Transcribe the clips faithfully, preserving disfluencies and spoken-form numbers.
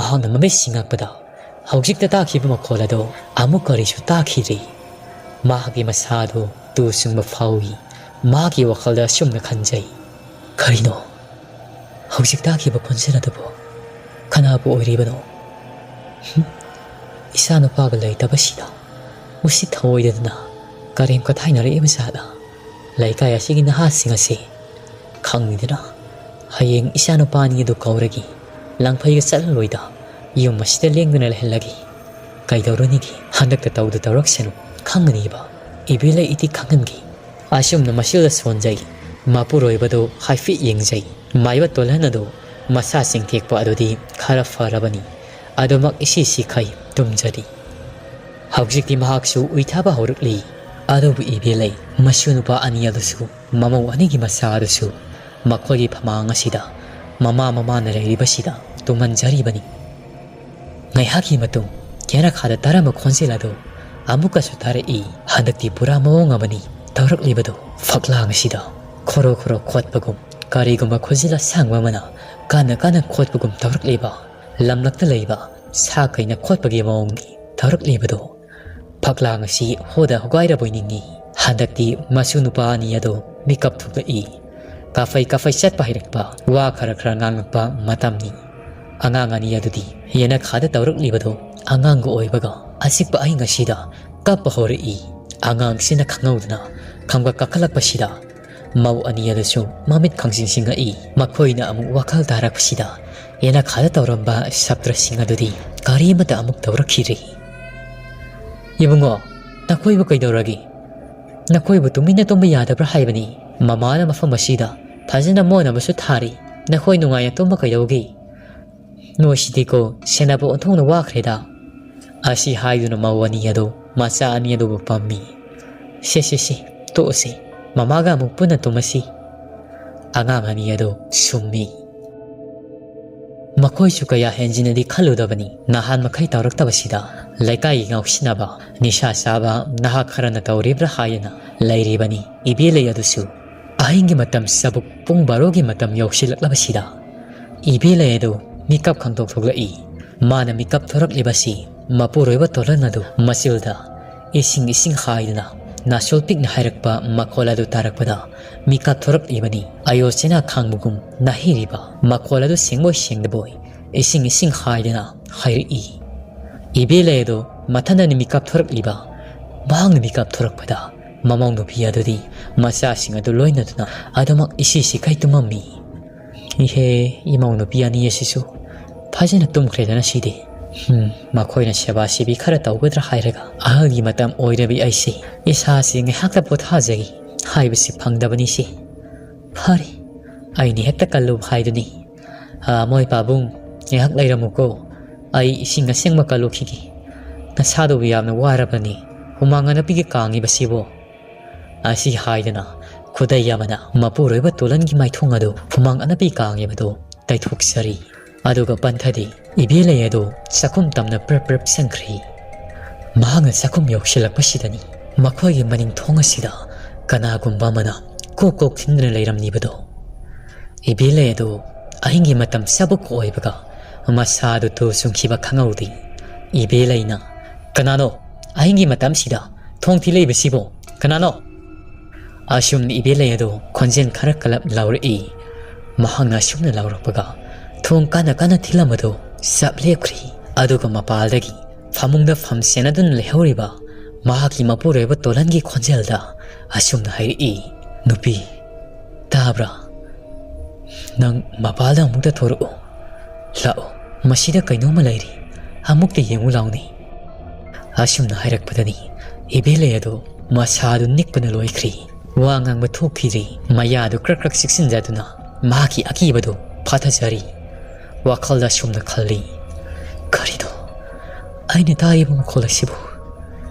ꯃꯍꯥꯛꯅ ꯃꯃꯤꯠ ꯁꯤꯡꯉꯛꯄꯗ ꯍꯧꯖꯤꯛꯇ ꯇꯥꯈꯤꯕ ꯃꯈꯣꯜ ꯑꯗꯨ ꯑꯃꯨꯛ ꯀꯔꯤꯁꯨ ꯇꯥꯈꯤꯗ꯭ꯔꯤ꯫ ꯃꯍꯥꯛꯀꯤ ꯃꯁꯥ ꯑꯗꯨ ꯇꯨ ꯆꯨꯡꯕ ꯐꯥꯎꯏ꯫ ꯃꯍꯥꯛꯀꯤ ꯋꯥꯈꯜꯗ ꯑꯁꯨꯝꯅ ꯈꯟꯖꯩ, "ꯀꯔꯤꯅꯣ ꯍꯧꯖꯤꯛ ꯇꯥꯈꯤꯕ ꯈꯣꯟꯖꯦꯜ ꯑꯗꯨꯕꯨ? ꯀꯅꯥꯕꯨ ꯑꯣꯏꯔꯤꯕꯅꯣ? ꯍꯨꯝ? ꯏꯆꯥꯅꯨꯄꯥꯒ ꯂꯩꯇꯕꯁꯤꯗ ꯎꯁꯤꯠ ꯊꯑꯣꯏꯗꯗꯅ ꯀꯔꯦꯝ ꯀꯊꯥꯏꯅꯔꯛꯏꯕ ꯖꯥꯠꯂ? ꯂꯩꯀꯥꯏ ꯑꯁꯤꯒꯤ ꯅꯍꯥꯁꯤꯡ ꯑꯁꯤ ꯈꯪꯅꯤꯗꯅ ꯍꯌꯦꯡ ꯏꯆꯥꯅꯨꯄꯥ ꯑꯅꯤ ꯑꯗꯨ ꯀꯧꯔꯒ ꯂꯪꯐꯩꯒ ꯆꯠꯍꯜꯂꯣꯏꯗ ꯌꯨꯝ ꯑꯁꯤꯗ ꯂꯦꯡꯗꯅ ꯂꯩꯍꯜꯂꯒꯦ꯫ ꯀꯩꯗꯧꯔꯨꯅꯤꯒꯦ? ꯍꯟꯗꯛꯇ ꯇꯧꯗ ꯇꯧꯔꯛꯁꯅꯨ, ꯈꯪꯒꯅꯤꯕ꯫ ꯏꯕꯦꯂꯩ ꯏꯇꯤ ꯈꯪꯍꯟꯒꯦ꯫" ꯑꯁꯨꯝꯅ ꯃꯁꯤꯗ ꯁꯣꯟꯖꯩ꯫ ꯃꯄꯨꯔꯣꯏꯕꯗꯨ ꯍꯥꯏꯐꯦꯠ ꯌꯦꯡꯖꯩ꯫ ꯃꯥꯏꯕ ꯇꯣꯜꯍꯟ ꯑꯗꯨ ꯃꯁꯥ ꯆꯤꯡꯊꯦꯛꯄ ꯑꯗꯨꯗꯤ ꯈꯔ ꯐꯔꯕꯅꯤ꯫ ꯑꯗꯨꯃꯛ ꯏꯁꯤ ꯁꯤꯈꯩ ꯇꯨꯝꯖꯔꯤ꯫ ꯍꯧꯖꯤꯛꯇꯤ ꯃꯍꯥꯛꯁꯨ ꯎꯏꯊꯕ ꯍꯧꯔꯛꯂꯤ꯫ ꯑꯗꯨꯕꯨ ꯏꯕꯦꯂꯩ, ꯃꯁꯨ ꯅꯨꯄꯥ ꯑꯅꯤ ꯑꯗꯨꯁꯨ, ꯃꯃꯧ ꯑꯅꯤꯒꯤ ꯃꯆꯥ ꯑꯗꯨꯁꯨ ꯃꯈꯣꯏꯒꯤ ꯐꯃꯥꯡ ꯑꯁꯤꯗ ꯃꯃꯥ ꯃꯃꯥꯅ ꯂꯩꯔꯤꯕꯁꯤꯗ ꯇꯨꯝꯍꯟꯖꯔꯤꯕꯅꯤ꯫ ꯉꯥꯏꯍꯥꯛꯀꯤ ꯃꯇꯨꯡ ꯌꯦꯅꯈꯥꯗ ꯇꯥꯔꯝꯕ ꯈꯣꯟꯖꯦꯜ ꯑꯗꯨ ꯑꯃꯨꯛꯀꯁꯨ ꯇꯥꯔꯛꯏ꯫ ꯍꯟꯗꯛꯇꯤ ꯄꯨꯔꯥ ꯃꯑꯣꯡ ꯑꯃꯅꯤ ꯇꯧꯔꯛꯂꯤꯕꯗꯨ꯫ ꯐꯛꯂꯥꯡ ꯑꯁꯤꯗ ꯈꯣꯔꯣ ꯈꯣꯔꯣ ꯈꯣꯠꯄꯒꯨꯝ, ꯀꯔꯤꯒꯨꯝꯕ ꯈꯨꯖꯤꯜ ꯑꯁꯥꯡꯕ ꯑꯃꯅ ꯀꯟꯅ ꯀꯟꯅ ꯈꯣꯠꯄꯒꯨꯝ ꯇꯧꯔꯛꯂꯤꯕ, ꯂꯝꯂꯛꯇ ꯂꯩꯕ ꯁꯥ ꯀꯩꯅ ꯈꯣꯠꯄꯒꯤ ꯃꯑꯣꯡꯒꯤ ꯇꯧꯔꯛꯂꯤꯕꯗꯨ꯫ ꯐꯛꯂꯥꯡ ꯑꯁꯤ ꯍꯣꯗ ꯍꯣꯒꯥꯏꯔꯕꯣꯏ ꯅꯤꯡꯏ꯫ ꯍꯟꯗꯛꯇꯤ ꯃꯁꯨ ꯅꯨꯄꯥ ꯑꯅꯤ ꯑꯗꯨ ꯃꯤꯀꯞ ꯊꯣꯛꯂꯛꯏ꯫ ꯀꯥꯐꯩ ꯀꯥꯐꯩ ꯆꯠꯄ ꯍꯩꯔꯛꯄ, ꯋꯥ ꯈꯔ ꯈꯔ ꯉꯥꯡꯂꯛꯄ ꯃꯇꯝꯅꯤ꯫ ꯑꯉꯥꯡ ꯑꯅꯤ ꯑꯗꯨꯗꯤ ꯌꯦꯅꯈꯥꯗ ꯇꯧꯔꯛꯂꯤꯕꯗꯨ ꯑꯉꯥꯡꯒ ꯑꯣꯏꯕꯒ ꯑꯆꯤꯛꯄ ꯑꯍꯤꯡ ꯑꯁꯤꯗ ꯀꯞꯄ ꯍꯧꯔꯛꯏ꯫ ꯑꯉꯥꯡꯁꯤꯅ ꯈꯪꯍꯧꯗꯅ ꯈꯪꯕ ꯀꯥꯈꯠꯂꯛꯄꯁꯤꯗ ꯃꯧ ꯑꯅꯤ ꯑꯗꯨꯁꯨ ꯃꯃꯤꯠ ꯈꯪꯁꯤꯡ ꯁꯤꯡꯉꯛꯏ꯫ ꯃꯈꯣꯏꯅ ꯑꯃꯨꯛ ꯋꯥꯈꯜ ꯇꯥꯔꯛꯄꯁꯤꯗ ꯌꯦꯅꯈꯥꯗ ꯇꯧꯔꯝꯕ ꯁꯥꯇ꯭ꯔꯁꯤꯡ ꯑꯗꯨꯗꯤ ꯀꯔꯤꯃꯠꯇ ꯑꯃꯨꯛ ꯇꯧꯔꯛꯈꯤꯗ꯭ꯔꯦ꯫ "ꯏꯕꯨꯡꯉꯣ, ꯅꯈꯣꯏꯕꯨ ꯀꯩꯗꯧꯔꯒꯦ? ꯅꯈꯣꯏꯕꯨ ꯇꯨꯃꯤꯟꯅ ꯇꯨꯝꯕ ꯌꯥꯗꯕ꯭ꯔꯥ ꯍꯥꯏꯕꯅꯤ? ꯃꯃꯥꯅ ꯃꯐꯝ ꯑꯁꯤꯗ ꯐꯖꯅ ꯃꯣꯠꯅꯕꯁꯨ ꯊꯥꯔꯤ꯫ ꯅꯈꯣꯏ ꯅꯨꯡꯉꯥꯏꯅ ꯇꯨꯝꯕ ꯀꯩꯗꯧꯒꯦ? ꯅꯣꯏꯁꯤꯗꯤꯀꯣ, ꯁꯦꯟꯅꯕ ꯑꯣꯟꯊꯣꯛꯅ ꯋꯥꯈ꯭ꯔꯦꯗ꯫" ꯑꯁꯤ ꯍꯥꯏꯗꯨꯅ ꯃꯧ ꯑꯅꯤ ꯑꯗꯨ ꯃꯆꯥ ꯑꯅꯤ ꯑꯗꯨꯕꯨ ꯄꯝꯃꯤ꯫ "ꯁꯦ, ꯁꯦ, ꯁꯦ, ꯇꯣꯛꯑꯁꯤ꯫ ꯃꯃꯥꯒ ꯑꯃꯨꯛ ꯄꯨꯟꯅ ꯇꯨꯝꯃꯁꯤ꯫" ꯑꯉꯥꯡ ꯑꯅꯤ ꯑꯗꯨ ꯁꯨꯝꯃꯤ꯫ ꯃꯈꯣꯏꯁꯨ ꯀꯌꯥ ꯍꯦꯟꯖꯤꯟꯅꯗꯤ ꯈꯜꯂꯨꯗꯕꯅꯤ꯫ ꯅꯍꯥꯟ ꯃꯈꯩ ꯇꯧꯔꯛꯇꯕꯁꯤꯗ ꯂꯩꯀꯥꯏꯒꯤ ꯉꯥꯎꯁꯤꯟꯅꯕ, ꯅꯤꯁꯥ ꯆꯥꯕ ꯅꯍꯥ ꯈꯔꯅ ꯇꯧꯔꯤꯕ꯭ꯔꯥ ꯍꯥꯏꯗꯅ ꯂꯩꯔꯤꯕꯅꯤ꯫ ꯏꯕꯦꯂꯩ ꯑꯗꯨꯁꯨ ꯑꯍꯤꯡꯒꯤ ꯃꯇꯝ ꯆꯕꯨꯛ ꯄꯨꯡ ꯕꯥꯔꯣꯒꯤ ꯃꯇꯝ ꯌꯧꯁꯤꯜꯂꯛꯂꯕꯁꯤꯗ ꯏꯕꯦꯂꯩ ꯑꯗꯨ ꯃꯤꯀꯞ ꯈꯪꯗꯣꯛ ꯊꯣꯛꯂꯛꯏ꯫ ꯃꯥꯅ ꯃꯤꯀꯞ ꯊꯣꯔꯛꯂꯤꯕꯁꯤ ꯃꯄꯨꯔꯣꯏꯕ ꯇꯣꯂꯟ ꯑꯗꯨ ꯃꯆꯤꯜꯗ "ꯏꯁꯤꯡ, ꯏꯁꯤꯡ" ꯍꯥꯏꯗꯨꯅ ꯅꯥꯁꯣꯜ ꯄꯤꯛꯅ ꯍꯥꯏꯔꯛꯄ ꯃꯈꯣꯜ ꯑꯗꯨ ꯇꯥꯔꯛꯄꯗ ꯃꯤꯀꯞ ꯊꯣꯔꯛꯂꯤꯕꯅꯤ꯫ ꯑꯌꯣ ꯆꯦꯅꯥ ꯈꯥꯡꯕꯒꯨꯝ ꯅꯥꯍꯩꯔꯤꯕ ꯃꯈꯣꯜ ꯑꯗꯨ ꯁꯦꯡꯕꯣꯏ ꯁꯦꯡꯗꯕꯣꯏ "ꯏꯁꯤꯡ, ꯏꯁꯤꯡ" ꯍꯥꯏꯗꯨꯅ ꯍꯥꯏꯔꯛꯏ꯫ ꯏꯕꯦꯂꯩ ꯑꯗꯨ ꯃꯊꯟꯗꯅ ꯃꯤꯀꯞ ꯊꯣꯔꯛꯂꯤꯕ, ꯃꯍꯥꯛꯅ ꯃꯤꯀꯞ ꯊꯣꯔꯛꯄꯗ ꯃꯃꯧ ꯅꯨꯄꯤ ꯑꯗꯨꯗꯤ ꯃꯆꯥꯁꯤꯡ ꯑꯗꯨ ꯂꯣꯏꯅꯗꯨꯅ ꯑꯗꯨꯃꯛ ꯏꯁꯤ ꯁꯤꯈꯩ ꯇꯨꯝꯃꯝꯃꯤ꯫ "ꯏꯍꯦ, ꯏꯃꯧ ꯅꯨꯄꯤ ꯑꯅꯤ ꯑꯁꯤꯁꯨ ꯐꯖꯅ ꯇꯨꯝꯈ꯭ꯔꯦꯗꯅ ꯁꯤꯗꯤ꯫ ꯍꯝ, ꯃꯈꯣꯏꯅ ꯁꯦꯕꯥ ꯁꯤꯕꯤ ꯈꯔ ꯇꯧꯒꯗ꯭ꯔꯥ ꯍꯥꯏꯔꯒ ꯑꯍꯜꯒꯤ ꯃꯇꯝ ꯑꯣꯏꯔꯕꯤ ꯑꯩꯁꯦ ꯏꯁꯥꯁꯤ ꯉꯥꯏꯍꯥꯛꯇ ꯄꯣꯊꯥꯖꯒꯦ ꯍꯥꯏꯕꯁꯤ ꯐꯪꯗꯕꯅꯤ ꯁꯤ꯫ ꯐꯔꯦ, ꯑꯩꯅ ꯍꯦꯛꯇ ꯀꯜꯂꯨ ꯍꯥꯏꯗꯨꯅꯤ꯫ ꯑꯥ, ꯃꯣꯏ ꯄꯥꯕꯨꯡ, ꯉꯥꯏꯍꯥꯛ ꯂꯩꯔꯝꯃꯨꯀꯣ꯫ ꯑꯩ ꯏꯁꯤꯡ ꯑꯁꯦꯡꯕ ꯀꯜꯂꯨꯈꯤꯒꯦ꯫ ꯅꯁꯥꯗꯨꯕꯨ ꯌꯥꯝꯅ ꯋꯥꯔꯕꯅꯤ꯫ ꯍꯨꯃꯥꯡ ꯑꯅꯞꯄꯤꯒ ꯀꯥꯡꯉꯤꯕꯁꯤꯕꯨ?" ꯑꯁꯤ ꯍꯥꯏꯗꯨꯅ ꯈꯨꯗꯩ ꯑꯃꯅ ꯃꯄꯨꯔꯣꯏꯕ ꯇꯣꯂꯟꯒꯤ ꯃꯥꯏꯊꯣꯡ ꯑꯗꯨ ꯍꯨꯃꯥꯡ ꯑꯅꯞꯄꯤ ꯀꯥꯡꯉꯤꯕꯗꯨ ꯇꯩꯊꯣꯛꯆꯔꯤ꯫ ꯑꯗꯨꯒ ꯄꯟꯊꯗꯤ ꯏꯕꯦꯂꯩ ꯑꯗꯨ ꯆꯥꯛꯈꯨꯝ ꯇꯝꯅ ꯄ꯭ꯔꯞ ꯄ꯭ꯔꯞ ꯆꯪꯈ꯭ꯔꯤ꯫ ꯃꯍꯥꯛꯅ ꯆꯥꯛꯈꯨꯝ ꯌꯧꯁꯤꯜꯂꯛꯄꯁꯤꯗꯅꯤ ꯃꯈꯣꯏꯒꯤ ꯃꯅꯤꯡ ꯊꯣꯡ ꯑꯁꯤꯗ ꯀꯅꯥꯒꯨꯝꯕ ꯑꯃꯅ ꯀꯣꯛ ꯀꯣꯛ ꯊꯤꯟꯗꯨꯅ ꯂꯩꯔꯝꯂꯤꯕꯗꯣ꯫ ꯏꯕꯦꯂꯩ ꯑꯗꯨ ꯑꯍꯤꯡꯒꯤ ꯃꯇꯝ ꯆꯥꯕꯨꯛ ꯑꯣꯏꯕꯒ ꯃꯁꯥꯗꯨ ꯇꯨ ꯆꯨꯡꯈꯤꯕ ꯈꯪꯍꯧꯗꯦ꯫ ꯏꯕꯦꯂꯩꯅ, "ꯀꯅꯥꯅꯣ ꯑꯍꯤꯡꯒꯤ ꯃꯇꯝꯁꯤꯗ ꯊꯣꯡ ꯊꯤꯜꯂꯛꯏꯕꯁꯤꯕꯨ? ꯀꯅꯥꯅꯣ?" ꯑꯁꯨꯝꯅ ꯏꯕꯦꯂꯩ ꯑꯗꯨ ꯈꯣꯟꯖꯦꯜ ꯈꯔ ꯀꯜꯂꯞ ꯂꯥꯎꯔꯛꯏ꯫ ꯃꯍꯥꯛꯅ ꯑꯁꯨꯝꯅ ꯂꯥꯎꯔꯛꯄꯒ ꯊꯣꯡ ꯀꯟꯅ ꯀꯟꯅ ꯊꯤꯜꯂꯝꯕꯗꯨ ꯆꯞ ꯂꯦꯞꯈ꯭ꯔꯤ꯫ ꯑꯗꯨꯒ ꯃꯄꯥꯜꯗꯒꯤ ꯐꯃꯨꯡꯗ ꯐꯝ ꯁꯦꯟꯅꯗꯨꯅ ꯂꯩꯍꯧꯔꯤꯕ ꯃꯍꯥꯛꯀꯤ ꯃꯄꯨꯔꯣꯏꯕ ꯇꯣꯂꯟꯒꯤ ꯈꯣꯟꯖꯦꯜꯗ ꯑꯁꯨꯝꯅ ꯍꯥꯏꯔꯛꯏ, "ꯅꯨꯄꯤ, ꯇꯥꯕ꯭ꯔꯥ? ꯅꯪ ꯃꯄꯥꯜꯗ ꯑꯃꯨꯛꯇ ꯊꯣꯔꯛꯎ꯫ ꯂꯥꯛꯎ, ꯃꯁꯤꯗ ꯀꯩꯅꯣꯝꯃ ꯂꯩꯔꯤ꯫ ꯑꯃꯨꯛꯇ ꯌꯦꯡꯉꯨ ꯂꯥꯎꯅꯦ꯫" ꯑꯁꯨꯝꯅ ꯍꯥꯏꯔꯛꯄꯗꯅꯤ ꯏꯕꯦꯂꯩ ꯑꯗꯨ ꯃꯁꯥꯗꯨ ꯅꯤꯛꯄꯅ ꯂꯣꯏꯈ꯭ꯔꯤ꯫ ꯋꯥ ꯉꯥꯡꯕ ꯊꯣꯛꯈꯤꯗ꯭ꯔꯤ꯫ ꯃꯌꯥꯗꯨ ꯀ꯭ꯔꯛ ꯀ꯭ꯔꯛ ꯆꯤꯛꯁꯤꯟꯖꯗꯨꯅ ꯃꯍꯥꯛꯀꯤ ꯑꯀꯤꯕꯗꯨ ꯐꯥꯊꯖꯔꯤ꯫ ꯋꯥꯈꯜꯗ ꯑꯁꯨꯝꯅ ꯈꯜꯂꯤ, "ꯀꯔꯤꯅꯣ ꯑꯩꯅ ꯇꯥꯔꯤꯕ ꯃꯈꯣꯜ ꯑꯁꯤꯕꯨ?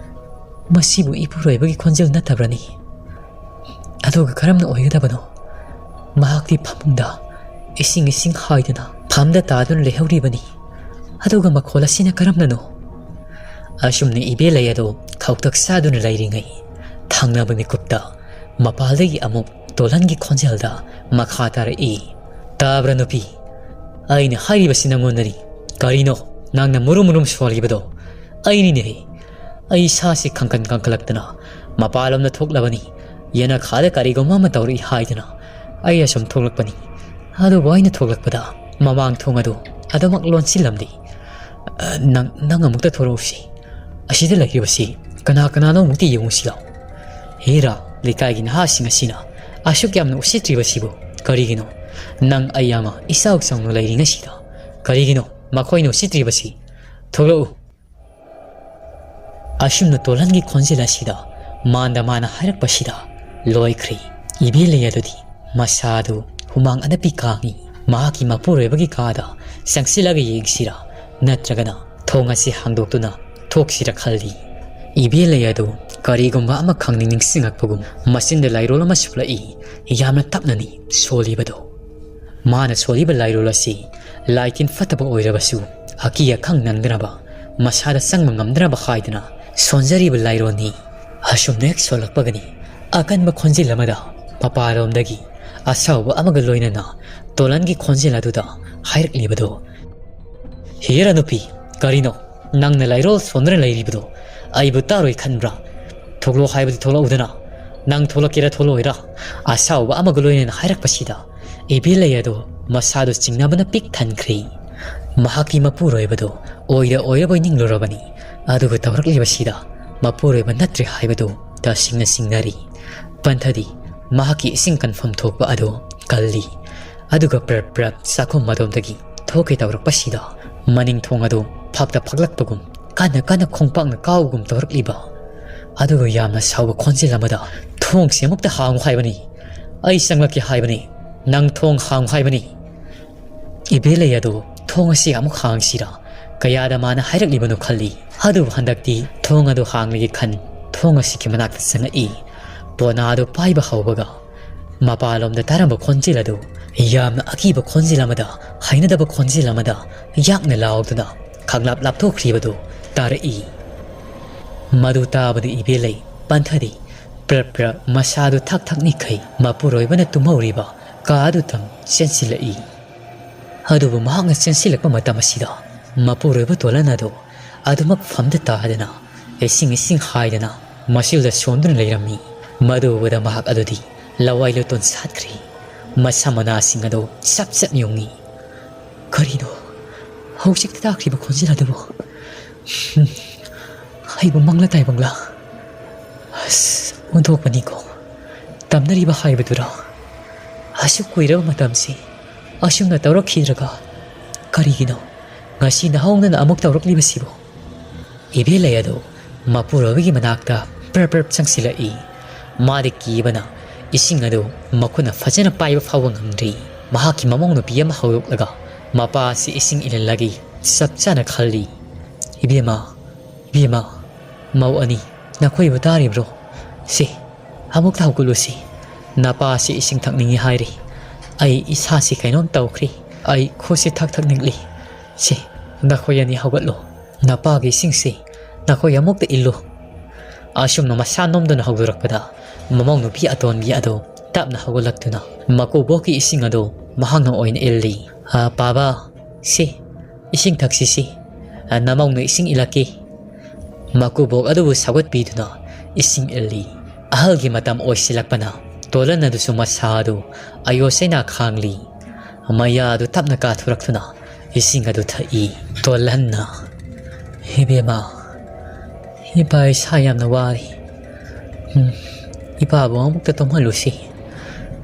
ꯃꯁꯤꯕꯨ ꯏꯄꯨꯔꯣꯏꯕꯒꯤ ꯈꯣꯟꯖꯦꯜ ꯅꯠꯇꯕ꯭ꯔꯅꯤ? ꯑꯗꯨꯒ ꯀꯔꯝꯅ ꯑꯣꯏꯒꯗꯕꯅꯣ? ꯃꯍꯥꯛꯇꯤ ꯐꯃꯨꯡꯗ ꯏꯁꯤꯡ ꯏꯁꯤꯡ ꯍꯥꯏꯗꯨꯅ ꯐꯝꯗ ꯇꯥꯗꯨꯅ ꯂꯩꯍꯧꯔꯤꯕꯅꯤ꯫ ꯑꯗꯨꯒ ꯃꯈꯣꯜ ꯑꯁꯤꯅ ꯀꯔꯝꯅꯅꯣ?" ꯑꯁꯨꯝꯅ ꯏꯕꯦꯂꯩ ꯑꯗꯨ ꯈꯧꯇꯛ ꯆꯥꯗꯨꯅ ꯂꯩꯔꯤꯉꯩ, ꯊꯪꯅꯕ ꯃꯤꯀꯨꯞꯇ ꯃꯄꯥꯜꯗꯒꯤ ꯑꯃꯨꯛ ꯇꯣꯂꯟꯒꯤ ꯈꯣꯟꯖꯦꯜꯗ ꯃꯈꯥ ꯇꯥꯔꯛꯏ, "ꯇꯥꯕ꯭ꯔꯥ ꯅꯨꯄꯤ? ꯑꯩꯅ ꯍꯥꯏꯔꯤꯕꯁꯤ ꯅꯪꯉꯣꯟꯗꯅꯤ꯫ ꯀꯔꯤꯅꯣ? ꯅꯪꯅ ꯃꯨꯔꯨꯝ ꯃꯨꯔꯨꯝ ꯁꯣꯜꯂꯤꯕꯗꯣ ꯑꯩꯅꯤꯅꯦꯍꯦ꯫ ꯑꯩ ꯏꯁꯥꯁꯤ ꯈꯪꯀꯟ ꯀꯪꯈꯠꯂꯛꯇꯅ ꯃꯄꯥꯟꯂꯣꯝꯗ ꯊꯣꯛꯂꯕꯅꯤ꯫ ꯌꯦꯅꯈꯥꯗ ꯀꯔꯤꯒꯨꯝꯕ ꯑꯃ ꯇꯧꯔꯛꯏ ꯍꯥꯏꯗꯅ ꯑꯩ ꯑꯁꯨꯝ ꯊꯣꯛꯂꯛꯄꯅꯤ꯫ ꯑꯗꯨꯕꯨ ꯑꯩꯅ ꯊꯣꯛꯂꯛꯄꯗ ꯃꯃꯥꯡ ꯊꯣꯡ ꯑꯗꯨ ꯑꯗꯨꯃꯛ ꯂꯣꯟꯁꯤꯜꯂꯝꯗꯦ꯫ ꯑ, ꯅꯪ, ꯅꯪ ꯑꯃꯨꯛꯇ ꯊꯣꯛꯂꯛꯎꯁꯤ꯫ ꯑꯁꯤꯗ ꯂꯩꯔꯤꯕꯁꯤ ꯀꯅꯥ ꯀꯅꯥꯅꯣ ꯑꯃꯨꯛꯇ ꯌꯦꯡꯉꯨꯁꯤ ꯂꯥꯎ꯫ ꯍꯦꯔꯥ, ꯂꯩꯀꯥꯏꯒꯤ ꯅꯍꯥꯁꯤꯡ ꯑꯁꯤꯅ ꯑꯁꯨꯛ ꯌꯥꯝꯅ ꯎꯁꯤꯠꯇ꯭ꯔꯤꯕꯁꯤꯕꯨ ꯀꯔꯤꯒꯤꯅꯣ? ꯅꯪ ꯑꯩ ꯑꯃ ꯏꯆꯥꯎ ꯆꯥꯎꯅ ꯂꯩꯔꯤꯉꯩꯁꯤꯗ ꯀꯔꯤꯒꯤꯅꯣ ꯃꯈꯣꯏꯅ ꯎꯁꯤꯠꯇ꯭ꯔꯤꯕꯁꯤ? ꯊꯣꯛꯂꯛꯎ꯫ ꯑꯁꯨꯝꯅ ꯇꯣꯂꯟꯒꯤ ꯈꯣꯟꯖꯦꯜ ꯑꯁꯤꯗ ꯃꯥꯟꯗ ꯃꯥꯅ ꯍꯥꯏꯔꯛꯄꯁꯤꯗ ꯂꯣꯏꯈ꯭ꯔꯦ꯫ ꯏꯕꯦꯂꯩ ꯑꯗꯨꯗꯤ ꯃꯁꯥꯗꯨ ꯍꯨꯃꯥꯡ ꯑꯅꯞꯄꯤ ꯀꯥꯡꯏ꯫ ꯃꯍꯥꯛꯀꯤ ꯃꯄꯨꯔꯣꯏꯕꯒꯤ ꯀꯥꯗ ꯆꯪꯁꯤꯜꯂꯒ ꯌꯦꯡꯁꯤꯔꯥ ꯅꯠꯇ꯭ꯔꯒꯅ ꯊꯣꯡ ꯑꯁꯤ ꯍꯥꯡꯗꯣꯛꯇꯨꯅ ꯊꯣꯛꯁꯤꯔꯥ ꯈꯜꯂꯤ꯫ ꯏꯕꯦꯂꯩ ꯑꯗꯨ ꯀꯔꯤꯒꯨꯝꯕ ꯑꯃ ꯈꯪꯅꯤꯡ ꯅꯤꯡꯁꯤꯡꯉꯛꯄꯒꯨꯝ ꯃꯆꯤꯟꯗ ꯂꯥꯏꯔꯣꯜ ꯑꯃ ꯁꯨꯞꯂꯛꯏ꯫ ꯌꯥꯝꯅ ꯇꯞꯅꯅꯤ ꯁꯣꯜꯂꯤꯕꯗꯣ꯫ ꯃꯥꯅ ꯁꯣꯜꯂꯤꯕ ꯂꯥꯏꯔꯣꯜ ꯑꯁꯤ ꯂꯥꯏꯇꯤꯟ ꯐꯠꯇꯕ ꯑꯣꯏꯔꯕꯁꯨ ꯑꯀꯤ ꯑꯈꯪ ꯅꯪꯗꯅꯕ, ꯃꯁꯥꯗ ꯆꯪꯕ ꯉꯝꯗꯅꯕ ꯍꯥꯏꯗꯨꯅ ꯁꯣꯟꯖꯔꯤꯕ ꯂꯥꯏꯔꯣꯜꯅꯤ꯫ ꯑꯁꯨꯝꯅ ꯍꯦꯛ ꯁꯣꯜꯂꯛꯄꯒꯅꯤ ꯑꯀꯟꯕ ꯈꯣꯟꯖꯦꯜ ꯑꯃꯗ ꯃꯄꯥꯟꯂꯣꯝꯗꯒꯤ ꯑꯁꯥꯎꯕ ꯑꯃꯒ ꯂꯣꯏꯅꯅ ꯇꯣꯂꯟꯒꯤ ꯈꯣꯟꯖꯦꯜ ꯑꯗꯨꯗ ꯍꯥꯏꯔꯛꯂꯤꯕꯗꯣ, "ꯍꯦꯔꯥ ꯅꯨꯄꯤ, ꯀꯔꯤꯅꯣ ꯅꯪꯅ ꯂꯥꯏꯔꯣꯜ ꯁꯣꯟꯗꯨꯅ ꯂꯩꯔꯤꯕꯗꯣ? ꯑꯩꯕꯨ ꯇꯥꯔꯣꯏ ꯈꯟꯕ꯭ꯔꯥ? ꯊꯣꯛꯂꯛꯑꯣ ꯍꯥꯏꯕꯗꯤ ꯊꯣꯛꯂꯛꯎꯗꯅ꯫ ꯅꯪ ꯊꯣꯛꯂꯛꯀꯦꯔꯥ ꯊꯣꯛꯂꯛꯑꯣꯏꯔꯥ?" ꯑꯁꯥꯎꯕ ꯑꯃꯒ ꯂꯣꯏꯅꯅ ꯍꯥꯏꯔꯛꯄꯁꯤꯗ ꯏꯕꯦꯂꯩ ꯑꯗꯣ ꯃꯁꯥꯗꯣ ꯆꯤꯡꯅꯕꯅ ꯄꯤꯛ ꯊꯟꯈ꯭ꯔꯦ꯫ ꯃꯍꯥꯛꯀꯤ ꯃꯄꯨꯔꯣꯏꯕꯗꯣ ꯑꯣꯏꯗ ꯑꯣꯏꯔꯕꯣꯏ ꯅꯤꯡꯂꯨꯔꯕꯅꯤ꯫ ꯑꯗꯨꯒ ꯇꯧꯔꯛꯂꯤꯕꯁꯤꯗ ꯃꯄꯨꯔꯣꯏꯕ ꯅꯠꯇ꯭ꯔꯦ ꯍꯥꯏꯕꯗꯨ ꯇꯁꯦꯡꯅ ꯆꯤꯡꯅꯔꯤ꯫ ꯄꯟꯊꯗꯤ ꯃꯍꯥꯛꯀꯤ ꯏꯁꯤꯡ ꯀꯟꯐꯝ ꯊꯣꯛꯄ ꯑꯗꯨ ꯀꯜꯂꯤ꯫ ꯑꯗꯨꯒ ꯄ꯭ꯔꯞ ꯄ꯭ꯔꯞ ꯆꯥꯛꯈꯨꯝ ꯑꯗꯣꯝꯗꯒꯤ ꯊꯣꯛꯀꯦ ꯇꯧꯔꯛꯄꯁꯤꯗ ꯃꯅꯤꯡ ꯊꯣꯡ ꯑꯗꯨ ꯐꯛꯇ ꯐꯛꯂꯛꯄꯒꯨꯝ ꯀꯟꯅ ꯀꯟꯅ ꯈꯣꯡꯄꯥꯛꯅ ꯀꯥꯎꯒꯨꯝ ꯇꯧꯔꯛꯂꯤꯕ꯫ ꯑꯗꯨꯒ ꯌꯥꯝꯅ ꯁꯥꯎꯕ ꯈꯣꯟꯖꯦꯜ ꯑꯃꯗ, "ꯊꯣꯡꯁꯦ ꯑꯃꯨꯛꯇ ꯍꯥꯡꯉꯨ ꯍꯥꯏꯕꯅꯤ꯫ ꯑꯩ ꯆꯪꯂꯛꯀꯦ ꯍꯥꯏꯕꯅꯤ꯫ ꯅꯪ ꯊꯣꯡ ꯍꯥꯡꯉꯨ ꯍꯥꯏꯕꯅꯤ꯫" ꯏꯕꯦꯂꯩ ꯑꯗꯣ ꯊꯣꯡ ꯑꯁꯤ ꯑꯃꯨꯛ ꯍꯥꯡꯁꯤꯔꯥ ꯀꯌꯥꯗ ꯃꯥꯅ ꯍꯥꯏꯔꯛꯂꯤꯕꯅꯣ ꯈꯜꯂꯤ꯫ ꯑꯗꯨꯕꯨ ꯍꯟꯗꯛꯇꯤ ꯊꯣꯡ ꯑꯗꯨ ꯍꯥꯡꯂꯒꯦ ꯈꯟ ꯊꯣꯡ ꯑꯁꯤꯒꯤ ꯃꯅꯥꯛꯇ ꯆꯪꯉꯛꯏ꯫ ꯄꯣꯅꯥ ꯑꯗꯨ ꯄꯥꯏꯕ ꯍꯧꯕꯒ ꯃꯄꯥꯟꯂꯣꯝꯗ ꯇꯥꯔꯝꯕ ꯈꯣꯟꯖꯦꯜ ꯑꯗꯨ ꯌꯥꯝꯅ ꯑꯀꯤꯕ ꯈꯣꯟꯖꯦꯜ ꯑꯃꯗ, ꯍꯩꯅꯗꯕ ꯈꯣꯟꯖꯦꯜ ꯑꯃꯗ ꯌꯥꯛꯅ ꯂꯥꯎꯗꯨꯅ ꯈꯪꯂꯥꯞ ꯂꯥꯞꯊꯣꯛꯈ꯭ꯔꯤꯕꯗꯨ ꯇꯥꯔꯛꯏ꯫ ꯃꯗꯨ ꯇꯥꯕꯗ ꯏꯕꯦꯂꯩ ꯄꯟꯊꯗꯤ ꯄ꯭ꯔꯞ ꯄ꯭ꯔꯞ ꯃꯁꯥꯗꯨ ꯊꯛ ꯊꯛ ꯅꯤꯛꯈꯩ ꯃꯄꯨꯔꯣꯏꯕꯅ ꯇꯨꯝꯍꯧꯔꯤꯕ ꯀꯥ ꯑꯗꯨꯗꯪ ꯆꯦꯟꯁꯤꯜꯂꯛꯏ꯫ ꯑꯗꯨꯕꯨ ꯃꯍꯥꯛꯅ ꯆꯦꯟꯁꯤꯜꯂꯛꯄ ꯃꯇꯝ ꯑꯁꯤꯗ ꯃꯄꯨꯔꯣꯏꯕ ꯇꯣꯂꯟ ꯑꯗꯨ ꯑꯗꯨꯃꯛ ꯐꯝꯗ ꯇꯥꯗꯅ, ꯏꯁꯤꯡ ꯏꯁꯤꯡ ꯍꯥꯏꯗꯅ ꯃꯁꯤꯜꯗ ꯁꯣꯟꯗꯨꯅ ꯂꯩꯔꯝꯃꯤ꯫ ꯃꯗꯨ ꯎꯕꯗ ꯃꯍꯥꯛ ꯑꯗꯨꯗꯤ ꯂꯋꯥꯏ ꯂꯨꯇꯣꯟ ꯁꯥꯠꯈ꯭ꯔꯦ꯫ ꯃꯁꯝ ꯃꯅꯥꯁꯤꯡ ꯑꯗꯨ ꯆꯞ ꯆꯞ ꯌꯨꯡꯉꯤ꯫ "ꯀꯔꯤꯅꯣ ꯍꯧꯖꯤꯛꯇ ꯇꯥꯈ꯭ꯔꯤꯕ ꯈꯣꯟꯖꯦꯜ ꯑꯗꯨꯕꯨ? ꯍꯝ, ꯑꯩꯕꯨ ꯃꯪꯂ ꯇꯥꯏꯕꯪꯂ? ꯑꯁ, ꯑꯣꯟꯊꯣꯛꯄꯅꯤꯀꯣ꯫ ꯇꯝꯅꯔꯤꯕ ꯍꯥꯏꯕꯗꯨꯔꯣ? ꯑꯁꯨꯛ ꯀꯨꯏꯔꯕ ꯃꯇꯝꯁꯤ ꯑꯁꯨꯝꯅ ꯇꯧꯔꯛꯈꯤꯗ꯭ꯔꯒ ꯀꯔꯤꯒꯤꯅꯣ ꯉꯁꯤ ꯅꯍꯧꯅꯅ ꯑꯃꯨꯛ ꯇꯧꯔꯛꯂꯤꯕꯁꯤꯕꯨ?" ꯏꯕꯦꯂꯩ ꯑꯗꯨ ꯃꯄꯨꯔꯣꯏꯕꯒꯤ ꯃꯅꯥꯛꯇ ꯄ꯭ꯔꯞ ꯄ꯭ꯔꯞ ꯆꯪꯁꯤꯜꯂꯛꯏ꯫ ꯃꯥꯗꯤ ꯀꯤꯕꯅ ꯏꯁꯤꯡ ꯑꯗꯨ ꯃꯈꯨꯠꯅ ꯐꯖꯅ ꯄꯥꯏꯕ ꯐꯥꯎꯕ ꯉꯝꯗ꯭ꯔꯤ꯫ ꯃꯍꯥꯛꯀꯤ ꯃꯃꯧ ꯅꯨꯄꯤ ꯑꯃ ꯍꯧꯗꯣꯛꯂꯒ ꯃꯄꯥ ꯑꯁꯤ ꯏꯁꯤꯡ ꯏꯜꯍꯜꯂꯒꯦ ꯆꯞ ꯆꯥꯅ ꯈꯜꯂꯤ꯫ "ꯏꯕꯦꯝꯃ, ꯏꯕꯦꯝꯃ, ꯃꯧ ꯑꯅꯤ, ꯅꯈꯣꯏꯕꯨ ꯇꯥꯔꯤꯕ꯭ꯔꯣ? ꯁꯤ, ꯑꯃꯨꯛꯇ ꯍꯧꯒꯠꯂꯨꯁꯤ꯫ ꯅꯄꯥꯁꯤ ꯏꯁꯤꯡ ꯊꯛꯅꯤꯡꯏ ꯍꯥꯏꯔꯤ꯫ ꯑꯩ ꯏꯁꯥꯁꯤ ꯀꯩꯅꯣꯝ ꯇꯧꯈ꯭ꯔꯤ꯫ ꯑꯩ ꯈꯨꯠꯁꯤ ꯊꯛ ꯊꯛ ꯅꯤꯛꯂꯤ꯫ ꯁꯤ, ꯅꯈꯣꯏ ꯑꯅꯤ ꯍꯧꯒꯠꯂꯨ꯫ ꯅꯄꯥꯒꯤ ꯏꯁꯤꯡꯁꯤ ꯅꯈꯣꯏ ꯑꯃꯨꯛꯇ ꯏꯜꯂꯨ꯫" ꯑꯁꯨꯝꯅ ꯃꯁꯥ ꯅꯣꯝꯗꯨꯅ ꯍꯧꯗꯣꯔꯛꯄꯗ, ꯃꯃꯧ ꯅꯨꯄꯤ ꯑꯇꯣꯟꯕꯤ ꯑꯗꯨ ꯇꯞꯅ ꯍꯧꯒꯠꯂꯛꯇꯨꯅ ꯃꯀꯨꯕꯣꯛꯀꯤ ꯏꯁꯤꯡ ꯑꯗꯨ ꯃꯍꯥꯛꯅ ꯑꯣꯏꯅ ꯏꯜꯂꯤ꯫ "ꯑ, ꯄꯥꯕ, ꯁꯤ, ꯏꯁꯤꯡ ꯊꯛꯁꯤ ꯁꯤ꯫ ꯑ, ꯅꯃꯧꯅ ꯏꯁꯤꯡ ꯏꯜꯂꯛꯀꯦ꯫" ꯃꯀꯨꯕꯣꯛ ꯑꯗꯨꯕꯨ ꯁꯧꯒꯠꯄꯤꯗꯨꯅ ꯏꯁꯤꯡ ꯏꯜꯂꯤ꯫ ꯑꯍꯜꯒꯤ ꯃꯇꯝ ꯑꯣꯏꯁꯤꯜꯂꯛꯄꯅ ꯇꯣꯂꯟ ꯑꯗꯨꯁꯨ ꯃꯁꯥ ꯑꯗꯨ ꯑꯌꯣ ꯆꯩꯅꯥ ꯈꯥꯡꯂꯤ꯫ ꯃꯌꯥ ꯑꯗꯨ ꯇꯞꯅ ꯀꯥꯊꯣꯔꯛꯇꯨꯅ ꯏꯁꯤꯡ ꯑꯗꯨ ꯊꯛꯏ꯫ ꯇꯣꯜꯍꯟꯅ, "ꯏꯕꯦꯝꯃ, ꯏꯄꯥ ꯏꯁꯥ ꯌꯥꯝꯅ ꯋꯥꯔꯤ꯫ ꯎꯝ, ꯏꯄꯥꯕꯨ ꯑꯃꯨꯛꯇ ꯇꯨꯝꯍꯜꯂꯨꯁꯤ꯫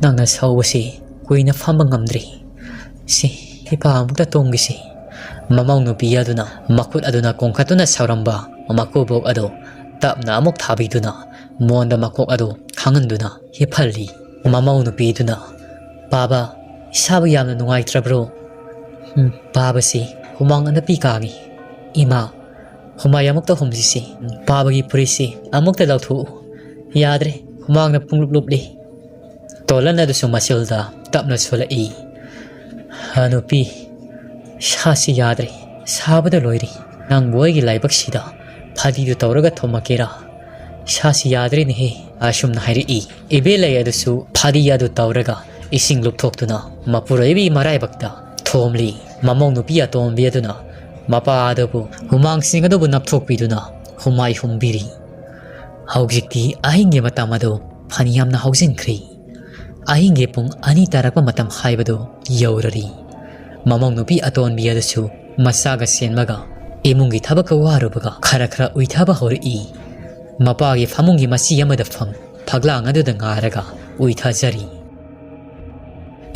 ꯅꯪꯅ ꯁꯧꯕꯁꯤ ꯀꯨꯏꯅ ꯐꯝꯕ ꯉꯝꯗ꯭ꯔꯤ꯫ ꯁꯤ, ꯏꯄꯥ ꯑꯃꯨꯛꯇ ꯇꯨꯝꯒꯤꯁꯤ꯫" ꯃꯃꯧ ꯅꯨꯄꯤ ꯑꯗꯨꯅ ꯃꯈꯨꯠ ꯑꯗꯨꯅ ꯀꯣꯡꯈꯠꯇꯨꯅ ꯁꯧꯔꯝꯕ ꯃꯀꯨꯕꯣꯛ ꯑꯗꯨ ꯇꯞꯅ ꯑꯃꯨꯛ ꯊꯥꯕꯤꯗꯨꯅ ꯃꯣꯟꯗ ꯃꯀꯣꯛ ꯑꯗꯨ ꯈꯥꯡꯍꯟꯗꯨꯅ ꯍꯤꯞꯍꯜꯂꯤ꯫ ꯃꯃꯧ ꯅꯨꯄꯤꯗꯨꯅ, "ꯄꯥꯕ, ꯏꯁꯥꯕꯨ ꯌꯥꯝꯅ ꯅꯨꯡꯉꯥꯏꯇ꯭ꯔꯕ꯭ꯔꯣ?" "ꯎꯝ, ꯄꯥꯕꯁꯤ ꯍꯨꯃꯥꯡ ꯑꯅꯞꯄꯤ ꯀꯥꯡꯉꯤ꯫ ꯏꯃꯥ, ꯍꯨꯃꯥꯏ ꯑꯃꯨꯛꯇ ꯍꯨꯝꯁꯤꯁꯤ꯫ ꯄꯥꯕꯒꯤ ꯐꯨꯔꯤꯠꯁꯤ ꯑꯃꯨꯛꯇ ꯂꯧꯊꯣꯛꯎ꯫ ꯌꯥꯗ꯭ꯔꯦ, ꯍꯨꯃꯥꯡꯅ ꯄꯨꯡꯂꯨꯞ ꯂꯨꯞꯂꯤ꯫" ꯇꯣꯂꯟ ꯑꯗꯨꯁꯨ ꯃꯁꯤꯜꯗ ꯇꯞꯅ ꯁꯣꯜꯂꯛꯏ꯫ "ꯍ, ꯅꯨꯄꯤ, ꯏꯁꯥꯁꯤ ꯌꯥꯗ꯭ꯔꯦ, ꯁꯥꯕꯗ ꯂꯣꯏꯔꯦ꯫ ꯅꯪꯕꯨ ꯑꯩꯒꯤ ꯂꯥꯏꯕꯛꯁꯤꯗ ꯐꯗꯤꯗꯨ ꯇꯧꯔꯒ ꯊꯣꯝꯃꯛꯀꯦꯔꯥ? ꯏꯁꯥꯁꯤ ꯌꯥꯗ꯭ꯔꯦꯅꯦꯍꯦ," ꯑꯁꯨꯝꯅ ꯍꯥꯏꯔꯛꯏ꯫ ꯏꯕꯦꯂꯩ ꯑꯗꯨꯁꯨ ꯐꯗꯤ ꯑꯗꯨ ꯇꯧꯔꯒ ꯏꯁꯤꯡ ꯂꯨꯞꯊꯣꯛꯇꯨꯅ ꯃꯄꯨꯔꯣꯏꯕꯤ ꯃꯔꯥꯏꯕꯛꯇ ꯊꯣꯝꯂꯤ꯫ ꯃꯃꯧ ꯅꯨꯄꯤ ꯑꯇꯣꯝꯕꯤ ꯑꯗꯨꯅ ꯃꯄꯥ ꯑꯗꯨꯕꯨ ꯍꯨꯃꯥꯡꯁꯤꯡ ꯑꯗꯨꯕꯨ ꯅꯞꯊꯣꯛꯄꯤꯗꯨꯅ ꯍꯨꯃꯥꯏ ꯍꯨꯝꯕꯤꯔꯤ꯫ ꯍꯧꯖꯤꯛꯇꯤ ꯑꯍꯤꯡꯒꯤ ꯃꯇꯝ ꯑꯗꯨ ꯐꯅꯌꯥꯝꯅ ꯍꯧꯖꯤꯟꯈ꯭ꯔꯦ꯫ ꯑꯍꯤꯡꯒꯤ ꯄꯨꯡ ꯑꯅꯤ ꯇꯥꯔꯛꯄ ꯃꯇꯝ ꯍꯥꯏꯕꯗꯨ ꯌꯧꯔꯔꯤ꯫ ꯃꯃꯧ ꯅꯨꯄꯤ ꯑꯇꯣꯟꯕꯤ ꯑꯗꯨꯁꯨ ꯃꯆꯥꯒ ꯁꯦꯟꯕꯒ ꯏꯃꯨꯡꯒꯤ ꯊꯕꯛꯀ ꯋꯥꯔꯨꯕꯒ ꯈꯔ ꯈꯔ ꯎꯏꯊꯕ ꯍꯧꯔꯛꯏ꯫ ꯃꯄꯥꯒꯤ ꯐꯃꯨꯡꯒꯤ ꯃꯆꯤ ꯑꯃꯗ ꯐꯝ ꯐꯛꯂꯥꯡ ꯑꯗꯨꯗ ꯉꯥꯔꯒ ꯎꯏꯊꯖꯔꯤ꯫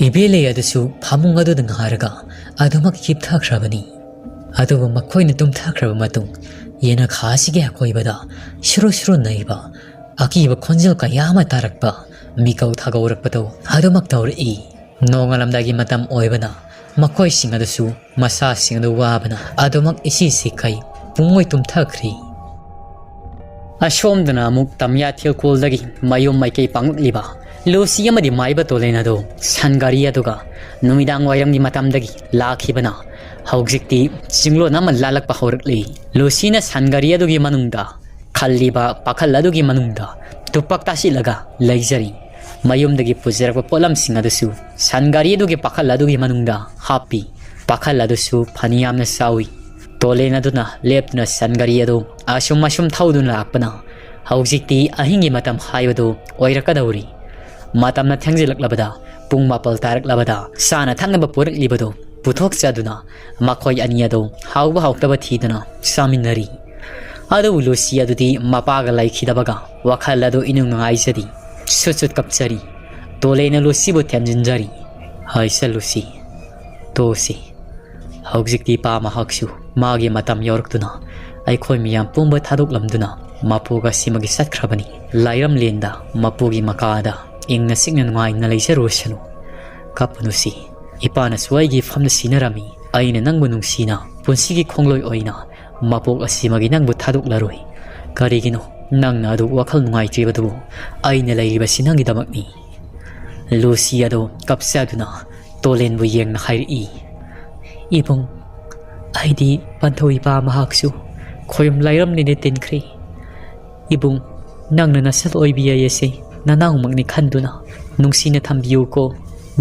ꯏꯕꯦꯂꯩ ꯑꯗꯨꯁꯨ ꯐꯃꯨꯡ ꯑꯗꯨꯗ ꯉꯥꯔꯒ ꯑꯗꯨꯃꯛ ꯍꯤꯞꯊꯈ꯭ꯔꯕꯅꯤ꯫ ꯑꯗꯨꯕꯨ ꯃꯈꯣꯏꯅ ꯇꯨꯝꯊꯈ꯭ꯔꯕ ꯃꯇꯨꯡ ꯌꯦꯅꯈꯥ ꯑꯁꯤꯒꯤ ꯑꯀꯣꯏꯕꯗ ꯁꯨꯔꯨ ꯁꯨꯔꯨ ꯅꯩꯕ ꯑꯀꯤꯕ ꯈꯣꯟꯖꯦꯜ ꯀꯌꯥ ꯑꯃ ꯇꯥꯔꯛꯄ, ꯃꯤꯀꯧ ꯊꯥꯒꯧꯔꯛꯄꯗꯣ ꯑꯗꯨꯃꯛ ꯇꯧꯔꯛꯏ꯫ ꯅꯣꯡꯉꯥꯜꯂꯝꯗꯥꯏꯒꯤ ꯃꯇꯝ ꯑꯣꯏꯕꯅ ꯃꯈꯣꯏꯁꯤꯡ ꯑꯗꯨꯁꯨ ꯃꯁꯥꯁꯤꯡ ꯑꯗꯨ ꯋꯥꯕꯅ ꯑꯗꯨꯃꯛ ꯏꯁꯤ ꯁꯤꯈꯩ ꯄꯨꯡꯑꯣꯏ ꯇꯨꯝꯊꯈ꯭ꯔꯤ꯫ ꯑꯁꯣꯝꯗꯅ ꯑꯃꯨꯛ ꯇꯝꯌꯥ ꯊꯤꯜꯀꯣꯜꯗꯒꯤ ꯃꯌꯨꯝ ꯃꯥꯏꯀꯩ ꯄꯥꯡꯂꯛꯂꯤꯕ ꯂꯨꯁꯤ ꯑꯃꯗꯤ ꯃꯥꯏꯕ ꯇꯣꯂꯦꯟ ꯑꯗꯨ ꯁꯟ ꯒꯥꯔꯤ ꯑꯗꯨꯒ ꯅꯨꯃꯤꯗꯥꯡ ꯋꯥꯏꯔꯝꯒꯤ ꯃꯇꯝꯗꯒꯤ ꯂꯥꯛꯈꯤꯕꯅ ꯍꯧꯖꯤꯛꯇꯤ ꯆꯤꯡꯂꯣꯟ ꯑꯃ ꯂꯥꯜꯂꯛꯄ ꯍꯧꯔꯛꯂꯤ꯫ ꯂꯨꯁꯤꯅ ꯁꯟ ꯒꯥꯔꯤ ꯑꯗꯨꯒꯤ ꯃꯅꯨꯡꯗ ꯈꯜꯂꯤꯕ ꯄꯥꯈꯜ ꯑꯗꯨꯒꯤ ꯃꯅꯨꯡꯗ ꯇꯨꯄꯥꯛ ꯇꯥꯁꯤꯜꯂꯒ ꯂꯩꯖꯔꯤ꯫ ꯃꯌꯨꯝꯗꯒꯤ ꯄꯨꯖꯔꯛꯄ ꯄꯣꯠꯂꯝꯁꯤꯡ ꯑꯗꯨꯁꯨ ꯁꯟ ꯒꯥꯔꯤ ꯑꯗꯨꯒꯤ ꯄꯥꯈꯜ ꯑꯗꯨꯒꯤ ꯃꯅꯨꯡꯗ ꯍꯥꯞꯄꯤ꯫ ꯄꯥꯈꯜ ꯑꯗꯨꯁꯨ ꯐꯅꯌꯥꯝꯅ ꯆꯥꯎꯏ꯫ ꯇꯣꯂꯦꯟ ꯑꯗꯨꯅ ꯂꯦꯞꯇꯨꯅ ꯁꯟ ꯒꯥꯔꯤ ꯑꯗꯨ ꯑꯁꯨꯝ ꯑꯁꯨꯝ ꯊꯧꯗꯨꯅ ꯂꯥꯛꯄꯅ ꯍꯧꯖꯤꯛꯇꯤ ꯑꯍꯤꯡꯒꯤ ꯃꯇꯝ ꯍꯥꯏꯕꯗꯨ ꯑꯣꯏꯔꯛꯀꯗꯧꯔꯤ꯫ ꯃꯇꯝꯅ ꯊꯦꯡꯖꯤꯜꯂꯛꯂꯕꯗ, ꯄꯨꯡ ꯃꯥꯄꯜ ꯇꯥꯔꯛꯂꯕꯗ ꯆꯥꯅ ꯊꯛꯅꯕ ꯄꯨꯔꯛꯂꯤꯕꯗꯨ ꯄꯨꯊꯣꯛꯆꯗꯨꯅ ꯃꯈꯣꯏ ꯑꯅꯤ ꯑꯗꯨ ꯍꯥꯎꯕ ꯍꯥꯎꯇꯕ ꯊꯤꯗꯨꯅ ꯆꯥꯃꯤꯟꯅꯔꯤ꯫ ꯑꯗꯨꯕꯨ ꯂꯨꯁꯤ ꯑꯗꯨꯗꯤ ꯃꯄꯥꯒ ꯂꯩꯈꯤꯗꯕꯒ ꯋꯥꯈꯜ ꯑꯗꯨ ꯏꯅꯨꯡ ꯅꯨꯡꯉꯥꯏꯖꯗꯦ꯫ ꯁꯨꯠ ꯁꯨꯠ ꯀꯞꯆꯔꯤ꯫ ꯇꯣꯂꯦꯟꯅ ꯂꯨꯁꯤꯕꯨ ꯊꯦꯝꯖꯤꯟꯖꯔꯤ꯫ ꯍꯥꯏꯁ ꯂꯨꯁꯤ, ꯇꯣꯛꯁꯤ꯫ ꯍꯧꯖꯤꯛꯇꯤ ꯏꯄꯥ ꯃꯍꯥꯛꯁꯨ ꯃꯥꯒꯤ ꯃꯇꯝ ꯌꯧꯔꯛꯇꯨꯅ ꯑꯩꯈꯣꯏ ꯃꯤꯌꯥꯝ ꯄꯨꯝꯕ ꯊꯥꯗꯣꯛꯂꯝꯗꯨꯅ ꯃꯄꯣꯛ ꯑꯁꯤꯃꯒꯤ ꯆꯠꯈ꯭ꯔꯕꯅꯤ꯫ ꯂꯥꯏꯔꯝꯂꯦꯟꯗ ꯃꯄꯨꯒꯤ ꯃꯀꯥꯗ ꯏꯪꯅ ꯆꯤꯛꯅ ꯅꯨꯡꯉꯥꯏꯅ ꯂꯩꯖꯔꯨꯁꯅꯨ꯫ ꯀꯞꯄꯨꯅꯨꯁꯤ꯫ ꯏꯄꯥꯅꯁꯨ ꯑꯩꯒꯤ ꯏꯐꯝꯗ ꯁꯤꯟꯅꯔꯝꯃꯤ꯫ ꯑꯩꯅ ꯅꯪꯕꯨ ꯅꯨꯡꯁꯤꯅ ꯄꯨꯟꯁꯤꯒꯤ ꯈꯣꯡꯂꯣꯏ ꯑꯣꯏꯅ ꯃꯄꯣꯛ ꯑꯁꯤꯃꯒꯤ ꯅꯪꯕꯨ ꯊꯥꯗꯣꯛꯂꯔꯣꯏ꯫ ꯀꯔꯤꯒꯤꯅꯣ ꯅꯪꯅ ꯑꯗꯨ ꯋꯥꯈꯜ ꯅꯨꯡꯉꯥꯏꯇ꯭ꯔꯤꯕꯗꯨꯕꯨ? ꯑꯩꯅ ꯂꯩꯔꯤꯕꯁꯤ ꯅꯪꯒꯤꯗꯃꯛꯅꯤ꯫ ꯂꯨꯁꯤ ꯑꯗꯣ ꯀꯞꯆꯗꯨꯅ ꯇꯣꯂꯦꯟꯕꯨ ꯌꯦꯡꯅ ꯍꯥꯏꯔꯛꯏ, "ꯏꯕꯨꯡ, ꯑꯩꯗꯤ ꯄꯟꯊꯧ ꯏꯄꯥ ꯃꯍꯥꯛꯁꯨ ꯈꯣꯌꯨꯝ ꯂꯥꯏꯔꯝꯂꯦꯟꯗ ꯇꯤꯟꯈ꯭ꯔꯦ꯫ ꯏꯕꯨꯡ, ꯅꯪꯅ ꯅꯁꯛ ꯑꯣꯏꯕꯤ ꯑꯩ ꯑꯁꯦ ꯅꯅꯥꯎꯃꯛꯅꯤ ꯈꯟꯗꯨꯅ ꯅꯨꯡꯁꯤꯅ ꯊꯝꯕꯤꯌꯨꯀꯣ"꯫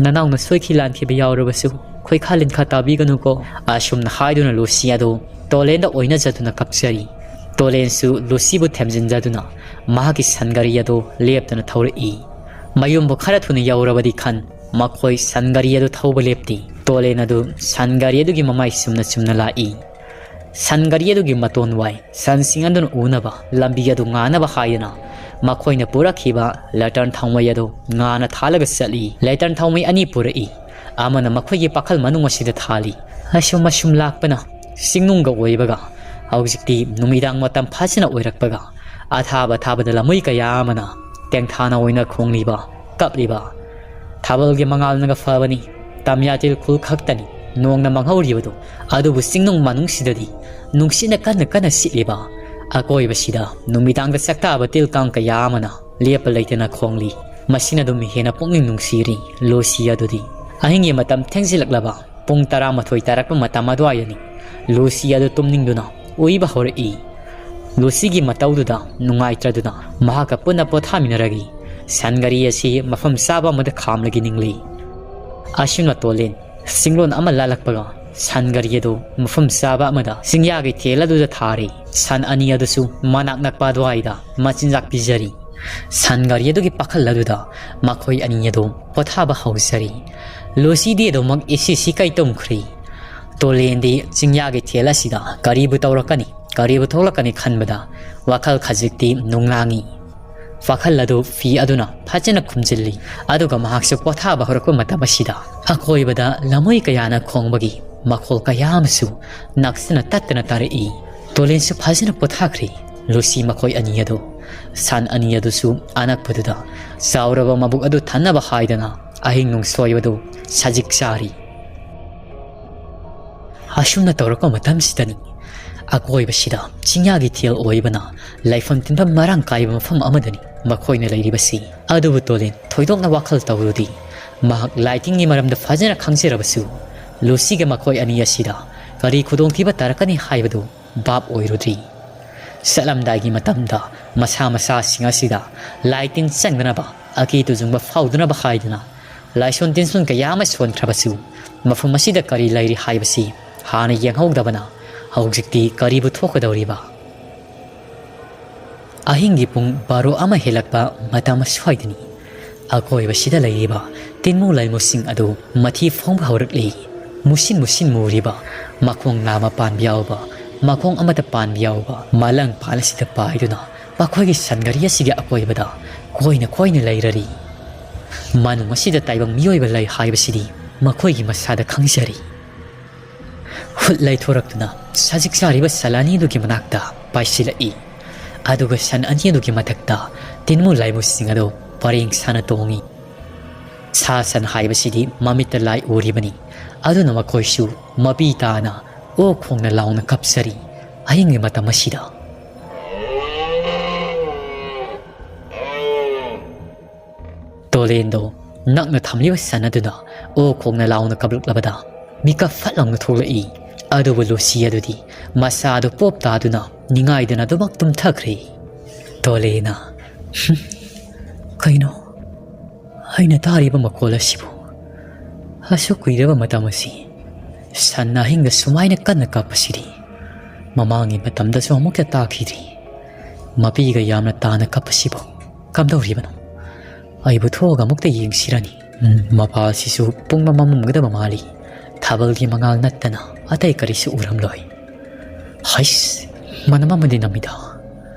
"ꯅꯅꯥꯎꯅ ꯁꯣꯏꯈꯤ ꯂꯥꯟꯈꯤꯕ ꯌꯥꯎꯔꯕꯁꯨ ꯈꯣꯏꯈꯥ ꯂꯤꯟꯈꯥ ꯇꯥꯕꯤꯒꯅꯨꯀꯣ"꯫ ꯑꯁꯨꯝꯅ ꯍꯥꯏꯗꯨꯅ ꯂꯨꯁꯤ ꯑꯗꯨ ꯇꯣꯂꯦꯟꯗ ꯑꯣꯏꯅꯖꯗꯨꯅ ꯀꯞꯆꯔꯤ꯫ ꯇꯣꯂꯦꯟꯁꯨ ꯂꯨꯁꯤꯕꯨ ꯊꯦꯝꯖꯤꯟꯖꯗꯨꯅ ꯃꯍꯥꯛꯀꯤ ꯁꯟꯒꯥꯔꯤ ꯑꯗꯨ ꯂꯦꯞꯇꯅ ꯊꯧꯔꯛꯏ꯫ ꯃꯌꯨꯝꯕꯨ ꯈꯔ ꯊꯨꯅ ꯌꯧꯔꯕꯗꯤ ꯈꯟ ꯃꯈꯣꯏ ꯁꯟꯒꯥꯔꯤ ꯑꯗꯨ ꯊꯧꯕ ꯂꯦꯞꯇꯦ꯫ ꯇꯣꯂꯦꯟ ꯑꯗꯨ ꯁꯟꯒꯥꯔꯤ ꯑꯗꯨꯒꯤ ꯃꯃꯥꯏ ꯆꯨꯝꯅ ꯆꯨꯝꯅ ꯂꯥꯛꯏ꯫ ꯁꯟꯒꯥꯔꯤ ꯑꯗꯨꯒꯤ ꯃꯇꯣꯟ ꯋꯥꯏ ꯁꯟꯁꯤꯡ ꯑꯗꯨꯅ ꯎꯅꯕ ꯂꯝꯕꯤ ꯑꯗꯨ ꯉꯥꯅꯕ ꯍꯥꯏꯗꯨꯅ ꯃꯈꯣꯏꯅ ꯄꯨꯔꯛꯈꯤꯕ ꯂꯦꯇꯔꯟ ꯊꯥꯎꯃꯩ ꯑꯗꯨ ꯉꯥꯅ ꯊꯥꯜꯂꯒ ꯆꯠꯂꯤ꯫ ꯂꯦꯇꯔꯟ ꯊꯥꯎꯃꯩ ꯑꯅꯤ ꯄꯨꯔꯛꯏ꯫ ꯑꯃꯅ ꯃꯈꯣꯏꯒꯤ ꯄꯥꯈꯜ ꯃꯅꯨꯡ ꯑꯁꯤꯗ ꯊꯥꯜꯂꯤ꯫ ꯑꯁꯨꯝ ꯑꯁꯨꯝ ꯂꯥꯛꯄꯅ ꯆꯤꯡꯅꯨꯡꯒ ꯑꯣꯏꯕꯒ ꯍꯧꯖꯤꯛꯇꯤ ꯅꯨꯃꯤꯗꯥꯡ ꯃꯇꯝ ꯐꯥꯖꯅ ꯑꯣꯏꯔꯛꯄꯒ ꯑꯊꯥꯕ ꯊꯥꯕꯗ ꯂꯝꯃꯩ ꯀꯌꯥ ꯑꯃꯅ ꯇꯦꯡꯊꯥꯅ ꯑꯣꯏꯅ ꯈꯣꯡꯂꯤꯕ, ꯀꯞꯂꯤꯕ꯫ ꯊꯥꯕꯜꯒꯤ ꯃꯉꯥꯜꯅꯒ ꯐꯕꯅꯤ, ꯇꯝꯌꯥꯇꯤꯜ ꯈꯨꯜ ꯈꯛꯇꯅꯤ ꯅꯣꯡꯅ ꯃꯥꯡꯍꯧꯔꯤꯕꯗꯣ꯫ ꯑꯗꯨꯕꯨ ꯆꯤꯡꯅꯨꯡ ꯃꯅꯨꯡꯁꯤꯗꯗꯤ ꯅꯨꯡꯁꯤꯠꯅ ꯀꯟꯅ ꯀꯟꯅ ꯁꯤꯠꯂꯤꯕ꯫ ꯑꯀꯣꯏꯕꯁꯤꯗ ꯅꯨꯃꯤꯗꯥꯡꯗ ꯆꯥꯛꯇꯥꯕ ꯇꯤꯜ ꯀꯥꯡ ꯀꯌꯥ ꯑꯃꯅ ꯂꯦꯞꯄ ꯂꯩꯇꯅ ꯈꯣꯡꯂꯤ꯫ ꯃꯁꯤꯅ ꯑꯗꯨꯝ ꯍꯦꯟꯅ ꯄꯨꯛꯅꯤꯡ ꯅꯨꯡꯁꯤꯔꯤ ꯂꯨꯁꯤ ꯑꯗꯨꯗꯤ꯫ ꯑꯍꯤꯡꯒꯤ ꯃꯇꯝ ꯊꯦꯡꯖꯤꯜꯂꯛꯂꯕ ꯄꯨꯡ ꯇꯔꯥꯃꯥꯊꯣꯏ ꯇꯥꯔꯛꯄ ꯃꯇꯝ ꯑꯗꯨꯋꯥꯏꯗꯅꯤ꯫ ꯂꯨꯁꯤ ꯑꯗꯨ ꯇꯨꯝꯅꯤꯡꯗꯨꯅ ꯎꯏꯕ ꯍꯧꯔꯛꯏ꯫ ꯂꯨꯁꯤꯒꯤ ꯃꯇꯧꯗꯨꯗ ꯅꯨꯡꯉꯥꯏꯇ꯭ꯔꯗꯨꯅ ꯃꯍꯥꯛꯀ ꯄꯨꯟꯅ ꯄꯣꯊꯥꯃꯤꯟꯅꯔꯒ ꯁꯟꯒꯥꯔꯤ ꯑꯁꯤ ꯃꯐꯝ ꯆꯥꯕ ꯑꯃꯗ ꯈꯥꯝꯂꯒ ꯅꯤꯡꯂꯤ꯫ ꯑꯁꯨꯝꯅ ꯇꯣꯂꯦꯟ ꯆꯤꯡꯂꯣꯟ ꯑꯃ ꯂꯥꯜꯂꯛꯄꯒ ꯁꯟꯒꯥꯔꯤ ꯑꯗꯨ ꯃꯐꯝ ꯆꯥꯕ ꯑꯃꯗ ꯆꯤꯡꯌꯥꯒꯤ ꯊꯦꯜ ꯑꯗꯨꯗ ꯊꯥꯔꯦ꯫ ꯁꯟ ꯑꯅꯤ ꯑꯗꯨꯁꯨ ꯃꯅꯥꯛ ꯅꯛꯄ ꯑꯗꯨꯋꯥꯏꯗ ꯃꯆꯤꯟꯖꯥꯛ ꯄꯤꯖꯔꯤ꯫ ꯁꯟꯒꯥꯔꯤ ꯑꯗꯨꯒꯤ ꯄꯥꯈꯜ ꯑꯗꯨꯗ ꯃꯈꯣꯏ ꯑꯅꯤ ꯑꯗꯨ ꯄꯣꯊꯥꯕ ꯍꯧꯖꯔꯤ꯫ ꯂꯨꯁꯤꯗꯤ ꯑꯗꯨꯃꯛ ꯏꯁꯤ ꯁꯤꯀꯩ ꯇꯨꯝꯈ꯭ꯔꯤ꯫ ꯇꯣꯂꯦꯟꯗꯤ ꯆꯤꯡꯌꯥꯒꯤ ꯊꯦꯜ ꯑꯁꯤꯗ ꯀꯔꯤꯕꯨ ꯇꯧꯔꯛꯀꯅꯤ, ꯀꯔꯤꯕꯨ ꯊꯣꯛꯂꯛꯀꯅꯤ ꯈꯟꯕꯗ ꯋꯥꯈꯜ ꯈꯖꯤꯛꯇꯤ ꯅꯨꯡꯂꯥꯡꯉꯤ꯫ ꯋꯥꯈꯜ ꯑꯗꯨ ꯐꯤ ꯑꯗꯨꯅ ꯐꯖꯅ ꯈꯨꯝꯖꯤꯜꯂꯤ꯫ ꯑꯗꯨꯒ ꯃꯍꯥꯛꯁꯨ ꯄꯣꯊꯥꯕ ꯍꯧꯔꯛꯄ ꯃꯇꯝ ꯑꯁꯤꯗ ꯑꯀꯣꯏꯕꯗ ꯂꯝꯃꯣꯏ ꯀꯌꯥꯅ ꯈꯣꯡꯕꯒꯤ ꯃꯈꯣꯜ ꯀꯌꯥ ꯑꯃꯁꯨ ꯅꯛꯁꯤꯟꯅ ꯇꯠꯇꯅ ꯇꯥꯔꯛꯏ꯫ ꯇꯣꯂꯦꯟꯁꯨ ꯐꯖꯅ ꯄꯣꯊꯥꯈ꯭ꯔꯦ꯫ ꯂꯨꯁꯤ ꯃꯈꯣꯏ ꯑꯅꯤ ꯑꯗꯨ, ꯁꯟ ꯑꯅꯤ ꯑꯗꯨꯁꯨ ꯑꯅꯛꯄꯗꯨꯗ ꯆꯥꯎꯔꯕ ꯃꯕꯨꯛ ꯑꯗꯨ ꯊꯟꯅꯕ ꯍꯥꯏꯗꯅ ꯑꯍꯤꯡ ꯅꯨꯡꯁꯣꯏꯕꯗꯨ ꯁꯖꯤꯛ ꯆꯥꯔꯤ꯫ ꯑꯁꯨꯝꯅ ꯇꯧꯔꯛꯄ ꯃꯇꯝꯁꯤꯗꯅꯤ ꯑꯀꯣꯏꯕꯁꯤꯗ ꯆꯤꯡꯌꯥꯒꯤ ꯊꯦꯜ ꯑꯣꯏꯕꯅ ꯂꯩꯐꯝ ꯇꯤꯟꯐꯝ ꯃꯔꯥꯡ ꯀꯥꯏꯕ ꯃꯐꯝ ꯑꯃꯗꯅꯤ ꯃꯈꯣꯏꯅ ꯂꯩꯔꯤꯕꯁꯤ꯫ ꯑꯗꯨꯕꯨ ꯇꯣꯂꯦꯟ ꯊꯣꯏꯗꯣꯛꯅ ꯋꯥꯈꯜ ꯇꯧꯔꯨꯗꯦ꯫ ꯃꯍꯥꯛ ꯂꯥꯏꯇꯤꯡꯒꯤ ꯃꯔꯝꯗ ꯐꯖꯅ ꯈꯪꯖꯔꯕꯁꯨ ꯂꯨꯁꯤꯒ ꯃꯈꯣꯏ ꯑꯅꯤ ꯑꯁꯤꯗ ꯀꯔꯤ ꯈꯨꯗꯣꯡꯊꯤꯕ ꯇꯥꯔꯛꯀꯅꯤ ꯍꯥꯏꯕꯗꯨ ꯚꯥꯞ ꯑꯣꯏꯔꯨꯗ꯭ꯔꯤ꯫ ꯆꯠꯂꯝꯗꯥꯏꯒꯤ ꯃꯇꯝꯗ ꯃꯁꯥ ꯃꯁꯥꯁꯤꯡ ꯑꯁꯤꯗ ꯂꯥꯏꯇꯤꯟ ꯆꯪꯗꯅꯕ, ꯑꯀꯤ ꯇꯨꯖꯨꯡꯕ ꯐꯥꯎꯗꯅꯕ ꯍꯥꯏꯗꯨꯅ ꯂꯥꯏꯁꯣꯟ ꯇꯤꯟꯁꯣꯟ ꯀꯌꯥ ꯑꯃ ꯁꯣꯟꯈ꯭ꯔꯕꯁꯨ, ꯃꯐꯝ ꯑꯁꯤꯗ ꯀꯔꯤ ꯂꯩꯔꯤ ꯍꯥꯏꯕꯁꯤ ꯍꯥꯟꯅ ꯌꯦꯡꯍꯧꯗꯕꯅ ꯍꯧꯖꯤꯛꯇꯤ ꯀꯔꯤꯕꯨ ꯊꯣꯛꯀꯗꯧꯔꯤꯕ? ꯑꯍꯤꯡꯒꯤ ꯄꯨꯡ ꯕꯥꯔꯣ ꯑꯃ ꯍꯦꯜꯂꯛꯄ ꯃꯇꯝ ꯑꯁ꯭ꯋꯥꯏꯗꯅꯤ꯫ ꯑꯀꯣꯏꯕꯁꯤꯗ ꯂꯩꯔꯤꯕ ꯇꯤꯟꯃꯨ ꯂꯥꯏꯃꯨꯁꯤꯡ ꯑꯗꯨ ꯃꯊꯤ ꯐꯣꯡꯕ ꯍꯧꯔꯛꯂꯤ꯫ ꯃꯨꯁꯤꯟ ꯃꯨꯁꯤꯟ ꯃꯨꯔꯤꯕ, ꯃꯈꯣꯡ ꯅꯥꯝꯃ ꯄꯥꯟꯕ ꯌꯥꯎꯕ, ꯃꯈꯣꯡ ꯑꯃꯠꯇ ꯄꯥꯟꯕ ꯌꯥꯎꯕ ꯃꯂꯪ ꯄꯥꯜ ꯑꯁꯤꯗ ꯄꯥꯏꯗꯨꯅ ꯃꯈꯣꯏꯒꯤ ꯁꯟ ꯒꯥꯔꯤ ꯑꯁꯤꯒꯤ ꯑꯀꯣꯏꯕꯗ ꯀꯣꯏꯅ ꯀꯣꯏꯅ ꯂꯩꯔꯔꯤ꯫ ꯃꯅꯨꯡ ꯑꯁꯤꯗ ꯇꯥꯏꯕꯪ ꯃꯤꯑꯣꯏꯕ ꯂꯩ ꯍꯥꯏꯕꯁꯤꯗꯤ ꯃꯈꯣꯏꯒꯤ ꯃꯁꯥꯗ ꯈꯪꯖꯔꯤ꯫ ꯍꯨꯠ ꯂꯩꯊꯣꯔꯛꯇꯨꯅ ꯁꯖꯤꯛ ꯆꯥꯔꯤꯕ ꯁꯟ ꯑꯅꯤꯗꯨꯒꯤ ꯃꯅꯥꯛꯇ ꯄꯥꯏꯁꯤꯜꯂꯛꯏ꯫ ꯑꯗꯨꯒ ꯁꯟ ꯑꯅꯤꯗꯨꯒꯤ ꯃꯊꯛꯇ ꯇꯤꯟꯃꯨ ꯂꯥꯏꯃꯨꯁꯤꯡ ꯑꯗꯨ ꯄꯔꯦꯡ ꯁꯥꯅ ꯇꯣꯡꯏ꯫ ꯁꯥ ꯁꯟ ꯍꯥꯏꯕꯁꯤꯗꯤ ꯃꯃꯤꯠꯇ ꯂꯥꯏ ꯎꯔꯤꯕꯅꯤ꯫ ꯑꯗꯨꯅ ꯃꯈꯣꯏꯁꯨ ꯃꯄꯤ ꯇꯥꯅ ꯑꯣ ꯈꯣꯡꯅ ꯂꯥꯎꯅ ꯀꯞꯆꯔꯤ꯫ ꯑꯍꯤꯡꯒꯤ ꯃꯇꯝ ꯑꯁꯤꯗ ꯇꯣꯂꯦꯟꯗꯣ ꯅꯛꯅ ꯊꯝꯂꯤꯕ ꯁꯟ ꯑꯗꯨꯅ ꯑꯣ ꯈꯣꯡꯅ ꯂꯥꯎꯅ ꯀꯞꯂꯛꯂꯕꯗ ꯃꯤꯀꯞ ꯐꯠ ꯂꯥꯎꯅ ꯊꯣꯛꯂꯛꯏ꯫ ꯑꯗꯨꯕꯨ ꯂꯨꯁꯤ ꯑꯗꯨꯗꯤ ꯃꯁꯥ ꯑꯗꯨ ꯄꯣꯞ ꯇꯥꯗꯨꯅ ꯅꯤꯡꯉꯥꯏꯗꯅ ꯑꯗꯨꯃꯛ ꯇꯨꯝꯊꯈ꯭ꯔꯦ꯫ ꯇꯣꯂꯦꯅ, "ꯍꯨꯝ, ꯀꯩꯅꯣ ꯑꯩꯅ ꯇꯥꯔꯤꯕ ꯃꯈꯣꯜ ꯑꯁꯤꯕꯨ? ꯑꯁꯨꯛ ꯀꯨꯏꯔꯕ ꯃꯇꯝ ꯑꯁꯤ ꯁꯟꯅ ꯑꯍꯤꯡꯗ ꯁꯨꯃꯥꯏꯅ ꯀꯟꯅ ꯀꯞꯄꯁꯤꯗꯤ ꯃꯃꯥꯡꯒꯤ ꯃꯇꯝꯗꯁꯨ ꯑꯃꯨꯛꯇ ꯇꯥꯈꯤꯗ꯭ꯔꯤ꯫ ꯃꯄꯤꯒ ꯌꯥꯝꯅ ꯇꯥꯅ ꯀꯞꯄꯁꯤꯕꯨ ꯀꯝꯗꯧꯔꯤꯕꯅꯣ? ꯑꯩꯕꯨ ꯊꯣꯛꯑꯒ ꯑꯃꯨꯛꯇ ꯌꯦꯡꯁꯤꯔꯅꯤ?" ꯎꯝ, ꯃꯄꯥ ꯑꯁꯤꯁꯨ ꯄꯨꯡꯃꯝ ꯃꯝꯃꯝꯒꯗꯕ ꯃꯥꯜꯂꯤ꯫ ꯊꯥꯕꯜꯒꯤ ꯃꯉꯥꯜ ꯅꯠꯇꯅ ꯑꯇꯩ ꯀꯔꯤꯁꯨ ꯎꯔꯝꯂꯣꯏ꯫ ꯍꯩꯁ, ꯃꯅꯝ ꯑꯃꯗꯤ ꯅꯝꯃꯤꯗ꯫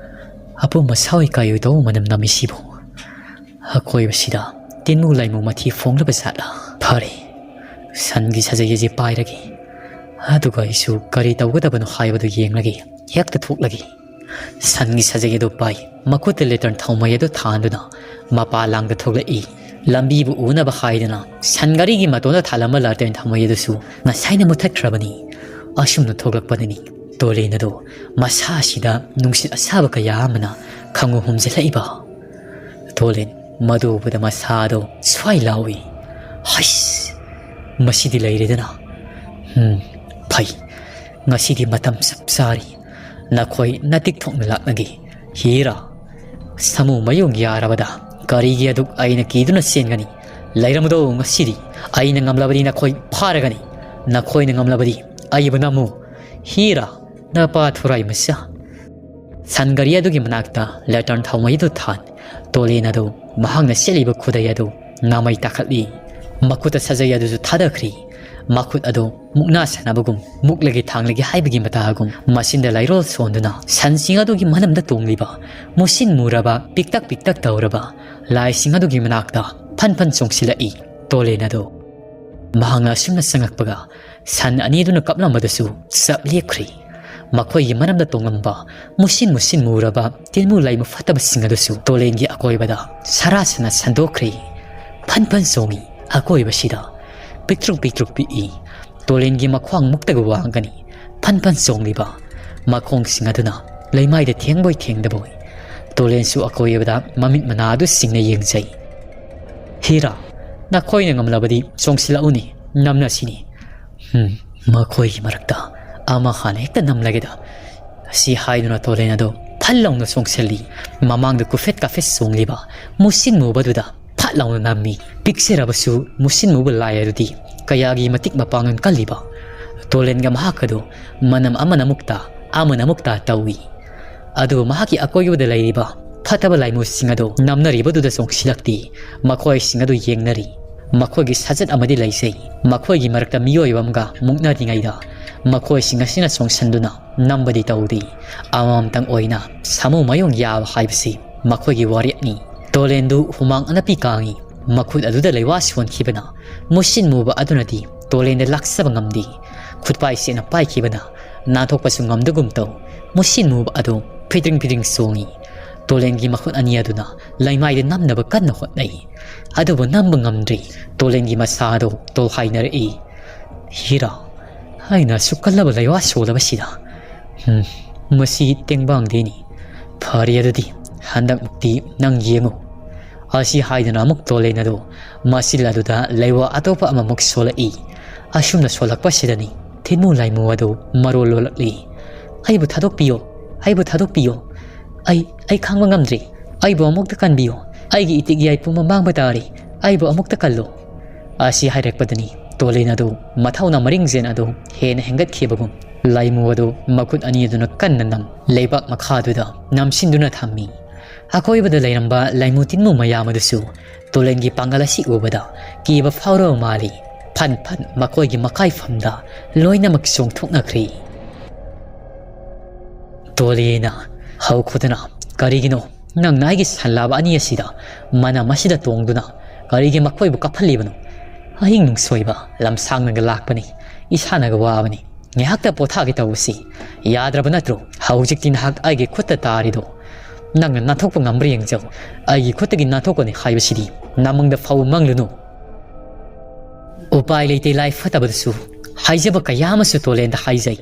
ꯑꯄꯨꯝꯕ ꯁꯥꯑꯣꯏ ꯀꯥꯏꯑꯣꯏ ꯇꯧꯕ ꯃꯅꯝ ꯅꯝꯃꯤꯁꯤꯕꯨ꯫ ꯑꯀꯣꯏꯕꯁꯤꯗ ꯇꯤꯟꯃꯨ ꯂꯥꯏꯃꯨ ꯃꯊꯤ ꯐꯣꯡꯂꯕ ꯖꯥꯠꯂꯥ? ꯐꯔꯦ, ꯁꯟꯒꯤ ꯁꯖꯩ ꯑꯁꯤ ꯄꯥꯏꯔꯒꯦ꯫ ꯑꯗꯨꯒ ꯑꯩꯁꯨ ꯀꯔꯤ ꯇꯧꯒꯗꯕꯅꯣ ꯍꯥꯏꯕꯗꯨ ꯌꯦꯡꯂꯒꯦ꯫ ꯍꯦꯛꯇ ꯊꯣꯛꯂꯒꯦ꯫ ꯁꯟꯒꯤ ꯁꯖꯩ ꯑꯗꯨ ꯄꯥꯏ, ꯃꯈꯨꯠꯇ ꯂꯦꯇꯔꯟ ꯊꯥꯎꯃꯩ ꯑꯗꯨ ꯊꯥꯟꯗꯨꯅ ꯃꯄꯥ ꯂꯥꯡꯗ ꯊꯣꯛꯂꯛꯏ꯫ ꯂꯝꯕꯤꯕꯨ ꯎꯅꯕ ꯍꯥꯏꯗꯨꯅ ꯁꯟ ꯒꯥꯔꯤꯒꯤ ꯃꯇꯣꯟꯗ ꯊꯥꯜꯂꯝꯕ ꯂꯦꯇꯔꯟ ꯊꯥꯎꯃꯩ ꯑꯗꯨꯁꯨ ꯉꯁꯥꯏꯅ ꯃꯨꯊꯠꯈ꯭ꯔꯕꯅꯤ꯫ ꯑꯁꯨꯝꯅ ꯊꯣꯛꯂꯛꯄꯗꯅꯤ ꯇꯣꯂꯦꯟ ꯑꯗꯨ ꯃꯁꯥ ꯑꯁꯤꯗ ꯅꯨꯡꯁꯤꯠ ꯑꯁꯥꯕ ꯀꯌꯥ ꯑꯃꯅ ꯈꯪꯍꯨꯝ ꯍꯨꯝꯖꯤꯜꯂꯛꯏꯕ꯫ ꯇꯣꯂꯦꯟ ꯃꯗꯨ ꯎꯕꯗ ꯃꯁꯥꯗꯣ ꯁ꯭ꯋꯥꯏ ꯂꯥꯎꯏ꯫ ꯍꯩꯁ! ꯃꯁꯤꯗꯤ ꯂꯩꯔꯦꯗꯅ꯫ ꯎꯝ, ꯐꯩ꯫ ꯉꯁꯤꯗꯤ ꯃꯇꯝ ꯆꯞ ꯆꯥꯔꯤ꯫ ꯅꯈꯣꯏ ꯅꯇꯤꯛ ꯊꯣꯛꯅ ꯂꯥꯛꯅꯒꯦ꯫ ꯍꯤꯔꯥ, ꯁꯥꯃꯨ ꯃꯌꯨꯡ ꯌꯥꯔꯕꯗ ꯀꯔꯤꯒꯤ ꯑꯗꯨꯛ ꯑꯩꯅ ꯀꯤꯗꯨꯅ ꯆꯦꯟꯒꯅꯤ? "ꯂꯩꯔꯝꯃꯨꯗꯧ, ꯉꯁꯤꯗꯤ ꯑꯩꯅ ꯉꯝꯂꯕꯗꯤ ꯅꯈꯣꯏ ꯐꯥꯔꯒꯅꯤ, ꯅꯈꯣꯏꯅ ꯉꯝꯂꯕꯗꯤ ꯑꯩꯕꯨ ꯅꯝꯃꯨ, ꯍꯤꯔꯥ, ꯅꯄꯥ ꯊꯨꯔꯥꯏ ꯃꯆꯥ꯫" ꯁꯟ ꯒꯥꯔꯤ ꯑꯗꯨꯒꯤ ꯃꯅꯥꯛꯇ ꯂꯦꯇꯔꯟ ꯊꯥꯎꯃꯩ ꯑꯗꯨ ꯊꯥꯟ, ꯇꯣꯂꯦꯟ ꯑꯗꯨ ꯃꯍꯥꯛꯅ ꯁꯦꯠꯂꯤꯕ ꯈꯨꯗꯩ ꯑꯗꯨ ꯅꯥꯃꯩ ꯇꯥꯈꯠꯂꯤ꯫ ꯃꯈꯨꯠꯇ ꯁꯥꯖꯩ ꯑꯗꯨꯁꯨ ꯊꯥꯗꯈ꯭ꯔꯤ꯫ ꯃꯈꯨꯠ ꯑꯗꯨ ꯃꯨꯛꯅꯥ ꯁꯥꯟꯅꯕꯒꯨꯝ, ꯃꯨꯛꯂꯒꯦ ꯊꯥꯡꯂꯒꯦ ꯍꯥꯏꯕꯒꯤ ꯃꯇꯥꯒꯨꯝ, ꯃꯆꯤꯟꯗ ꯂꯩꯔꯣꯜ ꯁꯣꯟꯗꯨꯅ ꯁꯟꯁꯤꯡ ꯑꯗꯨꯒꯤ ꯃꯅꯝꯗ ꯇꯣꯡꯂꯤꯕ, ꯃꯨꯁꯤꯟ ꯃꯨꯔꯕ, ꯄꯤꯛꯇꯛ ꯄꯤꯛꯇꯛ ꯇꯧꯔꯕ ꯂꯥꯏꯁꯤꯡ ꯑꯗꯨꯒꯤ ꯃꯅꯥꯛꯇ ꯐꯟ ꯐꯟ ꯆꯣꯡꯁꯤꯜꯂꯛꯏ꯫ ꯇꯣꯂꯦꯟ ꯑꯗꯨ ꯃꯍꯥꯛꯅ ꯑꯁꯨꯝꯅ ꯆꯪꯉꯛꯄꯒ, ꯁꯟ ꯑꯅꯤꯗꯨꯅ ꯀꯞꯂꯝꯕꯗꯨꯁꯨ ꯆꯞ ꯂꯦꯞꯈ꯭ꯔꯤ꯫ ꯃꯈꯣꯏꯒꯤ ꯃꯔꯝꯗ ꯇꯣꯡꯂꯝꯕ ꯃꯨꯁꯤꯟ ꯃꯨꯁꯤꯟ ꯃꯨꯔꯕ ꯇꯤꯟꯃꯨ ꯂꯥꯏꯃꯨ ꯐꯠꯇꯕꯁꯤꯡ ꯑꯗꯨꯁꯨ ꯇꯣꯂꯦꯟꯒꯤ ꯑꯀꯣꯏꯕꯗ ꯁꯔꯥ ꯁꯅ ꯁꯟꯗꯣꯛꯈ꯭ꯔꯤ꯫ ꯐꯟ ꯐꯟ ꯆꯣꯡꯉꯤ꯫ ꯑꯀꯣꯏꯕꯁꯤꯗ ꯄꯤꯛꯇ꯭ꯔꯨꯛ ꯄꯤꯛꯇ꯭ꯔꯨꯛ ꯄꯤꯛꯏ꯫ ꯇꯣꯂꯦꯟꯒꯤ ꯃꯈ꯭ꯋꯥꯡ ꯃꯨꯛꯇꯒ ꯋꯥꯡꯒꯅꯤ꯫ ꯐꯟ ꯐꯟ ꯆꯣꯡꯂꯤꯕ ꯃꯈꯣꯡꯁꯤꯡ ꯑꯗꯨꯅ ꯂꯩꯃꯥꯏꯗ ꯊꯦꯡꯕꯣꯏ ꯊꯦꯡꯗꯕꯣꯏ꯫ ꯇꯣꯂꯦꯟꯁꯨ ꯑꯀꯣꯏꯕꯗ ꯃꯃꯤꯠ ꯃꯅꯥ ꯑꯗꯨ ꯁꯤꯡꯅ ꯌꯦꯡꯖꯩ꯫ "ꯍꯤꯔꯥ, ꯅꯈꯣꯏꯅ ꯉꯝꯂꯕꯗꯤ ꯆꯣꯡꯁꯤꯜꯂꯛꯎꯅꯦ, ꯅꯝꯅꯁꯤꯅꯦ꯫" "ꯍꯝ, ꯃꯈꯣꯏꯒꯤ ꯃꯔꯛꯇ ꯑꯃ ꯍꯥꯟꯅ ꯍꯦꯛꯇ ꯅꯝꯂꯒꯦꯗ꯫" ꯑꯁꯤ ꯍꯥꯏꯗꯨꯅ ꯇꯣꯂꯦꯟ ꯑꯗꯨ ꯐꯜ ꯂꯥꯎꯅ ꯆꯣꯡꯁꯤꯜꯂꯤ꯫ ꯃꯃꯥꯡꯗ ꯀꯨꯐꯦꯠ ꯀꯥꯐꯦꯠ ꯆꯣꯡꯂꯤꯕ ꯃꯨꯁꯤꯟ ꯃꯨꯕꯗꯨꯗ ꯐꯠ ꯂꯥꯎꯅ ꯅꯝꯃꯤ꯫ ꯄꯤꯛꯆꯔꯕꯁꯨ ꯃꯨꯁꯤꯟ ꯃꯨꯕ ꯂꯥꯏ ꯑꯗꯨꯗꯤ ꯀꯌꯥꯒꯤ ꯃꯇꯤꯛ ꯃꯄꯥꯡꯒꯜ ꯀꯜꯂꯤꯕ꯫ ꯇꯣꯂꯦꯟꯒ ꯃꯍꯥꯛ ꯑꯗꯨ ꯃꯅꯝ ꯑꯃꯅ ꯑꯃꯨꯛꯇ, ꯑꯃꯅ ꯑꯃꯨꯛꯇ ꯇꯧꯏ꯫ ꯑꯗꯨꯕꯨ ꯃꯍꯥꯛꯀꯤ ꯑꯀꯣꯏꯕꯗ ꯂꯩꯔꯤꯕ ꯐꯠꯇꯕ ꯂꯥꯏꯃꯨꯁꯤꯡ ꯑꯗꯨ ꯅꯝꯅꯔꯤꯕꯗꯨꯗ ꯆꯣꯡꯁꯤꯜꯂꯛꯇꯦ꯫ ꯃꯈꯣꯏꯁꯤꯡ ꯑꯗꯨ ꯌꯦꯡꯅꯔꯤ꯫ ꯃꯈꯣꯏꯒꯤ ꯁꯥꯖꯠ ꯑꯃꯗꯤ ꯂꯩꯖꯩ꯫ ꯃꯈꯣꯏꯒꯤ ꯃꯔꯛꯇ ꯃꯤꯑꯣꯏꯕ ꯑꯃꯒ ꯃꯨꯛꯅꯔꯤꯉꯩꯗ ꯃꯈꯣꯏꯁꯤꯡ ꯑꯁꯤꯅ ꯆꯣꯡꯁꯤꯟꯗꯨꯅ ꯅꯝꯕꯗꯤ ꯇꯧꯗꯦ꯫ ꯑꯃꯃꯝꯇꯪ ꯑꯣꯏꯅ ꯁꯥꯃꯨ ꯃꯌꯣꯡ ꯌꯥꯕ ꯍꯥꯏꯕꯁꯤ ꯃꯈꯣꯏꯒꯤ ꯋꯥꯔꯦꯞꯅꯤ꯫ ꯇꯣꯂꯦꯟꯗꯨ ꯍꯨꯃꯥꯡ ꯑꯅꯞꯄꯤ ꯀꯥꯡꯏ꯫ ꯃꯈꯨꯠ ꯑꯗꯨꯗ ꯂꯩꯋꯥ ꯁꯣꯟꯈꯤꯕꯅ ꯃꯨꯁꯤꯟ ꯃꯨꯕ ꯑꯗꯨꯅꯗꯤ ꯇꯣꯂꯦꯟꯗ ꯂꯥꯛꯆꯕ ꯉꯝꯗꯦ꯫ ꯈꯨꯠꯄꯥꯏ ꯁꯦꯠꯅ ꯄꯥꯏꯈꯤꯕꯅ ꯅꯥꯟꯊꯣꯛꯄꯁꯨ ꯉꯝꯗꯒꯨꯝ ꯇꯧ꯫ ꯃꯨꯁꯤꯟ ꯃꯨꯕ ꯑꯗꯨ ꯐꯤꯗ꯭ꯔꯤꯡ ꯐꯤꯗ꯭ꯔꯤꯡ ꯆꯣꯡꯏ꯫ ꯇꯣꯂꯦꯟꯒꯤ ꯃꯈꯨꯠ ꯑꯅꯤ ꯑꯗꯨꯅ ꯂꯩꯃꯥꯏꯗ ꯅꯝꯅꯕ ꯀꯟꯅ ꯍꯣꯠꯅꯩ꯫ ꯑꯗꯨꯕꯨ ꯅꯝꯕ ꯉꯝꯗ꯭ꯔꯦ꯫ ꯇꯣꯂꯦꯟꯒꯤ ꯃꯁꯥ ꯑꯗꯨ ꯇꯣꯜꯍꯥꯏꯅꯔꯛꯏ꯫ "ꯍꯤꯔꯥ, ꯑꯩꯅ ꯑꯁꯨꯛ ꯀꯜꯂꯕ ꯂꯩꯋꯥ ꯁꯣꯜꯂꯕꯁꯤꯗ, ꯎꯝ, ꯃꯁꯤ ꯇꯦꯡꯕꯥꯡꯗꯦꯅꯤ꯫ ꯐꯔꯦ ꯑꯗꯨꯗꯤ, ꯍꯟꯗꯛꯃꯨꯛꯇꯤ ꯅꯪ ꯌꯦꯡꯉꯨ꯫" ꯑꯁꯤ ꯍꯥꯏꯗꯨꯅ ꯑꯃꯨꯛ ꯇꯣꯂꯦꯟ ꯑꯗꯨ ꯃꯆꯤꯜ ꯑꯗꯨꯗ ꯂꯩꯋꯥ ꯑꯇꯣꯞꯄ ꯑꯃꯃꯨꯛ ꯁꯣꯜꯂꯛꯏ꯫ ꯑꯁꯨꯝꯅ ꯁꯣꯜꯂꯛꯄꯁꯤꯗꯅꯤ ꯊꯤꯟꯃꯨ ꯂꯥꯏꯃꯨ ꯑꯗꯨ ꯃꯔꯣꯜ ꯂꯣꯜꯂꯛꯂꯤ꯫ "ꯑꯩꯕꯨ ꯊꯥꯗꯣꯛꯄꯤꯌꯣ, ꯑꯩꯕꯨ ꯊꯥꯗꯣꯛꯄꯤꯌꯣ꯫ ꯑꯩ, ꯑꯩ ꯈꯥꯡꯕ ꯉꯝꯗ꯭ꯔꯦ꯫ ꯑꯩꯕꯨ ꯑꯃꯨꯛꯇ ꯀꯟꯕꯤꯌꯣ꯫ ꯑꯩꯒꯤ ꯏꯇꯤꯛ ꯏꯌꯥꯏ ꯄꯨꯝꯕ ꯃꯥꯡꯕ ꯇꯥꯔꯦ꯫ "ꯑꯩꯕꯨ ꯑꯃꯨꯛꯇ ꯀꯜꯂꯨ"꯫ ꯑꯁꯤ ꯍꯥꯏꯔꯛꯄꯗꯅꯤ ꯇꯣꯂꯦꯟ ꯑꯗꯨ ꯃꯊꯧꯅ ꯃꯔꯤꯡꯖꯦꯜ ꯑꯗꯨ ꯍꯦꯟꯅ ꯍꯦꯟꯒꯠꯈꯤꯕꯒꯨꯝ ꯂꯥꯏꯃꯨ ꯑꯗꯨ ꯃꯈꯨꯠ ꯑꯅꯤ ꯑꯗꯨꯅ ꯀꯟꯅ ꯅꯝ ꯂꯩꯕꯥꯛ ꯃꯈꯥꯗꯨꯗ ꯅꯝꯁꯤꯟꯗꯨꯅ ꯊꯝꯃꯤ꯫ ꯑꯀꯣꯏꯕꯗ ꯂꯩꯔꯝꯕ ꯂꯥꯏꯃꯨ ꯇꯤꯟꯃꯨ ꯃꯌꯥꯝ ꯑꯗꯨꯁꯨ ꯇꯣꯂꯦꯟꯒꯤ ꯄꯥꯡꯒꯜ ꯑꯁꯤ ꯎꯕꯗ ꯀꯤꯕ ꯐꯥꯎꯔꯕ ꯃꯥꯜꯂꯤ꯫ ꯐꯟ ꯐꯟ ꯃꯈꯣꯏꯒꯤ ꯃꯀꯥꯏꯐꯝꯗ ꯂꯣꯏꯅꯃꯛ ꯆꯣꯡꯊꯣꯛꯅꯈ꯭ꯔꯤ꯫ ꯇꯣꯂꯦꯟꯅ ꯍꯧꯈꯨꯗꯅ, "ꯀꯔꯤꯒꯤꯅꯣ ꯅꯪꯅ ꯑꯩꯒꯤ ꯁꯟꯂꯥꯕ ꯑꯅꯤ ꯑꯁꯤꯗ ꯃꯅꯝ ꯑꯁꯤꯗ ꯇꯣꯡꯗꯨꯅ ꯀꯔꯤꯒꯤ ꯃꯈꯣꯏꯕꯨ ꯀꯞꯍꯜꯂꯤꯕꯅꯣ? ꯑꯍꯤꯡ ꯅꯨꯡꯁꯣꯏꯕ ꯂꯝꯁꯥꯡꯅꯒ ꯂꯥꯛꯄꯅꯤ, ꯏꯁꯥꯅꯒ ꯋꯥꯕꯅꯤ꯫ ꯉꯥꯏꯍꯥꯛꯇ ꯄꯣꯊꯥꯒꯦ ꯇꯧꯕꯁꯤ ꯌꯥꯗ꯭ꯔꯕ ꯅꯠꯇ꯭ꯔꯣ? ꯍꯧꯖꯤꯛꯇꯤ ꯅꯍꯥꯛ ꯑꯩꯒꯤ ꯈꯨꯠꯇ ꯇꯥꯔꯤꯗꯣ ꯅꯪꯅ ꯅꯥꯟꯊꯣꯛꯄ ꯉꯝꯕ꯭ꯔꯥ ꯌꯦꯡꯖꯧ꯫ ꯑꯩꯒꯤ ꯈꯨꯠꯇꯒꯤ ꯅꯥꯟꯊꯣꯛꯀꯅꯤ ꯍꯥꯏꯕꯁꯤꯗꯤ ꯅꯃꯪꯗ ꯐꯥꯎꯕ ꯃꯪꯂꯨꯅꯨ"꯫ ꯎꯄꯥꯏ ꯂꯩꯇꯦ ꯂꯥꯏ ꯐꯠꯇꯕꯗꯁꯨ ꯍꯥꯏꯖꯕ ꯀꯌꯥ ꯑꯃꯁꯨ ꯇꯣꯂꯦꯟꯗ ꯍꯥꯏꯖꯩ꯫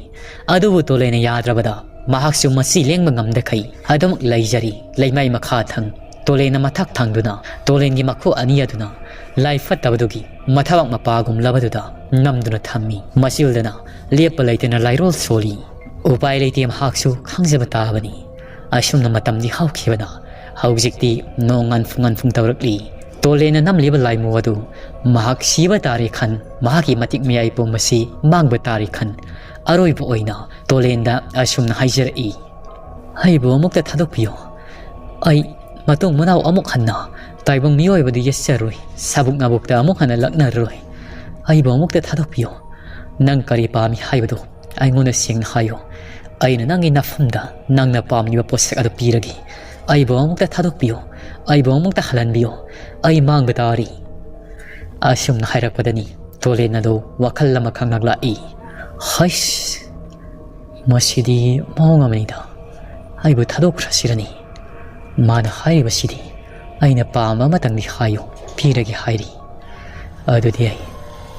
ꯑꯗꯨꯕꯨ ꯇꯣꯂꯦꯟꯅ ꯌꯥꯗ꯭ꯔꯕꯗ ꯃꯍꯥꯛꯁꯨ ꯃꯁꯤ ꯂꯦꯡꯕ ꯉꯝꯗꯈꯩ ꯑꯗꯨꯃꯛ ꯂꯩꯖꯔꯤ꯫ ꯂꯩꯃꯥꯏ ꯃꯈꯥ ꯊꯪ ꯇꯣꯂꯦꯟꯅ ꯃꯊꯛ ꯊꯪꯗꯨꯅ ꯇꯣꯂꯦꯟꯒꯤ ꯃꯈꯨ ꯑꯅꯤ ꯑꯗꯨꯅ ꯂꯥꯏ ꯐꯠꯇꯕꯗꯨꯒꯤ ꯃꯊꯕꯥꯛ ꯃꯄꯥꯒꯨꯝꯂꯕꯗꯨꯗ ꯅꯝꯗꯨꯅ ꯊꯝꯃꯤ꯫ ꯃꯁꯤꯜꯗꯅ ꯂꯦꯞꯄ ꯂꯩꯇꯅ ꯂꯥꯏꯔꯣꯜ ꯁꯣꯜꯂꯤ꯫ ꯎꯄꯥꯏ ꯂꯩꯇꯦ, ꯃꯍꯥꯛꯁꯨ ꯈꯪꯖꯕ ꯇꯥꯕꯅꯤ꯫ ꯑꯁꯨꯝꯅ ꯃꯇꯝꯗꯤ ꯍꯧꯈꯤꯕꯅ ꯍꯧꯖꯤꯛꯇꯤ ꯅꯣꯡ ꯉꯥꯟꯐꯨꯡ ꯉꯥꯟꯐꯨꯡ ꯇꯧꯔꯛꯂꯤ꯫ ꯇꯣꯂꯦꯟꯅ ꯅꯝꯂꯤꯕ ꯂꯥꯏꯃꯨ ꯑꯗꯨ ꯃꯍꯥꯛ ꯁꯤꯕ ꯇꯥꯔꯦ ꯈꯟ, ꯃꯍꯥꯛꯀꯤ ꯃꯇꯤꯛ ꯃꯌꯥꯏ ꯄꯨꯝꯕꯁꯤ ꯃꯥꯡꯕ ꯇꯥꯔꯦ ꯈꯟ, ꯑꯔꯣꯏꯕ ꯑꯣꯏꯅ ꯇꯣꯂꯦꯟꯗ ꯑꯁꯨꯝꯅ ꯍꯥꯏꯖꯔꯛꯏ, "ꯑꯩꯕꯨ ꯑꯃꯨꯛꯇ ꯊꯥꯗꯣꯛꯄꯤꯌꯨ꯫ ꯑꯩ ꯃꯇꯨꯡ ꯃꯅꯥꯎ ꯑꯃꯨꯛ ꯍꯟꯅ ꯇꯥꯏꯕꯪ ꯃꯤꯑꯣꯏꯕꯗꯨ ꯌꯦꯠꯆꯔꯣꯏ, ꯁꯥꯕꯨꯛ ꯅꯥꯕꯨꯛꯇ ꯑꯃꯨꯛ ꯍꯟꯅ ꯂꯛꯅꯔꯔꯣꯏ꯫ ꯑꯩꯕꯨ ꯑꯃꯨꯛꯇ ꯊꯥꯗꯣꯛꯄꯤꯌꯨ꯫ ꯅꯪ ꯀꯔꯤ ꯄꯥꯝꯃꯤ ꯍꯥꯏꯕꯗꯨ ꯑꯩꯉꯣꯟꯗ ꯁꯦꯡꯅ ꯍꯥꯏꯌꯨ꯫ ꯑꯩꯅ ꯅꯪꯒꯤ ꯅꯐꯝꯗ ꯅꯪꯅ ꯄꯥꯝꯂꯤꯕ ꯄꯣꯠꯁꯛ ꯑꯗꯨ ꯄꯤꯔꯒꯦ꯫ ꯑꯩꯕꯨ ꯑꯃꯨꯛꯇ ꯊꯥꯗꯣꯛꯄꯤꯌꯨ꯫ ꯑꯩꯕꯨ ꯑꯃꯨꯛꯇ ꯍꯜꯍꯟꯕꯤꯌꯨ꯫ ꯑꯩ ꯃꯥꯡꯕ ꯇꯥꯔꯤ"꯫ ꯑꯁꯨꯝꯅ ꯍꯥꯏꯔꯛꯄꯗꯅꯤ ꯇꯣꯂꯦꯟ ꯑꯗꯨ ꯋꯥꯈꯜ ꯑꯃꯈꯛ ꯂꯥꯛꯏ꯫ "ꯍꯩꯁ, ꯃꯁꯤꯗꯤ ꯃꯑꯣꯡ ꯑꯃꯅꯤꯗ꯫ ꯑꯩꯕꯨ ꯊꯥꯗꯣꯛꯈ꯭ꯔꯁꯤꯔꯅꯤ꯫ ꯃꯥꯅ ꯍꯥꯏꯔꯤꯕꯁꯤꯗꯤ ꯑꯩꯅ ꯄꯥꯝꯕ ꯑꯃꯇꯪꯗꯤ ꯍꯥꯏꯌꯨ, ꯄꯤꯔꯒꯦ ꯍꯥꯏꯔꯤ꯫ ꯑꯗꯨꯗꯤ ꯑꯩ,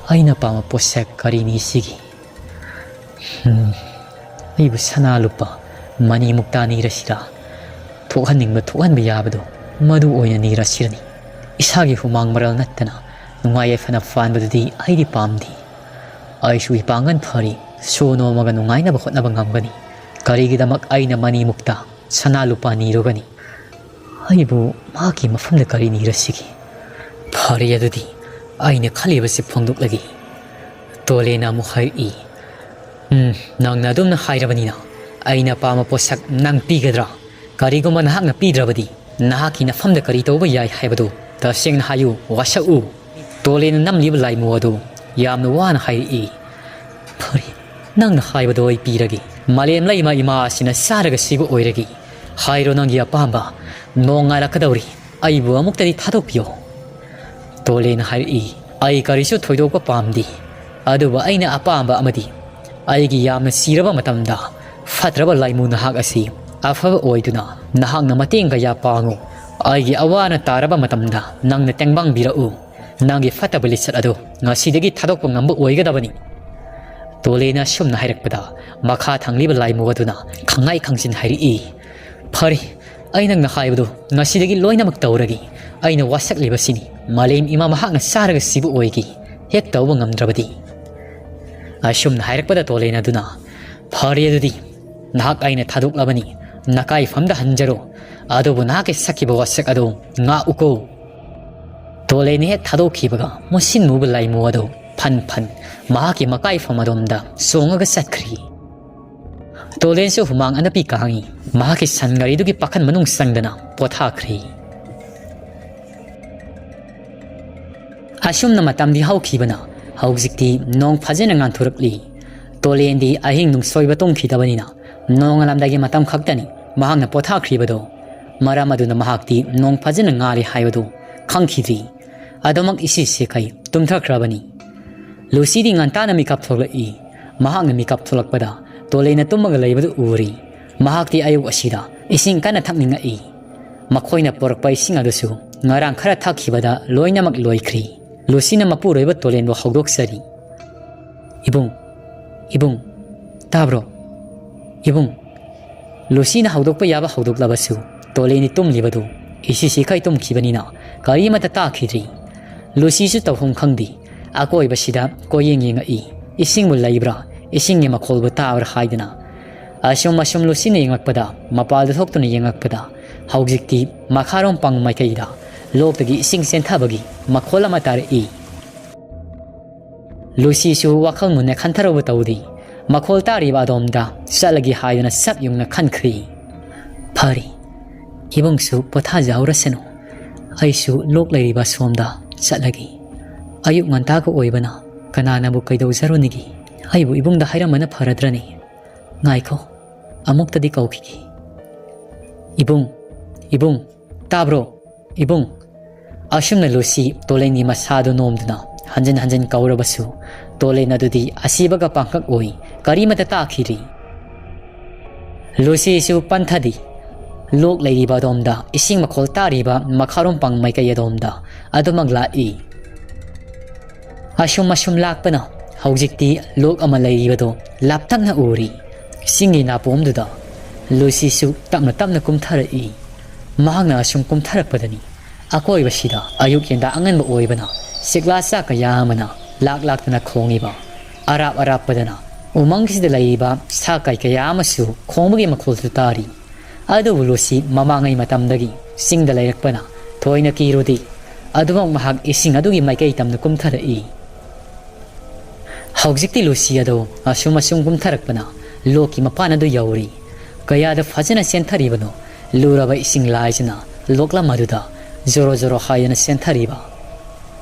ꯑꯩꯅ ꯄꯥꯝꯕ ꯄꯣꯠꯁꯛ ꯀꯔꯤꯅꯤ ꯁꯤꯒꯤ? ꯍꯝ, ꯑꯩꯕꯨ ꯁꯅꯥ ꯂꯨꯄꯥ ꯃꯅꯤ ꯃꯨꯛꯇꯥ ꯅꯤꯔꯁꯤꯔꯥ? ꯊꯣꯛꯍꯟꯅꯤꯡꯕ ꯊꯣꯛꯍꯟꯕ ꯌꯥꯕꯗꯣ ꯃꯗꯨ ꯑꯣꯏꯅ ꯅꯤꯔꯁꯤꯔꯅꯤ꯫ ꯏꯁꯥꯒꯤ ꯍꯨꯃꯥꯡ ꯃꯔꯜ ꯅꯠꯇꯅ ꯅꯨꯡꯉꯥꯏ ꯌꯥꯏꯐꯅ ꯐꯥꯟꯕꯗꯨꯗꯤ ꯑꯩꯗꯤ ꯄꯥꯝꯗꯦ꯫ ꯑꯩꯁꯨ ꯏꯄꯥꯡꯒꯜ ꯐꯔꯤ, ꯁꯣ ꯅꯣꯝꯃꯒ ꯅꯨꯡꯉꯥꯏꯅꯕ ꯍꯣꯠꯅꯕ ꯉꯝꯒꯅꯤ꯫ ꯀꯔꯤꯒꯤꯗꯃꯛ ꯑꯩꯅ ꯃꯅꯤ ꯃꯨꯛꯇꯥ ꯁꯅꯥ ꯂꯨꯄꯥ ꯅꯤꯔꯨꯒꯅꯤ? ꯑꯩꯕꯨ ꯃꯍꯥꯛꯀꯤ ꯃꯐꯝꯗ ꯀꯔꯤ ꯅꯤꯔꯁꯤꯒꯦ? "ꯐꯔꯦ, ꯑꯗꯨꯗꯤ ꯑꯩꯅ ꯈꯜꯂꯤꯕꯁꯤ ꯐꯣꯡꯗꯣꯛꯂꯒꯦ꯫" ꯇꯣꯂꯦꯅ ꯑꯃꯨꯛ ꯍꯥꯏꯔꯛꯏ, "ꯎꯝ, ꯅꯪꯅ ꯑꯗꯨꯝꯅ ꯍꯥꯏꯔꯕꯅꯤꯅ ꯑꯩꯅ ꯄꯥꯝꯕ ꯄꯣꯠꯁꯛ ꯅꯪ ꯄꯤꯒꯗ꯭ꯔꯥ? ꯀꯔꯤꯒꯨꯝꯕ ꯅꯍꯥꯛꯅ ꯄꯤꯗ꯭ꯔꯕꯗꯤ ꯅꯍꯥꯛꯀꯤ ꯅꯐꯝꯗ ꯀꯔꯤ ꯇꯧꯕ ꯌꯥꯏ ꯍꯥꯏꯕꯗꯨ ꯇꯁꯦꯡꯅ ꯍꯥꯏꯌꯨ, ꯋꯥꯁꯛꯎ꯫" ꯇꯣꯂꯦꯅ ꯅꯝꯂꯤꯕ ꯂꯥꯏꯃꯨ ꯑꯗꯨ ꯌꯥꯝꯅ ꯋꯥꯅ ꯍꯥꯏꯔꯛꯏ, "ꯐꯔꯦ, ꯅꯪꯅ ꯍꯥꯏꯕꯗꯣ ꯑꯩ ꯄꯤꯔꯒꯦ꯫ ꯃꯥꯂꯦꯝ ꯂꯩꯃ ꯏꯃꯥ ꯑꯁꯤꯅ ꯆꯥꯔꯒ ꯁꯤꯕ ꯑꯣꯏꯔꯒꯦ꯫ ꯍꯥꯏꯔꯣ ꯅꯪꯒꯤ ꯑꯄꯥꯝꯕ꯫ ꯅꯣꯡ ꯉꯥꯜꯂꯛꯀꯗꯧꯔꯤ꯫ ꯑꯩꯕꯨ ꯑꯃꯨꯛꯇꯗꯤ ꯊꯥꯗꯣꯛꯄꯤꯌꯣ꯫" ꯇꯣꯂꯦꯅ ꯍꯥꯏꯔꯛꯏ, "ꯑꯩ ꯀꯔꯤꯁꯨ ꯊꯣꯏꯗꯣꯛꯄ ꯄꯥꯝꯗꯦ꯫ ꯑꯗꯨꯕꯨ ꯑꯩꯅ ꯑꯄꯥꯝꯕ ꯑꯃꯗꯤ ꯑꯩꯒꯤ ꯌꯥꯝꯅ ꯁꯤꯔꯕ ꯃꯇꯝꯗ ꯐꯠꯇ꯭ꯔꯕ ꯂꯥꯏꯃꯨ ꯅꯍꯥꯛ ꯑꯁꯤ ꯑꯐꯕ ꯑꯣꯏꯗꯨꯅ ꯅꯍꯥꯛꯅ ꯃꯇꯦꯡ ꯀꯌꯥ ꯄꯥꯡꯉꯨ꯫ ꯑꯩꯒꯤ ꯑꯋꯥ ꯑꯅꯥ ꯇꯥꯔꯕ ꯃꯇꯝꯗ ꯅꯪꯅ ꯇꯦꯡꯕꯥꯡꯕꯤꯔꯛꯎ꯫ ꯅꯪꯒꯤ ꯐꯠꯇꯕ ꯂꯤꯆꯠ ꯑꯗꯨ ꯉꯁꯤꯗꯒꯤ ꯊꯥꯗꯣꯛꯄ ꯉꯝꯕ ꯑꯣꯏꯒꯗꯕꯅꯤ꯫" ꯇꯣꯂꯦꯅ ꯑꯁꯨꯝꯅ ꯍꯥꯏꯔꯛꯄꯗ, ꯃꯈꯥ ꯊꯪꯂꯤꯕ ꯂꯥꯏꯃꯨ ꯑꯗꯨꯅ ꯈꯪꯉꯥꯏ ꯈꯪꯖꯤꯟ ꯍꯥꯏꯔꯛꯏ, "ꯐꯔꯦ, ꯑꯩ ꯅꯪꯅ ꯍꯥꯏꯕꯗꯨ ꯉꯁꯤꯗꯒꯤ ꯂꯣꯏꯅꯃꯛ ꯇꯧꯔꯒꯦ꯫ ꯑꯩꯅ ꯋꯥꯁꯛꯂꯤꯕꯁꯤꯅꯤ ꯃꯥꯂꯦꯝ ꯏꯃꯥ ꯃꯍꯥꯛꯅ ꯆꯥꯔꯒ ꯁꯤꯕ ꯑꯣꯏꯒꯦ, ꯍꯦꯛ ꯇꯧꯕ ꯉꯝꯗ꯭ꯔꯕꯗꯤ꯫" ꯑꯁꯨꯝꯅ ꯍꯥꯏꯔꯛꯄꯗ ꯇꯣꯂꯦꯟ ꯑꯗꯨꯅ, "ꯐꯔꯦ ꯑꯗꯨꯗꯤ, ꯅꯍꯥꯛ ꯑꯩꯅ ꯊꯥꯗꯣꯛꯂꯕꯅꯤ, ꯅꯀꯥꯏꯐꯝꯗ ꯍꯟꯖꯔꯣ꯫ ꯑꯗꯨꯕꯨ ꯅꯍꯥꯛꯀꯤ ꯁꯛꯈꯤꯕ ꯋꯥꯁꯛ ꯑꯗꯨ ꯉꯥꯛꯎꯀꯣ꯫" ꯇꯣꯂꯦꯟꯅ ꯍꯦꯛ ꯊꯥꯗꯣꯛꯈꯤꯕꯒ ꯃꯨꯁꯤꯟ ꯃꯨꯕ ꯂꯥꯏꯃꯨ ꯑꯗꯨ ꯐꯟ ꯐꯟ ꯃꯍꯥꯛꯀꯤ ꯃꯀꯥꯏꯐꯝ ꯑꯗꯣꯝꯗ ꯆꯣꯡꯉꯒ ꯆꯠꯈ꯭ꯔꯤ꯫ ꯇꯣꯂꯦꯟꯁꯨ ꯍꯨꯃꯥꯡ ꯑꯅꯞꯄꯤ ꯀꯥꯡꯉꯤ꯫ ꯃꯍꯥꯛꯀꯤ ꯁꯟ ꯒꯥꯔꯤꯗꯨꯒꯤ ꯄꯥꯈꯟ ꯃꯅꯨꯡ ꯆꯪꯗꯅ ꯄꯣꯊꯥꯈ꯭ꯔꯤ꯫ ꯑꯁꯨꯝꯅ ꯃꯇꯝꯗꯤ ꯍꯧꯈꯤꯕꯅ ꯍꯧꯖꯤꯛꯇꯤ ꯅꯣꯡ ꯐꯖꯅ ꯉꯥꯟꯊꯣꯔꯛꯂꯤ꯫ ꯇꯣꯂꯦꯟꯗꯤ ꯑꯍꯤꯡ ꯅꯨꯡꯁꯣꯏꯕ ꯇꯨꯝꯈꯤꯗꯕꯅꯤꯅ ꯅꯣꯡꯉꯥꯜꯂꯝꯗꯥꯏꯒꯤ ꯃꯇꯝ ꯈꯛꯇꯅꯤ ꯃꯍꯥꯛꯅ ꯄꯣꯊꯥꯈ꯭ꯔꯤꯕꯗꯣ꯫ ꯃꯔꯝ ꯑꯗꯨꯅ ꯃꯍꯥꯛꯇꯤ ꯅꯣꯡ ꯐꯖꯅ ꯉꯥꯜꯂꯤ ꯍꯥꯏꯕꯗꯨ ꯈꯪꯈꯤꯗ꯭ꯔꯤ꯫ ꯑꯗꯨꯃꯛ ꯏꯁꯤ ꯁꯤꯈꯩ ꯇꯨꯝꯊꯈ꯭ꯔꯕꯅꯤ꯫ ꯂꯨꯁꯤꯗꯤ ꯉꯟꯇꯥꯅ ꯃꯤꯀꯞ ꯊꯣꯛꯂꯛꯏ꯫ ꯃꯍꯥꯛꯅ ꯃꯤꯀꯞ ꯊꯣꯛꯂꯛꯄꯗ ꯇꯣꯂꯦꯟꯅ ꯇꯨꯝꯃꯒ ꯂꯩꯕꯗꯨ ꯎꯔꯤ꯫ ꯃꯍꯥꯛꯇꯤ ꯑꯌꯨꯛ ꯑꯁꯤꯗ ꯏꯁꯤꯡ ꯀꯟꯅ ꯊꯛꯅꯤꯡꯉꯛꯏ꯫ ꯃꯈꯣꯏꯅ ꯄꯨꯔꯛꯄ ꯏꯁꯤꯡ ꯑꯗꯨꯁꯨ ꯉꯔꯥꯡ ꯈꯔ ꯊꯛꯈꯤꯕꯗ ꯂꯣꯏꯅꯃꯛ ꯂꯣꯏꯈ꯭ꯔꯤ꯫ ꯂꯨꯁꯤꯅ ꯃꯄꯨꯔꯣꯏꯕ ꯇꯣꯂꯦꯟꯕꯨ ꯍꯧꯗꯣꯛꯆꯔꯤ꯫ "ꯏꯕꯨꯡ, ꯏꯕꯨꯡ, ꯇꯥꯕ꯭ꯔꯣ? ꯏꯕꯨꯡ!" ꯂꯨꯁꯤꯅ ꯍꯧꯗꯣꯛꯄ ꯌꯥꯕ ꯍꯧꯗꯣꯛꯂꯕꯁꯨ, ꯇꯣꯂꯦꯟꯗꯤ ꯇꯨꯝꯂꯤꯕꯗꯨ ꯏꯁꯤ ꯁꯤꯈꯩ ꯇꯨꯝꯈꯤꯕꯅꯤꯅ ꯀꯔꯤꯃꯠꯇ ꯇꯥꯈꯤꯗ꯭ꯔꯤ꯫ ꯂꯨꯁꯤꯁꯨ ꯇꯧꯐꯝ ꯈꯪꯗꯦ꯫ ꯑꯀꯣꯏꯕꯁꯤꯗ ꯀꯣꯏꯌꯦꯡ ꯌꯦꯡꯉꯛꯏ꯫ ꯏꯁꯤꯡꯕꯨ ꯂꯩꯕ꯭ꯔꯥ, ꯏꯁꯤꯡꯒꯤ ꯃꯈꯣꯜꯕꯨ ꯇꯥꯕ꯭ꯔꯥ ꯍꯥꯏꯗꯅ꯫ ꯑꯁꯨꯝ ꯑꯁꯨꯝ ꯂꯨꯁꯤꯅ ꯌꯦꯡꯂꯛꯄꯗ, ꯃꯄꯥꯜꯗ ꯊꯣꯛꯇꯨꯅ ꯌꯦꯡꯂꯛꯄꯗ, ꯍꯧꯖꯤꯛꯇꯤ ꯃꯈꯥꯔꯣꯝ ꯄꯥꯡ ꯃꯥꯏꯀꯩꯗ ꯂꯣꯛꯇꯒꯤ ꯏꯁꯤꯡ ꯆꯦꯟꯊꯕꯒꯤ ꯃꯈꯣꯜ ꯑꯃ ꯇꯥꯔꯛꯏ꯫ ꯂꯨꯁꯤꯁꯨ ꯋꯥꯈꯜ ꯃꯨꯟꯅ ꯈꯟꯊꯔꯧꯕ ꯇꯧꯗꯦ꯫ ꯃꯈꯣꯜ ꯇꯥꯔꯤꯕ ꯑꯗꯣꯝꯗ ꯆꯠꯂꯒꯦ ꯍꯥꯏꯗꯨꯅ ꯁꯞ ꯌꯨꯡꯅ ꯈꯟꯈ꯭ꯔꯤ꯫ "ꯐꯔꯦ, ꯏꯕꯨꯡꯁꯨ ꯄꯣꯊꯥꯖꯍꯧꯔꯁꯅꯨ꯫ ꯑꯩꯁꯨ ꯂꯣꯛ ꯂꯩꯔꯤꯕ ꯁꯣꯝꯗ ꯆꯠꯂꯒꯦ꯫ ꯑꯌꯨꯛ ꯉꯟꯇꯥꯒ ꯑꯣꯏꯕꯅ ꯀꯅꯥꯅꯕꯨ ꯀꯩꯗꯧꯖꯔꯨꯅꯤꯒꯦ? ꯑꯩꯕꯨ ꯏꯕꯨꯡꯗ ꯍꯥꯏꯔꯝꯕꯅ ꯐꯔꯗ꯭ꯔꯅꯦ? ꯉꯥꯏꯈꯣ, ꯑꯃꯨꯛꯇꯗꯤ ꯀꯧꯈꯤꯒꯦ꯫ ꯏꯕꯨꯡ, ꯏꯕꯨꯡ, ꯇꯥꯕ꯭ꯔꯣ? ꯏꯕꯨꯡ!" ꯑꯁꯨꯝꯅ ꯂꯨꯁꯤ ꯇꯣꯂꯦꯟꯒꯤ ꯃꯁꯥꯗꯨ ꯅꯣꯝꯗꯨꯅ ꯍꯟꯖꯤꯟ ꯍꯟꯖꯤꯟ ꯀꯧꯔꯕꯁꯨ, ꯇꯣꯂꯦꯟ ꯑꯗꯨꯗꯤ ꯑꯁꯤꯕꯒ ꯄꯥꯡꯈꯛ ꯑꯣꯏ, ꯀꯔꯤꯃꯠꯇ ꯇꯥꯈꯤꯗ꯭ꯔꯤ꯫ ꯂꯨꯁꯤꯁꯨ ꯄꯟꯊꯗꯤ꯫ ꯂꯣꯛ ꯂꯩꯔꯤꯕ ꯑꯗꯣꯝꯗ, ꯏꯁꯤꯡ ꯃꯈꯣꯜ ꯇꯥꯔꯤꯕ ꯃꯈꯥꯔꯣꯝ ꯄꯥꯡ ꯃꯥꯏꯀꯩ ꯑꯗꯣꯝꯗ ꯑꯗꯨꯃꯛ ꯂꯥꯛꯏ꯫ ꯑꯁꯨꯝ ꯑꯁꯨꯝ ꯂꯥꯛꯄꯅ ꯍꯧꯖꯤꯛꯇꯤ ꯂꯣꯛ ꯑꯃ ꯂꯩꯔꯤꯕꯗꯣ ꯂꯥꯞꯇꯛꯅ ꯎꯔꯤ꯫ ꯆꯤꯡꯒꯤ ꯅꯥꯄꯣꯝꯗꯨꯗ ꯂꯨꯁꯤꯁꯨ ꯇꯞꯅ ꯇꯞꯅ ꯀꯨꯝꯊꯔꯛꯏ꯫ ꯃꯍꯥꯛꯅ ꯑꯁꯨꯝ ꯀꯨꯝꯊꯔꯛꯄꯗꯅꯤ ꯑꯀꯣꯏꯕꯁꯤꯗ ꯑꯌꯨꯛ ꯌꯦꯟꯗꯥ ꯑꯉꯟꯕ ꯑꯣꯏꯕꯅ ꯆꯤꯛꯂꯥ ꯆꯥ ꯀꯌꯥ ꯑꯃꯅ ꯂꯥꯛ ꯂꯥꯛꯇꯅ ꯈꯣꯡꯉꯤꯕ꯫ ꯑꯔꯥꯞ ꯑꯔꯥꯞꯄꯗꯅ ꯎꯃꯪꯁꯤꯗ ꯂꯩꯔꯤꯕ ꯁꯥ ꯀꯩ ꯀꯌꯥ ꯑꯃꯁꯨ ꯈꯣꯡꯕꯒꯤ ꯃꯈꯣꯜꯁꯨ ꯇꯥꯔꯤ꯫ ꯑꯗꯨꯕꯨ ꯂꯨꯁꯤ ꯃꯃꯥꯡꯉꯩ ꯃꯇꯝꯗꯒꯤ ꯆꯤꯡꯗ ꯂꯩꯔꯛꯄꯅ ꯊꯣꯏꯅ ꯀꯤꯔꯨꯗꯦ꯫ ꯑꯗꯨꯃꯛ ꯃꯍꯥꯛ ꯏꯁꯤꯡ ꯑꯗꯨꯒꯤ ꯃꯥꯏꯀꯩ ꯇꯝꯅ ꯀꯨꯝꯊꯔꯛꯏ꯫ ꯍꯧꯖꯤꯛꯇꯤ ꯂꯨꯁꯤ ꯑꯗꯨ ꯑꯁꯨꯝ ꯑꯁꯨꯝ ꯀꯨꯝꯊꯔꯛꯄꯅ ꯂꯣꯛꯀꯤ ꯃꯄꯥꯟ ꯑꯗꯨ ꯌꯧꯔꯤ꯫ ꯀꯌꯥꯗ ꯐꯖꯅ ꯆꯦꯟꯊꯔꯤꯕꯅꯣ! ꯂꯨꯔꯕ ꯏꯁꯤꯡ ꯂꯥꯏꯁꯤꯅ ꯂꯣꯛꯂꯝ ꯑꯗꯨꯗ ꯖꯣꯔꯣ ꯖꯣꯔꯣ ꯍꯥꯏꯗꯅ ꯆꯦꯟꯊꯔꯤꯕ꯫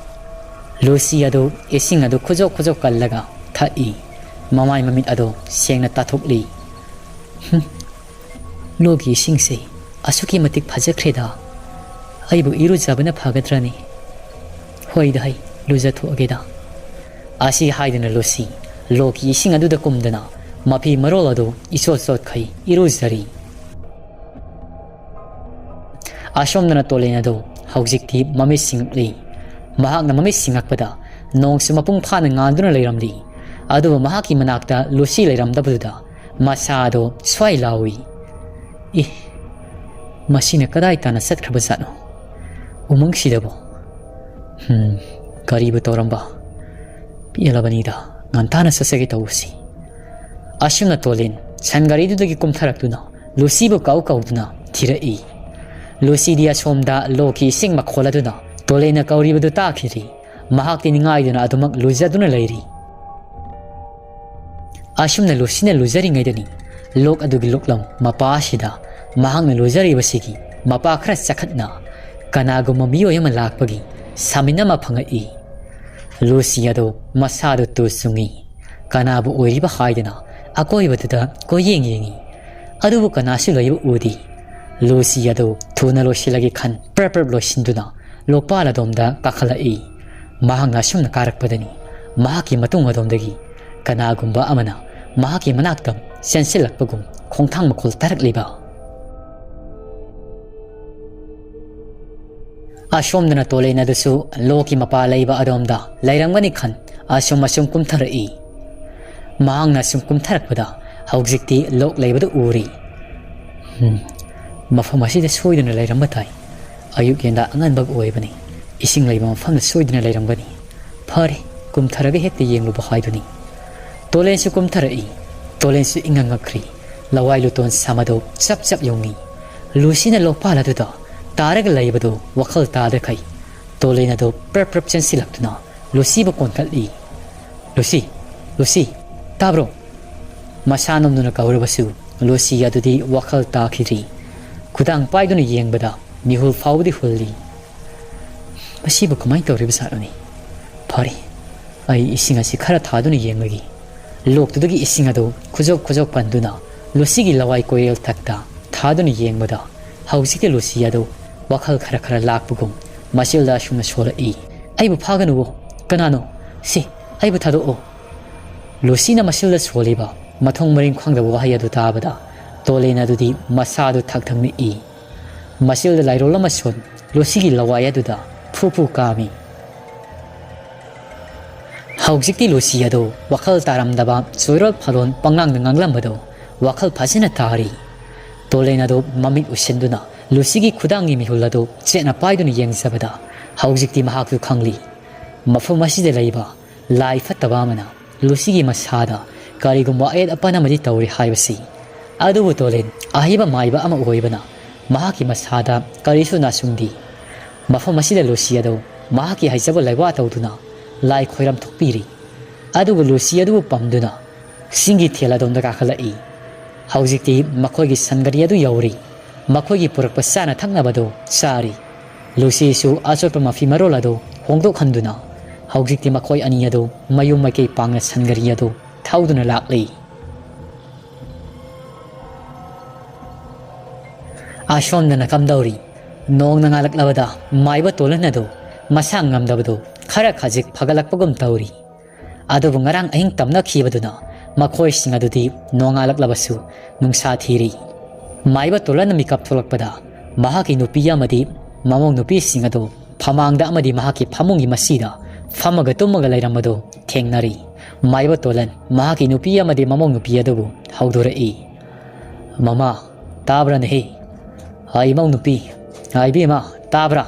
ꯂꯨꯁꯤ ꯑꯗꯨ ꯏꯁꯤꯡ ꯑꯗꯨ ꯈꯨꯖꯣꯛ ꯈꯨꯖꯣꯛ ꯀꯜꯂꯒ ꯊꯛꯏ꯫ ꯃꯃꯥꯏ ꯃꯃꯤꯠ ꯑꯗꯨ ꯁꯦꯡꯅ ꯇꯥꯊꯣꯛꯂꯤ꯫ "ꯍꯨꯝ, ꯂꯣꯛꯀꯤ ꯏꯁꯤꯡꯁꯦ ꯑꯁꯨꯛꯀꯤ ꯃꯇꯤꯛ ꯐꯖꯈ꯭ꯔꯦꯗ꯫ ꯑꯩꯕꯨ ꯏꯔꯨꯖꯕꯅ ꯐꯒꯗ꯭ꯔꯅꯤ? ꯍꯣꯏꯗ ꯍꯩ, ꯂꯨꯖꯊꯣꯛꯑꯒꯦꯗ"꯫ ꯑꯁꯤ ꯍꯥꯏꯗꯨꯅ ꯂꯨꯁꯤ ꯂꯣꯛꯀꯤ ꯏꯁꯤꯡ ꯑꯗꯨꯗ ꯀꯨꯝꯗꯨꯅ ꯃꯐꯤ ꯃꯔꯣꯜ ꯑꯗꯨ ꯏꯆꯣꯠ ꯆꯣꯠꯈꯩ ꯏꯔꯨꯖꯔꯤ꯫ ꯑꯁꯣꯝꯗꯅ ꯇꯣꯂꯦꯟ ꯑꯗꯨ ꯍꯧꯖꯤꯛꯇꯤ ꯃꯃꯤꯠ ꯁꯤꯡꯂꯤ꯫ ꯃꯍꯥꯛꯅ ꯃꯃꯤꯠ ꯁꯤꯡꯉꯛꯄꯗ ꯅꯣꯡꯁꯨ ꯃꯄꯨꯡ ꯐꯥꯅ ꯉꯥꯟꯗꯨꯅ ꯂꯩꯔꯝꯂꯤ꯫ ꯑꯗꯨꯕꯨ ꯃꯍꯥꯛꯀꯤ ꯃꯅꯥꯛꯇ ꯂꯨꯁꯤ ꯂꯩꯔꯝꯗꯕꯗꯨꯗ ꯃꯁꯥꯗꯣ ꯁ꯭ꯋꯥꯏ ꯂꯥꯎꯏ꯫ "ꯏ, ꯃꯁꯤꯅ ꯀꯗꯥꯏ ꯇꯥꯟꯅ ꯆꯠꯈ꯭ꯔꯕ ꯖꯥꯠꯅꯣ? ꯎꯃꯪꯁꯤꯗꯕꯨ? ꯍꯝ, ꯀꯔꯤꯕꯨ ꯇꯧꯔꯝꯕ? ꯄꯦꯜꯂꯕꯅꯤꯗ, ꯉꯟꯇꯥꯅ ꯆꯠꯆꯒꯦ ꯇꯧꯕꯁꯤ"꯫ ꯑꯁꯨꯝꯅ ꯇꯣꯂꯤꯟ ꯁꯟ ꯒꯥꯔꯤꯗꯨꯗꯒꯤ ꯀꯨꯝꯊꯔꯛꯇꯨꯅ ꯂꯨꯁꯤꯕꯨ ꯀꯧ ꯀꯧꯗꯨꯅ ꯊꯤꯔꯛꯏ꯫ ꯂꯨꯁꯤꯗꯤ ꯑꯁꯣꯝꯗ ꯂꯣꯛꯀꯤ ꯏꯁꯤꯡ ꯃꯈꯣꯜ ꯑꯗꯨꯅ ꯇꯣꯂꯦꯟꯅ ꯀꯧꯔꯤꯕꯗꯨ ꯇꯥꯈꯤꯗ꯭ꯔꯤ꯫ ꯃꯍꯥꯛꯇꯤ ꯅꯤꯡꯉꯥꯏꯗꯨꯅ ꯑꯗꯨꯃꯛ ꯂꯨꯖꯗꯨꯅ ꯂꯩꯔꯤ꯫ ꯑꯁꯨꯝꯅ ꯂꯨꯁꯤꯅ ꯂꯨꯖꯔꯤꯉꯩꯗꯅꯤ, ꯂꯣꯛ ꯑꯗꯨꯒꯤ ꯂꯣꯛꯂꯝ ꯃꯄꯥ ꯑꯁꯤꯗ ꯃꯍꯥꯛꯅ ꯂꯨꯖꯔꯤꯕꯁꯤꯒꯤ ꯃꯄꯥ ꯈꯔ ꯆꯈꯠꯅ ꯀꯅꯥꯒꯨꯝꯕ ꯃꯤꯑꯣꯏ ꯑꯃ ꯂꯥꯛꯄꯒꯤ ꯁꯥꯃꯤꯟ ꯑꯃ ꯐꯪꯉꯛꯏ꯫ ꯂꯨꯁꯤ ꯑꯗꯨ ꯃꯁꯥꯗꯨ ꯇꯨ ꯆꯨꯡꯉꯤ꯫ ꯀꯅꯥꯕꯨ ꯑꯣꯏꯔꯤꯕ ꯍꯥꯏꯗꯅ ꯑꯀꯣꯏꯕꯗꯨꯗ ꯀꯣꯏꯌꯦꯡ ꯌꯦꯡꯉꯤ꯫ ꯑꯗꯨꯕꯨ ꯀꯅꯥꯁꯨ ꯂꯩꯕ ꯎꯗꯦ꯫ ꯂꯨꯁꯤ ꯑꯗꯨ ꯊꯨꯅ ꯂꯣꯏꯁꯤꯜꯂꯒꯦ ꯈꯟ ꯄ꯭ꯔꯞ ꯄ꯭ꯔꯞ ꯂꯣꯏꯁꯤꯟꯗꯨꯅ ꯂꯣꯛꯄꯥꯜ ꯑꯗꯣꯝꯗ ꯀꯥꯈꯠꯂꯛꯏ꯫ ꯃꯍꯥꯛꯅ ꯑꯁꯨꯝꯅ ꯀꯥꯔꯛꯄꯗꯅꯤ ꯃꯍꯥꯛꯀꯤ ꯃꯇꯨꯡ ꯑꯗꯣꯝꯗꯒꯤ ꯀꯅꯥꯒꯨꯝꯕ ꯑꯃꯅ ꯃꯍꯥꯛꯀꯤ ꯃꯅꯥꯛꯇ ꯆꯦꯟꯁꯤꯜꯂꯛꯄꯒꯨꯝ ꯈꯣꯡꯊꯥꯡ ꯃꯈꯣꯜ ꯇꯥꯔꯛꯂꯤꯕ꯫ ꯑꯁꯣꯝꯗꯅ ꯇꯣꯂꯦꯟ ꯑꯗꯨꯁꯨ ꯂꯣꯛꯀꯤ ꯃꯄꯥ ꯂꯩꯕ ꯑꯗꯣꯝꯗ ꯂꯩꯔꯝꯒꯅꯤ ꯈꯟ ꯑꯁꯨꯝ ꯑꯁꯨꯝ ꯀꯨꯝꯊꯔꯛꯏ꯫ ꯃꯍꯥꯛꯅ ꯑꯁꯨꯝ ꯀꯨꯝꯊꯔꯛꯄꯗ ꯍꯧꯖꯤꯛꯇꯤ ꯂꯣꯛ ꯂꯩꯕꯗꯨ ꯎꯔꯤ꯫ "ꯎꯝ, ꯃꯐꯝ ꯑꯁꯤꯗ ꯁꯣꯏꯗꯅ ꯂꯩꯔꯝꯕ ꯇꯥꯏ꯫ ꯑꯌꯨꯛ ꯌꯦꯟꯗꯥ ꯑꯉꯟꯕ ꯑꯣꯏꯕꯅꯤ꯫ ꯏꯁꯤꯡ ꯂꯩꯕ ꯃꯐꯝꯗ ꯁꯣꯏꯗꯅ ꯂꯩꯔꯝꯒꯅꯤ꯫ ꯐꯔꯦ, ꯀꯨꯝꯊꯔꯒ ꯍꯦꯛꯇ ꯌꯦꯡꯂꯨꯕ ꯍꯥꯏꯗꯨꯅꯤ꯫" ꯇꯣꯂꯦꯟꯁꯨ ꯀꯨꯝꯊꯔꯛꯏ꯫ ꯇꯣꯂꯦꯟꯁꯨ ꯏꯉꯛ ꯉꯛꯈ꯭ꯔꯤ꯫ ꯂꯋꯥꯏ ꯂꯨꯇꯣꯟ ꯁꯝ ꯑꯗꯨ ꯆꯞ ꯆꯞ ꯌꯨꯡꯉꯤ꯫ ꯂꯨꯁꯤꯅ ꯂꯣꯛꯄꯥꯜ ꯑꯗꯨꯗ ꯇꯥꯔꯒ ꯂꯩꯕꯗꯨ ꯋꯥꯈꯜ ꯇꯥꯗꯈꯩ ꯇꯣꯂꯦꯟ ꯑꯗꯨ ꯄ꯭ꯔꯞ ꯄ꯭ꯔꯞ ꯆꯦꯟꯁꯤꯜꯂꯛꯇꯨꯅ ꯂꯨꯁꯤꯕꯨ ꯀꯣꯟꯈꯠꯂꯤ꯫ "ꯂꯨꯁꯤ, ꯂꯨꯁꯤ, ꯇꯥꯕ꯭ꯔꯣ?" ꯃꯁꯥ ꯅꯣꯝꯗꯨꯅ ꯀꯧꯔꯕꯁꯨ ꯂꯨꯁꯤ ꯑꯗꯨꯗꯤ ꯋꯥꯈꯜ ꯇꯥꯈꯤꯗ꯭ꯔꯤ꯫ ꯈꯨꯗꯥꯡ ꯄꯥꯏꯗꯨꯅ ꯌꯦꯡꯕꯗ ꯃꯤꯍꯨꯜ ꯐꯥꯎꯕꯗꯤ ꯍꯨꯜꯂꯤ꯫ "ꯃꯁꯤꯕꯨ ꯀꯃꯥꯏꯅ ꯇꯧꯔꯤꯕ ꯖꯥꯠꯅꯣꯅꯦ? ꯐꯔꯦ, ꯑꯩ ꯏꯁꯤꯡ ꯑꯁꯤ ꯈꯔ ꯊꯥꯗꯨꯅ ꯌꯦꯡꯂꯒꯦ꯫" ꯂꯣꯛꯇꯨꯗꯒꯤ ꯏꯁꯤꯡ ꯑꯗꯨ ꯈꯨꯖꯣꯞ ꯈꯨꯖꯣꯞ ꯀꯟꯗꯨꯅ ꯂꯨꯁꯤꯒꯤ ꯂꯋꯥꯏ ꯀꯣꯏꯔꯦꯜ ꯊꯛꯇ ꯊꯥꯗꯨꯅ ꯌꯦꯡꯕꯗ ꯍꯧꯖꯤꯛꯇꯤ ꯂꯨꯁꯤ ꯑꯗꯨ ꯋꯥꯈꯜ ꯈꯔ ꯈꯔ ꯂꯥꯛꯄꯒꯨꯝ ꯃꯆꯤꯜꯗ ꯑꯁꯨꯝꯅ ꯁꯣꯜꯂꯛꯏ꯫ "ꯑꯩꯕꯨ ꯐꯥꯒꯅꯨꯋꯣ꯫ ꯀꯅꯥꯅꯣ? ꯁꯤ, ꯑꯩꯕꯨ ꯊꯥꯗꯣꯛꯑꯣ꯫" ꯂꯨꯁꯤꯅ ꯃꯆꯤꯜꯗ ꯁꯣꯜꯂꯤꯕ ꯃꯊꯣꯡ ꯃꯔꯤꯡ ꯈꯪꯗꯕ ꯋꯥꯍꯩ ꯑꯗꯨ ꯇꯥꯕꯗ ꯇꯣꯂꯦꯟ ꯑꯗꯨꯗꯤ ꯃꯁꯥꯗꯨ ꯊꯛ ꯊꯛ ꯅꯤꯛꯏ꯫ ꯃꯆꯤꯜꯗ ꯂꯥꯏꯔꯣꯜ ꯑꯃ ꯁꯣꯟ ꯂꯨꯁꯤꯒꯤ ꯂꯋꯥꯏ ꯑꯗꯨꯗ ꯐꯨ ꯐꯨ ꯀꯥꯝꯃꯤ꯫ ꯍꯧꯖꯤꯛꯇꯤ ꯂꯨꯁꯤ ꯑꯗꯨ ꯋꯥꯈꯜ ꯇꯥꯔꯝꯗꯕ ꯆꯣꯏꯔꯣꯜ ꯐꯥꯂꯣꯜ ꯄꯪꯉꯥꯡꯗ ꯉꯥꯡꯂꯝꯕꯗꯨ ꯋꯥꯈꯜ ꯐꯖꯅ ꯇꯥꯔꯤ꯫ ꯇꯣꯂꯦꯟ ꯑꯗꯨ ꯃꯃꯤꯠ ꯎꯏꯁꯤꯟꯗꯨꯅ ꯂꯨꯁꯤꯒꯤ ꯈꯨꯗꯥꯡꯒꯤ ꯃꯤꯍꯨꯜ ꯑꯗꯨ ꯆꯦꯠꯅ ꯄꯥꯏꯗꯨꯅ ꯌꯦꯡꯖꯕꯗ ꯍꯧꯖꯤꯛꯇꯤ ꯃꯍꯥꯛꯁꯨ ꯈꯪꯂꯤ꯫ ꯃꯐꯝ ꯑꯁꯤꯗ ꯂꯩꯕ ꯂꯥꯏ ꯐꯠꯇꯕ ꯑꯃꯅ ꯂꯨꯁꯤꯒꯤ ꯃꯁꯥꯗ ꯀꯔꯤꯒꯨꯝꯕ ꯑꯌꯦꯠ ꯑꯄꯟ ꯑꯃꯗꯤ ꯇꯧꯔꯤ ꯍꯥꯏꯕꯁꯤ꯫ ꯑꯗꯨꯕꯨ ꯇꯣꯂꯦꯟ ꯑꯍꯩꯕ ꯃꯥꯏꯕ ꯑꯃ ꯑꯣꯏꯕꯅ ꯃꯍꯥꯛꯀꯤ ꯃꯁꯥꯗ ꯀꯔꯤꯁꯨ ꯅꯥꯁꯨꯡꯗꯦ꯫ ꯃꯐꯝ ꯑꯁꯤꯗ ꯂꯨꯁꯤ ꯑꯗꯨ ꯃꯍꯥꯛꯀꯤ ꯍꯩꯖꯕ ꯂꯩꯋꯥ ꯇꯧꯗꯨꯅ ꯂꯥꯏ ꯈꯣꯏꯔꯝ ꯊꯣꯛꯄꯤꯔꯤ꯫ ꯑꯗꯨꯕꯨ ꯂꯨꯁꯤ ꯑꯗꯨꯕꯨ ꯄꯝꯗꯨꯅ ꯆꯤꯡꯒꯤ ꯊꯦꯜ ꯑꯗꯣꯝꯗ ꯀꯥꯈꯠꯂꯛꯏ꯫ ꯍꯧꯖꯤꯛꯇꯤ ꯃꯈꯣꯏꯒꯤ ꯁꯟꯒꯥꯔꯤ ꯑꯗꯨ ꯌꯧꯔꯤ꯫ ꯃꯈꯣꯏꯒꯤ ꯄꯨꯔꯛꯄ ꯆꯥꯅ ꯊꯛꯅꯕꯗꯨ ꯆꯥꯔꯤ꯫ ꯂꯨꯁꯤꯁꯨ ꯑꯆꯣꯠꯄ ꯃꯐꯤ ꯃꯔꯣꯜ ꯑꯗꯨ ꯍꯣꯡꯗꯣꯛꯍꯟꯗꯨꯅ ꯍꯧꯖꯤꯛꯇꯤ ꯃꯈꯣꯏ ꯑꯅꯤ ꯑꯗꯨ ꯃꯌꯨꯝ ꯃꯥꯏꯀꯩ ꯄꯥꯡꯅ ꯁꯟꯒꯥꯔꯤ ꯑꯗꯨ ꯊꯧꯗꯨꯅ ꯂꯥꯛꯂꯤ꯫ ꯑꯁꯣꯝꯗꯅ ꯀꯝꯗꯧꯔꯤ? ꯅꯣꯡꯅ ꯉꯥꯜꯂꯛꯂꯕꯗ ꯃꯥꯏꯕ ꯇꯣꯂꯟ ꯑꯗꯨ ꯃꯁꯥ ꯉꯝꯗꯕꯗꯨ ꯈꯔ ꯈꯖꯤꯛ ꯐꯒꯠꯂꯛꯄꯒꯨꯝ ꯇꯧꯔꯤ꯫ ꯑꯗꯨꯕꯨ ꯉꯔꯥꯡ ꯑꯍꯤꯡ ꯇꯝꯅꯈꯤꯕꯗꯨꯅ ꯃꯈꯣꯏꯁꯤꯡ ꯑꯗꯨꯗꯤ ꯅꯣꯡꯉꯥꯜꯂꯛꯂꯕꯁꯨ ꯅꯨꯡꯁꯥ ꯊꯤꯔꯤ꯫ ꯃꯥꯏꯕ ꯇꯣꯂꯟꯅ ꯃꯤꯀꯞ ꯊꯣꯛꯂꯛꯄꯗ ꯃꯍꯥꯛꯀꯤ ꯅꯨꯄꯤ ꯑꯃꯗꯤ ꯃꯃꯧ ꯅꯨꯄꯤꯁꯤꯡ ꯑꯗꯨ ꯐꯃꯥꯡꯗ ꯑꯃꯗꯤ ꯃꯍꯥꯛꯀꯤ ꯐꯃꯨꯡꯒꯤ ꯃꯁꯤꯗ ꯐꯝꯃꯒ ꯇꯨꯝꯃꯒ ꯂꯩꯔꯝꯕꯗꯨ ꯊꯦꯡꯅꯔꯤ꯫ ꯃꯥꯏꯕ ꯇꯣꯂꯟ ꯃꯍꯥꯛꯀꯤ ꯅꯨꯄꯤ ꯑꯃꯗꯤ ꯃꯃꯧ ꯅꯨꯄꯤ ꯑꯗꯨꯕꯨ ꯍꯧꯗꯣꯔꯛꯏ꯫ "ꯃꯃꯥ, ꯇꯥꯕ꯭ꯔꯥꯅꯦꯍꯦ? ꯑ, ꯏꯃꯧ ꯅꯨꯄꯤ, ꯑ, ꯏꯕꯦꯝꯃ, ꯇꯥꯕ꯭ꯔꯥ?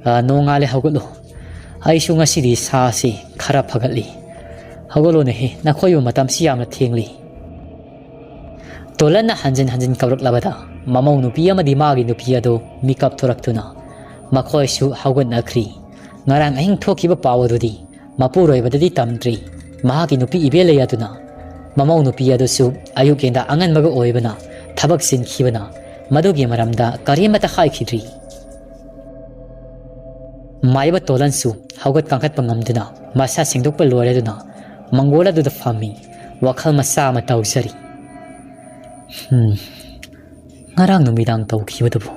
ꯑ, ꯅꯣꯡꯉꯥꯜꯂꯦ, ꯍꯧꯒꯠꯂꯣ꯫ ꯑꯩꯁꯨ ꯉꯁꯤꯗꯤ ꯁꯥꯁꯤ ꯈꯔ ꯐꯒꯠꯂꯤ꯫ ꯍꯧꯒꯠꯂꯣꯅꯦꯍꯦ, ꯅꯈꯣꯏꯕꯨ ꯃꯇꯝꯁꯤ ꯌꯥꯝꯅ ꯊꯦꯡꯂꯤ꯫" ꯇꯣꯂꯟꯅ ꯍꯟꯖꯤꯟ ꯍꯟꯖꯤꯟ ꯀꯧꯔꯛꯂꯕꯗ ꯃꯃꯧ ꯅꯨꯄꯤ ꯑꯃꯗꯤ ꯃꯥꯒꯤ ꯅꯨꯄꯤ ꯑꯗꯨ ꯃꯤꯀꯞ ꯊꯣꯔꯛꯇꯨꯅ ꯃꯈꯣꯏꯁꯨ ꯍꯧꯒꯠꯅꯈ꯭ꯔꯤ꯫ ꯉꯔꯥꯡ ꯑꯍꯤꯡ ꯊꯣꯛꯈꯤꯕ ꯄꯥꯎ ꯑꯗꯨꯗꯤ ꯃꯄꯨꯔꯣꯏꯕꯗꯗꯤ ꯇꯝꯗ꯭ꯔꯤ꯫ ꯃꯍꯥꯛꯀꯤ ꯅꯨꯄꯤ ꯏꯕꯦꯜꯂꯩ ꯑꯗꯨꯅ ꯃꯃꯧ ꯅꯨꯄꯤ ꯑꯗꯨꯁꯨ ꯑꯌꯨꯛ ꯌꯦꯟꯗ ꯑꯉꯟꯕꯒ ꯑꯣꯏꯕꯅ ꯊꯕꯛ ꯆꯤꯟꯈꯤꯕꯅ ꯃꯗꯨꯒꯤ ꯃꯔꯝꯗ ꯀꯔꯤꯃꯠꯇ ꯍꯥꯏꯈꯤꯗ꯭ꯔꯤ꯫ ꯃꯥꯏꯕ ꯇꯣꯂꯟꯁꯨ ꯍꯧꯒꯠ ꯀꯥꯡꯈꯠꯄ ꯉꯝꯗꯨꯅ ꯃꯁꯥ ꯁꯦꯡꯗꯣꯛꯄ ꯂꯣꯏꯔꯗꯨꯅ ꯃꯪꯒꯣꯜ ꯑꯗꯨꯗ ꯐꯝꯃꯤ꯫ ꯋꯥꯈꯜ ꯃꯆꯥ ꯑꯃ ꯇꯧꯖꯔꯤ꯫ "ꯍꯝ, ꯉꯔꯥꯡ ꯅꯨꯃꯤꯗꯥꯡ ꯇꯧꯈꯤꯕꯗꯨꯕꯨ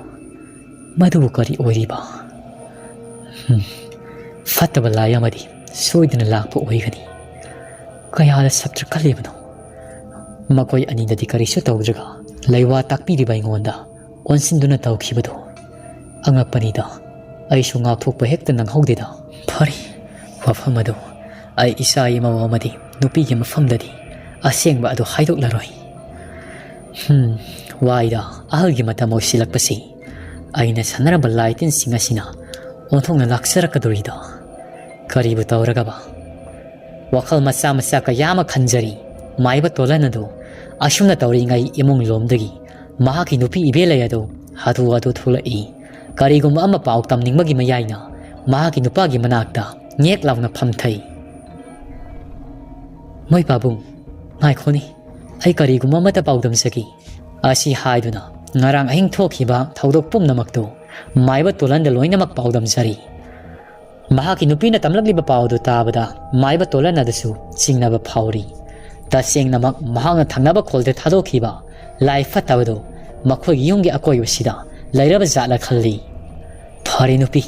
ꯃꯗꯨꯕꯨ ꯀꯔꯤ ꯑꯣꯏꯔꯤꯕ? ꯍꯝ, ꯐꯠꯇꯕ ꯂꯥꯏ ꯑꯃꯗꯤ ꯁꯣꯏꯗꯅ ꯂꯥꯛꯄ ꯑꯣꯏꯒꯅꯤ꯫ ꯀꯌꯥꯗ ꯁꯞꯇ꯭ꯔ ꯈꯜꯂꯤꯕꯅꯣ? ꯃꯈꯣꯏ ꯑꯅꯤꯗꯗꯤ ꯀꯔꯤꯁꯨ ꯇꯧꯗ꯭ꯔꯒ ꯂꯩꯋꯥ ꯇꯥꯛꯄꯤꯔꯤꯕ ꯑꯩꯉꯣꯟꯗ ꯑꯣꯟꯁꯤꯟꯗꯨꯅ ꯇꯧꯈꯤꯕꯗꯣ ꯑꯉꯛꯄꯅꯤꯗ꯫ ꯑꯩꯁꯨ ꯉꯥꯛꯊꯣꯛꯄ ꯍꯦꯛꯇ ꯅꯪꯍꯧꯗꯦꯗ꯫ ꯐꯔꯦ, ꯋꯥꯐꯝ ꯑꯗꯨ ꯑꯩ ꯏꯆꯥ ꯏꯃꯧ ꯑꯃꯗꯤ ꯅꯨꯄꯤꯒꯤ ꯃꯐꯝꯗꯗꯤ ꯑꯁꯦꯡꯕ ꯑꯗꯨ ꯍꯥꯏꯗꯣꯛꯂꯔꯣꯏ꯫ ꯍꯝ, ꯋꯥꯏꯗ, ꯑꯍꯜꯒꯤ ꯃꯇꯝ ꯑꯣꯏꯁꯤꯜꯂꯛꯄꯁꯤ꯫ ꯑꯩꯅ ꯁꯥꯟꯅꯔꯝꯕ ꯂꯥꯏ ꯇꯤꯟꯁꯤꯡ ꯑꯁꯤꯅ ꯑꯣꯟꯊꯣꯛꯅ ꯂꯥꯛꯆꯔꯛꯀꯗꯧꯔꯤꯗꯣ꯫ ꯀꯔꯤꯕꯨ ꯇꯧꯔꯒꯕ?" ꯋꯥꯈꯜ ꯃꯆꯥ ꯃꯆꯥ ꯀꯌꯥ ꯑꯃ ꯈꯟꯖꯔꯤ꯫ ꯃꯥꯏꯕ ꯇꯣꯂꯟ ꯑꯗꯨ ꯑꯁꯨꯝꯅ ꯇꯧꯔꯤꯉꯩ ꯏꯃꯨꯡ ꯂꯣꯝꯗꯒꯤ ꯃꯍꯥꯛꯀꯤ ꯅꯨꯄꯤ ꯏꯕꯦꯜꯂꯩ ꯑꯗꯨ ꯍꯥꯊꯨ ꯍꯥꯊꯨ ꯊꯣꯛꯂꯛꯏ꯫ ꯀꯔꯤꯒꯨꯝꯕ ꯑꯃ ꯄꯥꯎ ꯇꯝꯅꯤꯡꯕꯒꯤ ꯃꯌꯥꯏꯅ ꯃꯍꯥꯛꯀꯤ ꯅꯨꯄꯥꯒꯤ ꯃꯅꯥꯛꯇ ꯉꯦꯛ ꯂꯥꯎꯅ ꯐꯝꯊꯩ꯫ "ꯃꯣꯏ ꯄꯥꯕꯨꯡ, ꯉꯥꯏꯈꯣꯅꯦ, ꯑꯩ ꯀꯔꯤꯒꯨꯝꯕ ꯑꯃꯠꯇ ꯄꯥꯎꯗꯝꯖꯒꯦ" ꯑꯁꯤ ꯍꯥꯏꯗꯨꯅ ꯉꯔꯥꯡ ꯑꯍꯤꯡ ꯊꯣꯛꯈꯤꯕ ꯊꯧꯗꯣꯛ ꯄꯨꯝꯅꯃꯛꯇꯨ ꯃꯥꯏꯕ ꯇꯣꯂꯟꯗ ꯂꯣꯏꯅꯃꯛ ꯄꯥꯎꯗꯝꯖꯔꯤ꯫ ꯃꯍꯥꯛꯀꯤ ꯅꯨꯄꯤꯅ ꯇꯝꯂꯛꯂꯤꯕ ꯄꯥꯎ ꯑꯗꯨ ꯇꯥꯕꯗ ꯃꯥꯏꯕ ꯇꯣꯂꯟ ꯑꯗꯨꯁꯨ ꯆꯤꯡꯅꯕ ꯐꯥꯎꯔꯤ꯫ ꯇꯁꯦꯡꯅꯃꯛ ꯃꯍꯥꯛꯅ ꯊꯪꯅꯕ ꯈꯣꯜꯗ ꯊꯥꯗꯣꯛꯈꯤꯕ ꯂꯥꯏ ꯐꯠꯇꯕꯗꯨ ꯃꯈꯣꯏꯒꯤ ꯌꯨꯝꯒꯤ ꯑꯀꯣꯏꯕꯁꯤꯗ ꯂꯩꯔꯕ ꯖꯥꯠꯂ ꯈꯜꯂꯤ꯫ "ꯐꯔꯦ ꯅꯨꯄꯤ,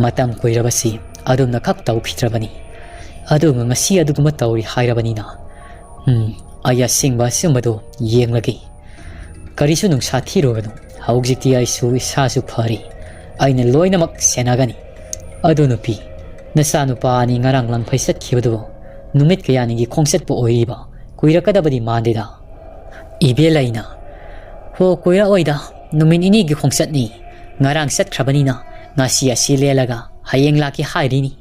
ꯃꯇꯝ ꯀꯨꯏꯔꯕꯁꯤ ꯑꯗꯨꯝꯅ ꯈꯛ ꯇꯧꯈꯤꯗ꯭ꯔꯕꯅꯤ꯫ ꯑꯗꯨꯒ ꯉꯁꯤ ꯑꯗꯨꯒꯨꯝꯕ ꯇꯧꯔꯤ ꯍꯥꯏꯔꯕꯅꯤꯅ, ꯎꯝ, ꯑꯩ ꯑꯁꯦꯡꯕ ꯑꯆꯨꯝꯕꯗꯨ ꯌꯦꯡꯂꯒꯦ꯫ ꯀꯔꯤꯁꯨ ꯅꯨꯡꯁꯥ ꯊꯤꯔꯨꯒꯅꯨ꯫ ꯍꯧꯖꯤꯛꯇꯤ ꯑꯩꯁꯨ ꯏꯁꯥꯁꯨ ꯐꯔꯤ꯫ ꯑꯩꯅ ꯂꯣꯏꯅꯃꯛ ꯁꯦꯟꯅꯒꯅꯤ꯫ ꯑꯗꯨ ꯅꯨꯄꯤ, ꯅꯆꯥꯅꯨꯄꯥ ꯑꯅꯤ ꯉꯔꯥꯡ ꯂꯪꯐꯩ ꯆꯠꯈꯤꯕꯗꯨꯕꯨ ꯅꯨꯃꯤꯠ ꯀꯌꯥꯅꯤꯒꯤ ꯈꯣꯡꯆꯠꯄꯨ ꯑꯣꯏꯔꯤꯕ? ꯀꯨꯏꯔꯛꯀꯗꯕꯗꯤ ꯃꯥꯟꯗꯦꯗ?" ꯏꯕꯦꯜ ꯑꯩꯅ, "ꯍꯣ, ꯀꯨꯏꯔꯛꯑꯣꯏꯗ꯫ ꯅꯨꯃꯤꯠ ꯅꯤꯅꯤꯒꯤ ꯈꯣꯡꯆꯠꯅꯤ꯫ ꯉꯔꯥꯡ ꯆꯠꯈ꯭ꯔꯕꯅꯤꯅ ꯉꯁꯤ ꯑꯁꯤ ꯂꯦꯜꯂꯒ ꯍꯌꯦꯡ ꯂꯥꯛꯀꯦ ꯍꯥꯏꯔꯤꯅꯤ꯫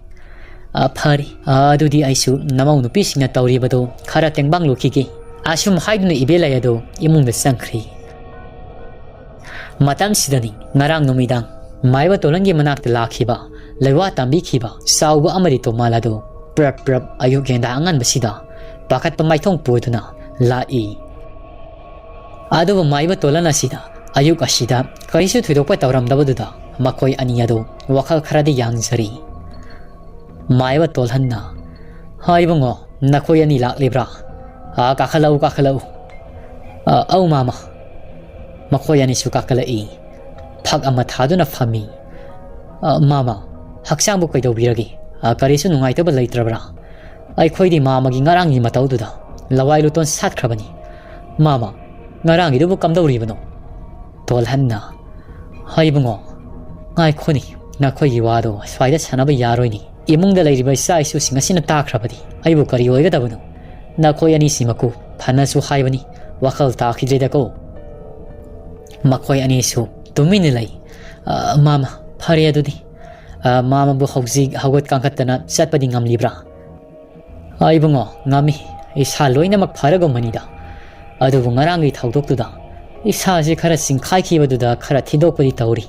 ꯑ, ꯐꯔꯦ꯫ ꯑ, ꯑꯗꯨꯗꯤ ꯑꯩꯁꯨ ꯅꯃꯧ ꯅꯨꯄꯤꯁꯤꯡꯅ ꯇꯧꯔꯤꯕꯗꯣ ꯈꯔ ꯇꯦꯡꯕꯥꯡ ꯂꯨꯈꯤꯒꯦ"꯫ ꯑꯁꯨꯝ ꯍꯥꯏꯗꯨꯅ ꯏꯕꯦꯜ ꯑꯩ ꯑꯗꯨ ꯏꯃꯨꯡꯗ ꯆꯪꯈ꯭ꯔꯤ꯫ ꯃꯇꯝꯁꯤꯗꯅꯤ ꯉꯔꯥꯡ ꯅꯨꯃꯤꯗꯥꯡ ꯃꯥꯏꯕ ꯇꯣꯂꯟꯒꯤ ꯃꯅꯥꯛꯇ ꯂꯥꯛꯈꯤꯕ, ꯂꯩꯋꯥ ꯇꯝꯕꯤꯈꯤꯕ ꯆꯥꯎꯕ ꯑꯃꯗꯤ ꯇꯣꯃꯥꯜ ꯑꯗꯨ ꯄ꯭ꯔꯞ ꯄ꯭ꯔꯞ ꯑꯌꯨꯛ ꯌꯦꯟꯗꯥ ꯑꯉꯟꯕꯁꯤꯗ ꯄꯥꯈꯠꯄ ꯃꯥꯏꯊꯣꯡ ꯄꯨꯗꯨꯅ ꯂꯥꯛꯏ꯫ ꯑꯗꯨꯕꯨ ꯃꯥꯏꯕ ꯇꯣꯂꯟ ꯑꯁꯤꯗ ꯑꯌꯨꯛ ꯑꯁꯤꯗ ꯀꯔꯤꯁꯨ ꯊꯣꯏꯗꯣꯛꯄ ꯇꯧꯔꯝꯗꯕꯗꯨꯗ ꯃꯈꯣꯏ ꯑꯅꯤ ꯑꯗꯨ ꯋꯥꯈꯜ ꯈꯔꯗꯤ ꯌꯥꯡꯖꯔꯤ꯫ ꯃꯥꯏꯕ ꯇꯣꯜꯍꯟꯅ, "ꯍꯥ ꯏꯕꯨꯡꯉꯣ, ꯅꯈꯣꯏ ꯑꯅꯤ ꯂꯥꯛꯂꯤꯕ꯭ꯔꯥ? ꯑꯥ, ꯀꯥꯈꯠꯂꯛꯎ, ꯀꯥꯈꯠꯂꯛꯎ"꯫ "ꯑ, ꯑꯧ ꯃꯥꯃ"꯫ ꯃꯈꯣꯏ ꯑꯅꯤꯁꯨ ꯀꯥꯈꯠꯂꯛꯏ꯫ ꯐꯛ ꯑꯃ ꯊꯥꯗꯨꯅ ꯐꯝꯃꯤ꯫ "ꯑ, ꯃꯥꯃ, ꯍꯛꯆꯥꯡꯕꯨ ꯀꯩꯗꯧꯕꯤꯔꯒꯦ? ꯑ, ꯀꯔꯤꯁꯨ ꯅꯨꯡꯉꯥꯏꯇꯕ ꯂꯩꯇ꯭ꯔꯕ꯭ꯔꯥ? ꯑꯩꯈꯣꯏꯗꯤ ꯃꯥꯃꯒꯤ ꯉꯔꯥꯡꯒꯤ ꯃꯇꯧꯗꯨꯗ ꯂꯋꯥꯏ ꯂꯨꯇꯣꯟ ꯁꯥꯠꯈ꯭ꯔꯕꯅꯤ꯫ ꯃꯥꯃ, ꯉꯔꯥꯡꯒꯤꯗꯨꯕꯨ ꯀꯝꯗꯧꯔꯤꯕꯅꯣ?" ꯇꯣꯜꯍꯟꯅ, "ꯍꯩ ꯏꯕꯨꯡꯉꯣ, ꯉꯥꯏꯈꯣꯅꯤ, ꯅꯈꯣꯏꯒꯤ ꯋꯥꯗꯣ ꯁ꯭ꯋꯥꯏꯗ ꯁꯥꯟꯅꯕ ꯌꯥꯔꯣꯏꯅꯤ꯫ ꯏꯃꯨꯡꯗ ꯂꯩꯔꯤꯕ ꯏꯆꯥ ꯏꯁꯨꯁꯤꯡ ꯑꯁꯤꯅ ꯇꯥꯈ꯭ꯔꯕꯗꯤ ꯑꯩꯕꯨ ꯀꯔꯤ ꯑꯣꯏꯒꯗꯕꯅꯣ? ꯅꯈꯣꯏ ꯑꯅꯤꯁꯤꯃꯛꯄꯨ ꯐꯅꯁꯨ ꯍꯥꯏꯕꯅꯤ, ꯋꯥꯈꯜ ꯇꯥꯈꯤꯗ꯭ꯔꯦꯗꯀꯣ"꯫ ꯃꯈꯣꯏ ꯑꯅꯤꯁꯨ ꯇꯨꯃꯤꯟꯅ ꯂꯩ꯫ "ꯑ, ꯃꯥꯃ, ꯐꯔꯦ ꯑꯗꯨꯗꯤ꯫ ꯑ, ꯃꯥꯃꯕꯨ ꯍꯧꯖꯤꯛ ꯍꯧꯒꯠ ꯀꯥꯡꯈꯠꯇꯅ ꯆꯠꯄꯗꯤ ꯉꯝꯂꯤꯕ꯭ꯔꯥ?" "ꯑ, ꯏꯕꯨꯡꯉꯣ, ꯉꯝꯃꯤ꯫ ꯏꯁꯥ ꯂꯣꯏꯅꯃꯛ ꯐꯔꯒꯨꯝꯕꯅꯤꯗ꯫ ꯑꯗꯨꯕꯨ ꯉꯔꯥꯡꯒꯤ ꯊꯧꯗꯣꯛꯇꯨꯗ ꯏꯁꯥꯁꯤ ꯈꯔ ꯆꯤꯡꯈꯥꯏꯈꯤꯕꯗꯨꯗ ꯈꯔ ꯊꯤꯟꯗꯣꯛꯄꯗꯤ ꯇꯧꯔꯤ꯫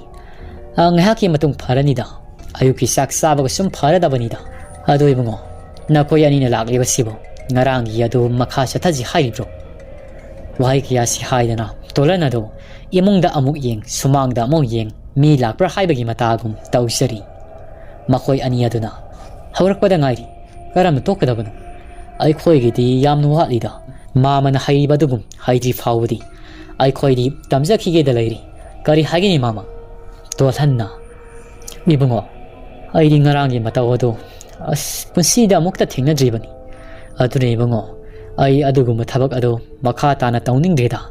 ꯑ, ꯉꯥꯏꯍꯥꯛꯀꯤ ꯃꯇꯨꯡ ꯐꯔꯅꯤꯗ꯫ ꯑꯌꯨꯛꯀꯤ ꯆꯥꯛ ꯆꯥꯕꯒ ꯁꯨꯝ ꯐꯔꯗꯕꯅꯤꯗ꯫ ꯑꯗꯨ ꯏꯕꯨꯡꯉꯣ, ꯅꯈꯣꯏ ꯑꯅꯤꯅ ꯂꯥꯛꯂꯤꯕꯁꯤꯕꯨ ꯉꯔꯥꯡꯒꯤ ꯑꯗꯨ ꯃꯈꯥ ꯆꯠꯊꯁꯤ ꯍꯥꯏꯔꯤꯕ꯭ꯔꯣ? ꯋꯥꯍꯩ ꯀꯌꯥꯁꯤ ꯍꯥꯏꯗꯅ ꯇꯣꯂꯟ ꯑꯗꯨ ꯏꯃꯨꯡꯗ ꯑꯃꯨꯛ ꯌꯦꯡ, ꯁꯨꯃꯥꯡꯗ ꯑꯃꯨꯛ ꯌꯦꯡ, ꯃꯤ ꯂꯥꯛꯄ꯭ꯔꯥ ꯍꯥꯏꯕꯒꯤ ꯃꯇꯥꯒꯨꯝ ꯇꯧꯖꯔꯤ꯫ ꯃꯈꯣꯏ ꯑꯅꯤ ꯑꯗꯨꯅ ꯍꯧꯔꯛꯄꯗ ꯉꯥꯏꯔꯤ꯫ ꯀꯔꯝꯅ ꯇꯣꯛꯀꯗꯕꯅꯣ? ꯑꯩꯈꯣꯏꯒꯤꯗꯤ ꯌꯥꯝꯅ ꯋꯥꯠꯂꯤꯗ꯫ ꯃꯥꯃꯅ ꯍꯩꯕ ꯑꯗꯨꯒꯨꯝ ꯍꯩꯗ꯭ꯔꯤ ꯐꯥꯎꯕꯗꯤ ꯑꯩꯈꯣꯏꯗꯤ ꯇꯝꯖꯈꯤꯒꯦꯗ ꯂꯩꯔꯤ꯫ ꯀꯔꯤ ꯍꯥꯏꯒꯅꯤ ꯃꯥꯃ? ꯇꯣꯜꯍꯟꯅ, ꯏꯕꯨꯡꯉꯣ, ꯑꯩꯗꯤ ꯉꯔꯥꯡꯒꯤ ꯃꯇꯧ ꯑꯗꯨ ꯑꯁ ꯄꯨꯟꯁꯤꯗ ꯑꯃꯨꯛꯇ ꯊꯦꯡꯅꯗ꯭ꯔꯤꯕꯅꯤ꯫ ꯑꯗꯨꯅ ꯏꯕꯨꯡꯉꯣ, ꯑꯩ ꯑꯗꯨꯒꯨꯝꯕ ꯊꯕꯛ ꯑꯗꯨ ꯃꯈꯥ ꯇꯥꯅ ꯇꯧꯅꯤꯡꯗ꯭ꯔꯦꯗ꯫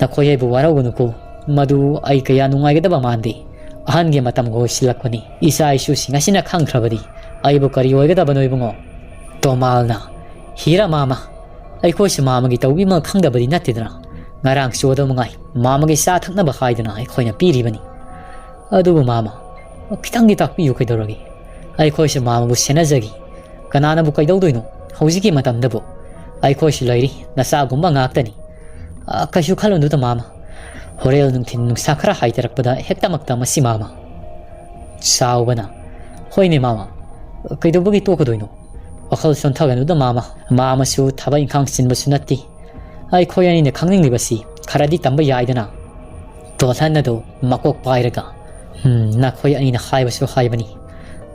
ꯅꯈꯣꯏ ꯑꯩꯕꯨ ꯋꯥꯔꯧꯒꯅꯨꯀꯣ꯫ ꯃꯗꯨ ꯑꯩ ꯀꯌꯥ ꯅꯨꯡꯉꯥꯏꯒꯗꯕ ꯃꯥꯟꯗꯦ꯫ ꯑꯍꯟꯒꯤ ꯃꯇꯝꯒ ꯑꯣꯏꯁꯤꯜꯂꯛꯄꯅꯤ꯫ ꯏꯆꯥ ꯏꯁꯨꯁꯤꯡ ꯑꯁꯤꯅ ꯈꯪꯈ꯭ꯔꯕꯗꯤ ꯑꯩꯕꯨ ꯀꯔꯤ ꯑꯣꯏꯒꯗꯕꯅꯣ ꯏꯕꯨꯡꯉꯣ? ꯇꯣꯃꯥꯜꯅ, ꯍꯤꯔꯥ ꯃꯥꯃ, ꯑꯩꯈꯣꯏꯁꯨ ꯃꯥꯃꯒꯤ ꯇꯧꯕꯤꯃꯜ ꯈꯪꯗꯕꯗꯤ ꯅꯠꯇꯦꯗꯅ꯫ ꯉꯔꯥꯡꯁꯨ ꯑꯗꯨ ꯃꯉꯥꯏ, ꯃꯥꯃꯒꯤ ꯆꯥ ꯊꯛꯅꯕ ꯍꯥꯏꯗꯅ ꯑꯩꯈꯣꯏꯅ ꯄꯤꯔꯤꯕꯅꯤ꯫ ꯑꯗꯨꯕꯨ ꯃꯥꯃ, ꯈꯤꯇꯪꯗꯤ ꯇꯥꯛꯄꯤꯌꯨ ꯀꯩꯗꯧꯔꯒꯦ? ꯑꯩꯈꯣꯏꯁꯨ ꯃꯥꯃꯕꯨ ꯁꯦꯟꯅꯖꯒꯦ꯫ ꯀꯅꯥꯅꯕꯨ ꯀꯩꯗꯧꯗꯣꯏꯅꯣ? ꯍꯧꯖꯤꯛꯀꯤ ꯃꯇꯝꯗꯕꯨ ꯑꯩꯈꯣꯏꯁꯨ ꯂꯩꯔꯤ, ꯅꯆꯥꯒꯨꯝꯕ ꯉꯥꯛꯇꯅꯤ꯫ ꯑ, ꯀꯩꯁꯨ ꯈꯜꯂꯨꯅꯨꯗ ꯃꯥꯃ꯫ ꯍꯣꯔꯦꯟ ꯅꯨꯡꯊꯤꯜ ꯅꯨꯡꯁꯥ ꯈꯔ ꯍꯥꯏꯊꯔꯛꯄꯗ ꯍꯦꯛꯇꯃꯛꯇ ꯃꯁꯤ ꯃꯥꯃ꯫ ꯆꯥꯎꯕꯅ, ꯍꯣꯏꯅꯦ ꯃꯥꯃ, ꯀꯩꯗꯧꯕꯒꯤ ꯇꯣꯛꯀꯗꯣꯏꯅꯣ? ꯋꯥꯈꯜ ꯁꯣꯟꯊꯒꯅꯨꯗ ꯃꯥꯃ꯫ ꯃꯥꯃꯁꯨ ꯊꯕꯛ ꯏꯪꯈꯥꯡ ꯆꯤꯟꯕꯁꯨ ꯅꯠꯇꯦ꯫ ꯑꯩꯈꯣꯏ ꯑꯅꯤꯅ ꯈꯪꯅꯤꯡꯂꯤꯕꯁꯤ ꯈꯔꯗꯤ ꯇꯝꯕ ꯌꯥꯏꯗꯅ꯫ ꯇꯣꯜꯍꯟ ꯑꯗꯨ ꯃꯀꯣꯛ ꯄꯥꯏꯔꯒ, "ꯎꯝ, ꯅꯈꯣꯏ ꯑꯅꯤꯅ ꯍꯥꯏꯕꯁꯨ ꯍꯥꯏꯕꯅꯤ꯫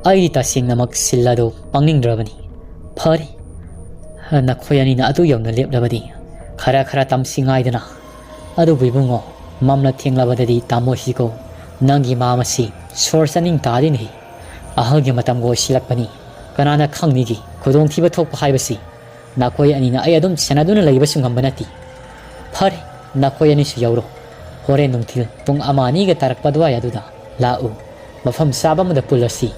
ꯑꯩꯗꯤ ꯇꯁꯦꯡꯅꯃꯛ ꯁꯤꯜ ꯑꯗꯨ ꯄꯥꯡꯅꯤꯡꯗ꯭ꯔꯕꯅꯤ꯫ ꯐꯔꯦ, ꯅꯈꯣꯏ ꯑꯅꯤꯅ ꯑꯗꯨ ꯌꯧꯅ ꯂꯦꯞꯂꯕꯗꯤ ꯈꯔ ꯈꯔ ꯇꯝꯁꯤ ꯉꯥꯏꯗꯅ꯫ ꯑꯗꯨꯕꯨ ꯏꯕꯨꯡꯉꯣ, ꯃꯝꯂ ꯊꯦꯡꯂꯕꯗꯗꯤ ꯇꯝꯃꯣꯏꯁꯤꯀꯣ꯫ ꯅꯪꯒꯤ ꯃꯥꯃꯁꯤ ꯁꯣꯔ ꯆꯥꯅꯤꯡ ꯇꯥꯗꯦꯅꯦꯍꯦ꯫ ꯑꯍꯜꯒꯤ ꯃꯇꯝꯒ ꯑꯣꯏꯁꯤꯜꯂꯛꯄꯅꯤ꯫ ꯀꯅꯥꯅ ꯈꯪꯅꯤꯒꯤ ꯈꯨꯗꯣꯡꯊꯤꯕ ꯊꯣꯛꯄ ꯍꯥꯏꯕꯁꯤ? ꯅꯈꯣꯏ ꯑꯅꯤꯅ ꯑꯩ ꯑꯗꯨꯝ ꯁꯦꯟꯅꯗꯨꯅ ꯂꯩꯕꯁꯨ ꯉꯝꯕ ꯅꯠꯇꯦ꯫ ꯐꯔꯦ, ꯅꯈꯣꯏ ꯑꯅꯤꯁꯨ ꯌꯧꯔꯣ꯫ ꯍꯣꯔꯦꯟ ꯅꯨꯡꯊꯤꯜ ꯄꯨꯡ ꯑꯃ ꯑꯅꯤꯒ ꯇꯥꯔꯛꯄ ꯑꯗꯨꯋꯥꯏ ꯑꯗꯨꯗ ꯂꯥꯛꯎ꯫ ꯃꯐꯝ ꯆꯥꯕ ꯑꯃꯗ ꯄꯨꯜꯂꯁꯤ꯫"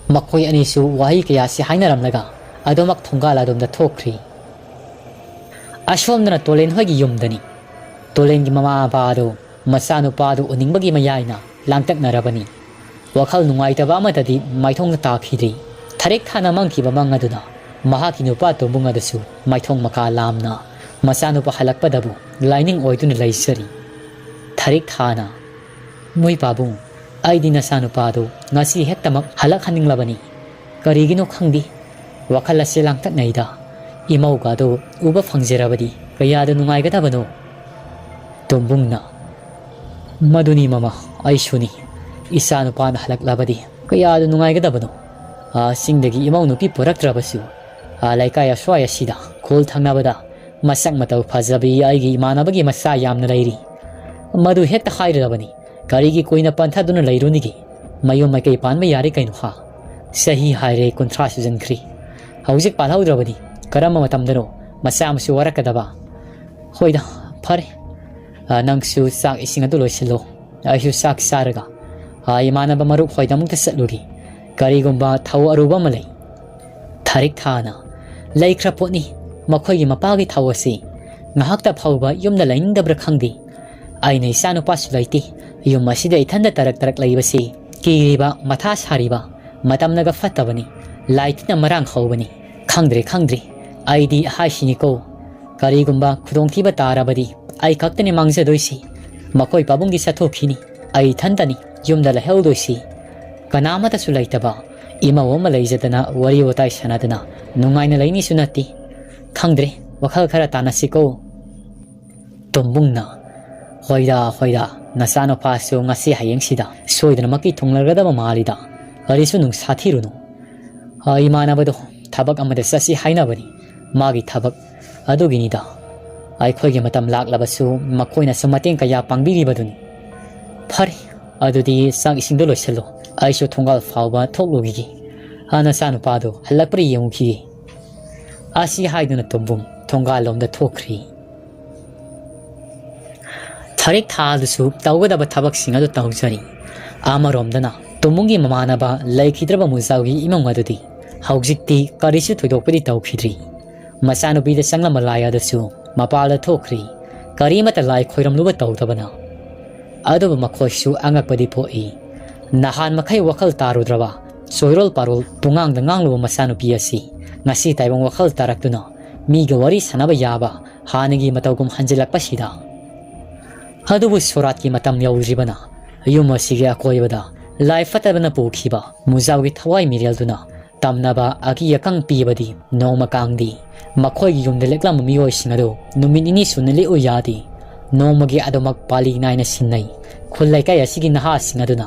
ꯃꯈꯣꯏ ꯑꯅꯤꯁꯨ ꯋꯥꯍꯩ ꯀꯌꯥꯁꯤ ꯍꯥꯏꯅꯔꯝꯂꯒ ꯑꯗꯨꯃꯛ ꯊꯣꯡꯒꯥꯜ ꯑꯗꯣꯝꯗ ꯊꯣꯛꯈ꯭ꯔꯤ꯫ ꯑꯁꯣꯝꯗꯅ ꯇꯣꯂꯦꯟ ꯍꯣꯏꯒꯤ ꯌꯨꯝꯗꯅꯤ꯫ ꯇꯣꯂꯦꯟꯒꯤ ꯃꯃꯥ ꯃꯄꯥ ꯑꯗꯨ ꯃꯆꯥꯅꯨꯄꯥ ꯑꯗꯨ ꯎꯅꯤꯡꯕꯒꯤ ꯃꯌꯥꯏꯅ ꯂꯥꯡꯇꯛꯅꯔꯕꯅꯤ꯫ ꯋꯥꯈꯜ ꯅꯨꯡꯉꯥꯏꯇꯕ ꯑꯃꯠꯇꯗꯤ ꯃꯥꯏꯊꯣꯡꯗ ꯇꯥꯈꯤꯗ꯭ꯔꯤ꯫ ꯊꯔꯦꯛ ꯊꯥꯅ ꯃꯪꯈꯤꯕ ꯃꯪ ꯑꯗꯨꯅ ꯃꯍꯥꯛꯀꯤ ꯅꯨꯄꯥ ꯇꯣꯝꯕꯨꯡ ꯑꯗꯨꯁꯨ ꯃꯥꯏꯊꯣꯡ ꯃꯀꯥ ꯂꯥꯝꯅ ꯃꯆꯥꯅꯨꯄꯥ ꯍꯜꯂꯛꯄꯗꯕꯨ ꯂꯥꯏꯅꯤꯡ ꯑꯣꯏꯗꯨꯅ ꯂꯩꯖꯔꯤ꯫ ꯊꯔꯤꯛ ꯊꯥꯅ, "ꯃꯣꯏ ꯄꯥꯕꯨꯡ, ꯑꯩꯗꯤ ꯅꯆꯥꯅꯨꯄꯥꯗꯨ ꯉꯁꯤ ꯍꯦꯛꯇꯃꯛ ꯍꯜꯂꯛꯍꯟꯅꯤꯡꯂꯕꯅꯤ꯫ ꯀꯔꯤꯒꯤꯅꯣ ꯈꯪꯗꯦ, ꯋꯥꯈꯜ ꯑꯁꯤ ꯂꯥꯡꯇꯛꯅꯩꯗ꯫ ꯏꯃꯧꯒꯗꯨ ꯎꯕ ꯐꯪꯖꯔꯕꯗꯤ ꯀꯌꯥꯗ ꯅꯨꯡꯉꯥꯏꯒꯗꯕꯅꯣ?" ꯇꯣꯝꯕꯨꯡꯅ, "ꯃꯗꯨꯅꯤ ꯃꯃꯥ, ꯑꯩꯁꯨꯅꯤ꯫ ꯏꯆꯥꯅꯨꯄꯥꯅ ꯍꯜꯂꯛꯂꯕꯗꯤ ꯀꯌꯥꯗ ꯅꯨꯡꯉꯥꯏꯒꯗꯕꯅꯣ? ꯑꯥ ꯆꯤꯡꯗꯒꯤ ꯏꯃꯧ ꯅꯨꯄꯤ ꯄꯨꯔꯛꯇ꯭ꯔꯕꯁꯨ, ꯑꯥ ꯂꯩꯀꯥꯏ ꯑꯁ꯭ꯋꯥꯏ ꯑꯁꯤꯗ, ꯈꯨꯜ ꯊꯪꯅꯕꯗ ꯃꯁꯛ ꯃꯇꯧ ꯐꯖꯕꯤ ꯑꯩꯒꯤ ꯏꯃꯥꯟꯅꯕꯒꯤ ꯃꯆꯥ ꯌꯥꯝꯅ ꯂꯩꯔꯤ꯫ ꯃꯗꯨ ꯍꯦꯛꯇ ꯍꯥꯏꯔꯗꯕꯅꯤ꯫ ꯀꯔꯤꯒꯤ ꯀꯨꯏꯅ ꯄꯟꯊꯗꯨꯅ ꯂꯩꯔꯨꯅꯤꯒꯦ? ꯃꯌꯨꯝ ꯃꯀꯩ ꯄꯥꯟꯕ ꯌꯥꯔꯦ ꯀꯩꯅꯣ ꯍꯥ? ꯆꯍꯤ ꯍꯥꯏꯔꯦ ꯀꯨꯟꯊ꯭ꯔꯥ ꯁꯨꯖꯟꯈ꯭ꯔꯦ꯫ ꯍꯧꯖꯤꯛ ꯄꯥꯜꯍꯧꯗ꯭ꯔꯕꯗꯤ ꯀꯔꯝꯕ ꯃꯇꯝꯗꯅꯣ ꯃꯆꯥ ꯃꯁꯨ ꯋꯥꯔꯛꯀꯗꯕ?" "ꯍꯣꯏꯗ, ꯐꯔꯦ꯫ ꯑ, ꯅꯪꯁꯨ ꯆꯥꯛ ꯏꯁꯤꯡ ꯑꯗꯨ ꯂꯣꯏꯁꯤꯜꯂꯣ꯫ ꯑꯩꯁꯨ ꯆꯥꯛ ꯆꯥꯔꯒ, ꯑ, ꯏꯃꯥꯟꯅꯕ ꯃꯔꯨꯞ ꯍꯣꯏꯗ ꯑꯃꯨꯛꯇ ꯆꯠꯂꯨꯒꯦ꯫ ꯀꯔꯤꯒꯨꯝꯕ ꯊꯧ ꯑꯔꯨꯕ ꯑꯃ ꯂꯩ?" ꯊꯥꯔꯤꯛ ꯊꯥꯅ, "ꯂꯩꯈ꯭ꯔ ꯄꯣꯠꯅꯤ꯫ ꯃꯈꯣꯏꯒꯤ ꯃꯄꯥꯒꯤ ꯊꯧ ꯑꯁꯤ ꯉꯥꯏꯍꯥꯛꯇ ꯐꯥꯎꯕ ꯌꯨꯝꯗ ꯂꯩꯅꯤꯡꯗꯕ꯭ꯔꯥ ꯈꯪꯗꯦ꯫ ꯑꯩꯅ ꯏꯆꯥꯅꯨꯄꯥꯁꯨ ꯂꯩꯇꯦ꯫ ꯌꯨꯝ ꯑꯁꯤꯗ ꯏꯊꯟꯗ ꯇꯔꯛ ꯇꯔꯛ ꯂꯩꯕꯁꯤ ꯀꯤꯔꯤꯕ, ꯃꯊꯥ ꯁꯥꯔꯤꯕ, ꯃꯇꯝꯅꯒ ꯐꯠꯇꯕꯅꯤ꯫ ꯂꯥꯏ ꯇꯤꯟꯅ ꯃꯔꯥꯡ ꯍꯧꯕꯅꯤ꯫ ꯈꯪꯗ꯭ꯔꯦ, ꯈꯪꯗ꯭ꯔꯦ꯫ ꯑꯩꯗꯤ ꯍꯥꯏꯁꯤꯅꯤꯀꯣ, ꯀꯔꯤꯒꯨꯝꯕ ꯈꯨꯗꯣꯡꯊꯤꯕ ꯇꯥꯔꯕꯗꯤ ꯑꯩ ꯈꯛꯇꯅꯤ ꯃꯥꯡꯖꯗꯣꯏꯁꯤ꯫ ꯃꯈꯣꯏ ꯄꯥꯕꯨꯡꯗꯤ ꯆꯠꯊꯣꯛꯈꯤꯅꯤ꯫ ꯑꯩ ꯏꯊꯟꯇꯅꯤ ꯌꯨꯝꯗ ꯂꯩꯍꯧꯗꯣꯏꯁꯤ꯫ ꯀꯅꯥ ꯑꯃꯠꯇꯁꯨ ꯂꯩꯇꯕ ꯏꯃꯧ ꯑꯃ ꯂꯩꯖꯗꯅ ꯋꯥꯔꯤ ꯋꯥꯇꯥꯏ ꯁꯥꯟꯅꯗꯅ ꯅꯨꯡꯉꯥꯏꯅ ꯂꯩꯅꯤꯁꯨ ꯅꯠꯇꯦ꯫ ꯈꯪꯗ꯭ꯔꯦ, ꯋꯥꯈꯜ ꯈꯔ ꯇꯥꯟꯅꯁꯤꯀꯣ꯫" ꯇꯣꯝꯕꯨꯡꯅ, "ꯍꯣꯏꯗ, ꯍꯣꯏꯗ, ꯅꯆꯥꯅꯨꯄꯥꯁꯨ ꯉꯁꯤ ꯍꯌꯦꯡꯁꯤꯗ ꯁꯣꯏꯗꯅꯃꯛꯀꯤ ꯊꯨꯡꯂꯒꯗꯕ ꯃꯥꯜꯂꯤꯗ꯫ ꯀꯔꯤꯁꯨ ꯅꯨꯡꯁꯥ ꯊꯤꯔꯨꯅꯨ꯫ ꯑ, ꯏꯃꯥꯟꯅꯕꯗꯣ ꯊꯕꯛ ꯑꯃꯗ ꯆꯠꯁꯤ ꯍꯥꯏꯅꯕꯅꯤ꯫ ꯃꯥꯒꯤ ꯊꯕꯛ ꯑꯗꯨꯒꯤꯅꯤꯗ꯫ ꯑꯩꯈꯣꯏꯒꯤ ꯃꯇꯝ ꯂꯥꯛꯂꯕꯁꯨ ꯃꯈꯣꯏꯅꯁꯨ ꯃꯇꯦꯡ ꯀꯌꯥ ꯄꯥꯡꯕꯤꯔꯤꯕꯗꯨꯅꯤ꯫ ꯐꯔꯦ, ꯑꯗꯨꯗꯤ ꯆꯥꯛ ꯏꯁꯤꯡꯗꯣ ꯂꯣꯏꯁꯤꯜꯂꯣ꯫ ꯑꯩꯁꯨ ꯊꯣꯡꯒꯥꯜ ꯐꯥꯎꯕ ꯊꯣꯛꯂꯨꯈꯤꯒꯦ꯫ ꯑ, ꯅꯆꯥꯅꯨꯄꯥꯗꯣ ꯍꯜꯂꯛꯄ꯭ꯔꯥ ꯌꯦꯡꯉꯨꯈꯤꯒꯦ꯫" ꯑꯁꯤ ꯍꯥꯏꯗꯨꯅ ꯇꯣꯝꯕꯨꯡ ꯊꯣꯡꯒꯥꯜꯂꯣꯝꯗ ꯊꯣꯛꯈ꯭ꯔꯤ꯫ ꯊꯥꯔꯤꯛ ꯊꯥꯗꯨꯁꯨ ꯇꯧꯒꯗꯕ ꯊꯕꯛꯁꯤꯡ ꯑꯗꯨ ꯇꯧꯖꯔꯤ꯫ ꯑꯃꯔꯣꯝꯗꯅ ꯇꯣꯝꯕꯨꯡꯒꯤ ꯃꯃꯥꯟꯅꯕ ꯂꯩꯈꯤꯗ꯭ꯔꯕ ꯃꯨꯖꯥꯎꯒꯤ ꯏꯃꯨꯡ ꯑꯗꯨꯗꯤ ꯍꯧꯖꯤꯛꯇꯤ ꯀꯔꯤꯁꯨ ꯊꯣꯏꯗꯣꯛꯄꯗꯤ ꯇꯧꯈꯤꯗ꯭ꯔꯤ꯫ ꯃꯆꯥꯅꯨꯄꯤꯗ ꯆꯪꯂꯝꯕ ꯂꯥꯏ ꯑꯗꯨꯁꯨ ꯃꯄꯥꯜꯗ ꯊꯣꯛꯈ꯭ꯔꯤ꯫ ꯀꯔꯤꯃꯠꯇ ꯂꯥꯏ ꯈꯣꯏꯔꯝꯂꯨꯕ ꯇꯧꯗꯕꯅ꯫ ꯑꯗꯨꯕꯨ ꯃꯈꯣꯏꯁꯨ ꯑꯉꯛꯄꯗꯤ ꯄꯣꯛꯏ꯫ ꯅꯍꯥꯟ ꯃꯈꯩ ꯋꯥꯈꯜ ꯇꯥꯔꯨꯗ꯭ꯔꯕ, ꯆꯣꯏꯔꯣꯜ ꯄꯥꯔꯣꯜ ꯄꯨꯡꯉꯥꯡꯗ ꯉꯥꯡꯂꯨꯕ ꯃꯆꯥꯅꯨꯄꯤ ꯑꯁꯤ ꯉꯁꯤ ꯇꯥꯏꯕꯪ ꯋꯥꯈꯜ ꯇꯥꯔꯛꯇꯨꯅ ꯃꯤꯒ ꯋꯥꯔꯤ ꯁꯥꯟꯅꯕ ꯌꯥꯕ, ꯍꯥꯟꯅꯒꯤ ꯃꯇꯧꯒꯨꯝ ꯍꯟꯖꯤꯜꯂꯛꯄꯁꯤꯗ꯫ ꯑꯗꯨꯕꯨ ꯁꯣꯔꯥꯠꯀꯤ ꯃꯇꯝ ꯌꯧꯗ꯭ꯔꯤꯕꯅ ꯌꯨꯝ ꯑꯁꯤꯒꯤ ꯑꯀꯣꯏꯕꯗ ꯂꯥꯏ ꯐꯠꯇꯕꯅ ꯄꯨꯈꯤꯕ ꯃꯨꯖꯥꯎꯒꯤ ꯊꯋꯥꯏ ꯃꯤꯔꯦꯜꯗꯨꯅ ꯇꯝꯅꯕ ꯑꯀꯤ ꯑꯈꯪ ꯄꯤꯕꯗꯤ ꯅꯣꯡꯃ ꯀꯥꯡꯗꯤ ꯃꯈꯣꯏꯒꯤ ꯌꯨꯝꯗ ꯂꯦꯛꯂꯝꯕ ꯃꯤꯑꯣꯏꯁꯤꯡ ꯑꯗꯨ ꯅꯨꯃꯤꯠ ꯅꯤꯅꯤ ꯁꯨꯅ ꯂꯦꯛꯎ ꯌꯥꯗꯦ꯫ ꯅꯣꯡꯃꯒꯤ ꯑꯗꯨꯃꯛ ꯄꯥꯂꯤ ꯅꯥꯏꯅ ꯁꯤꯟꯅꯩ꯫ ꯈꯨꯜ ꯂꯩꯀꯥꯏ ꯑꯁꯤꯒꯤ ꯅꯍꯥꯁꯤꯡ ꯑꯗꯨꯅ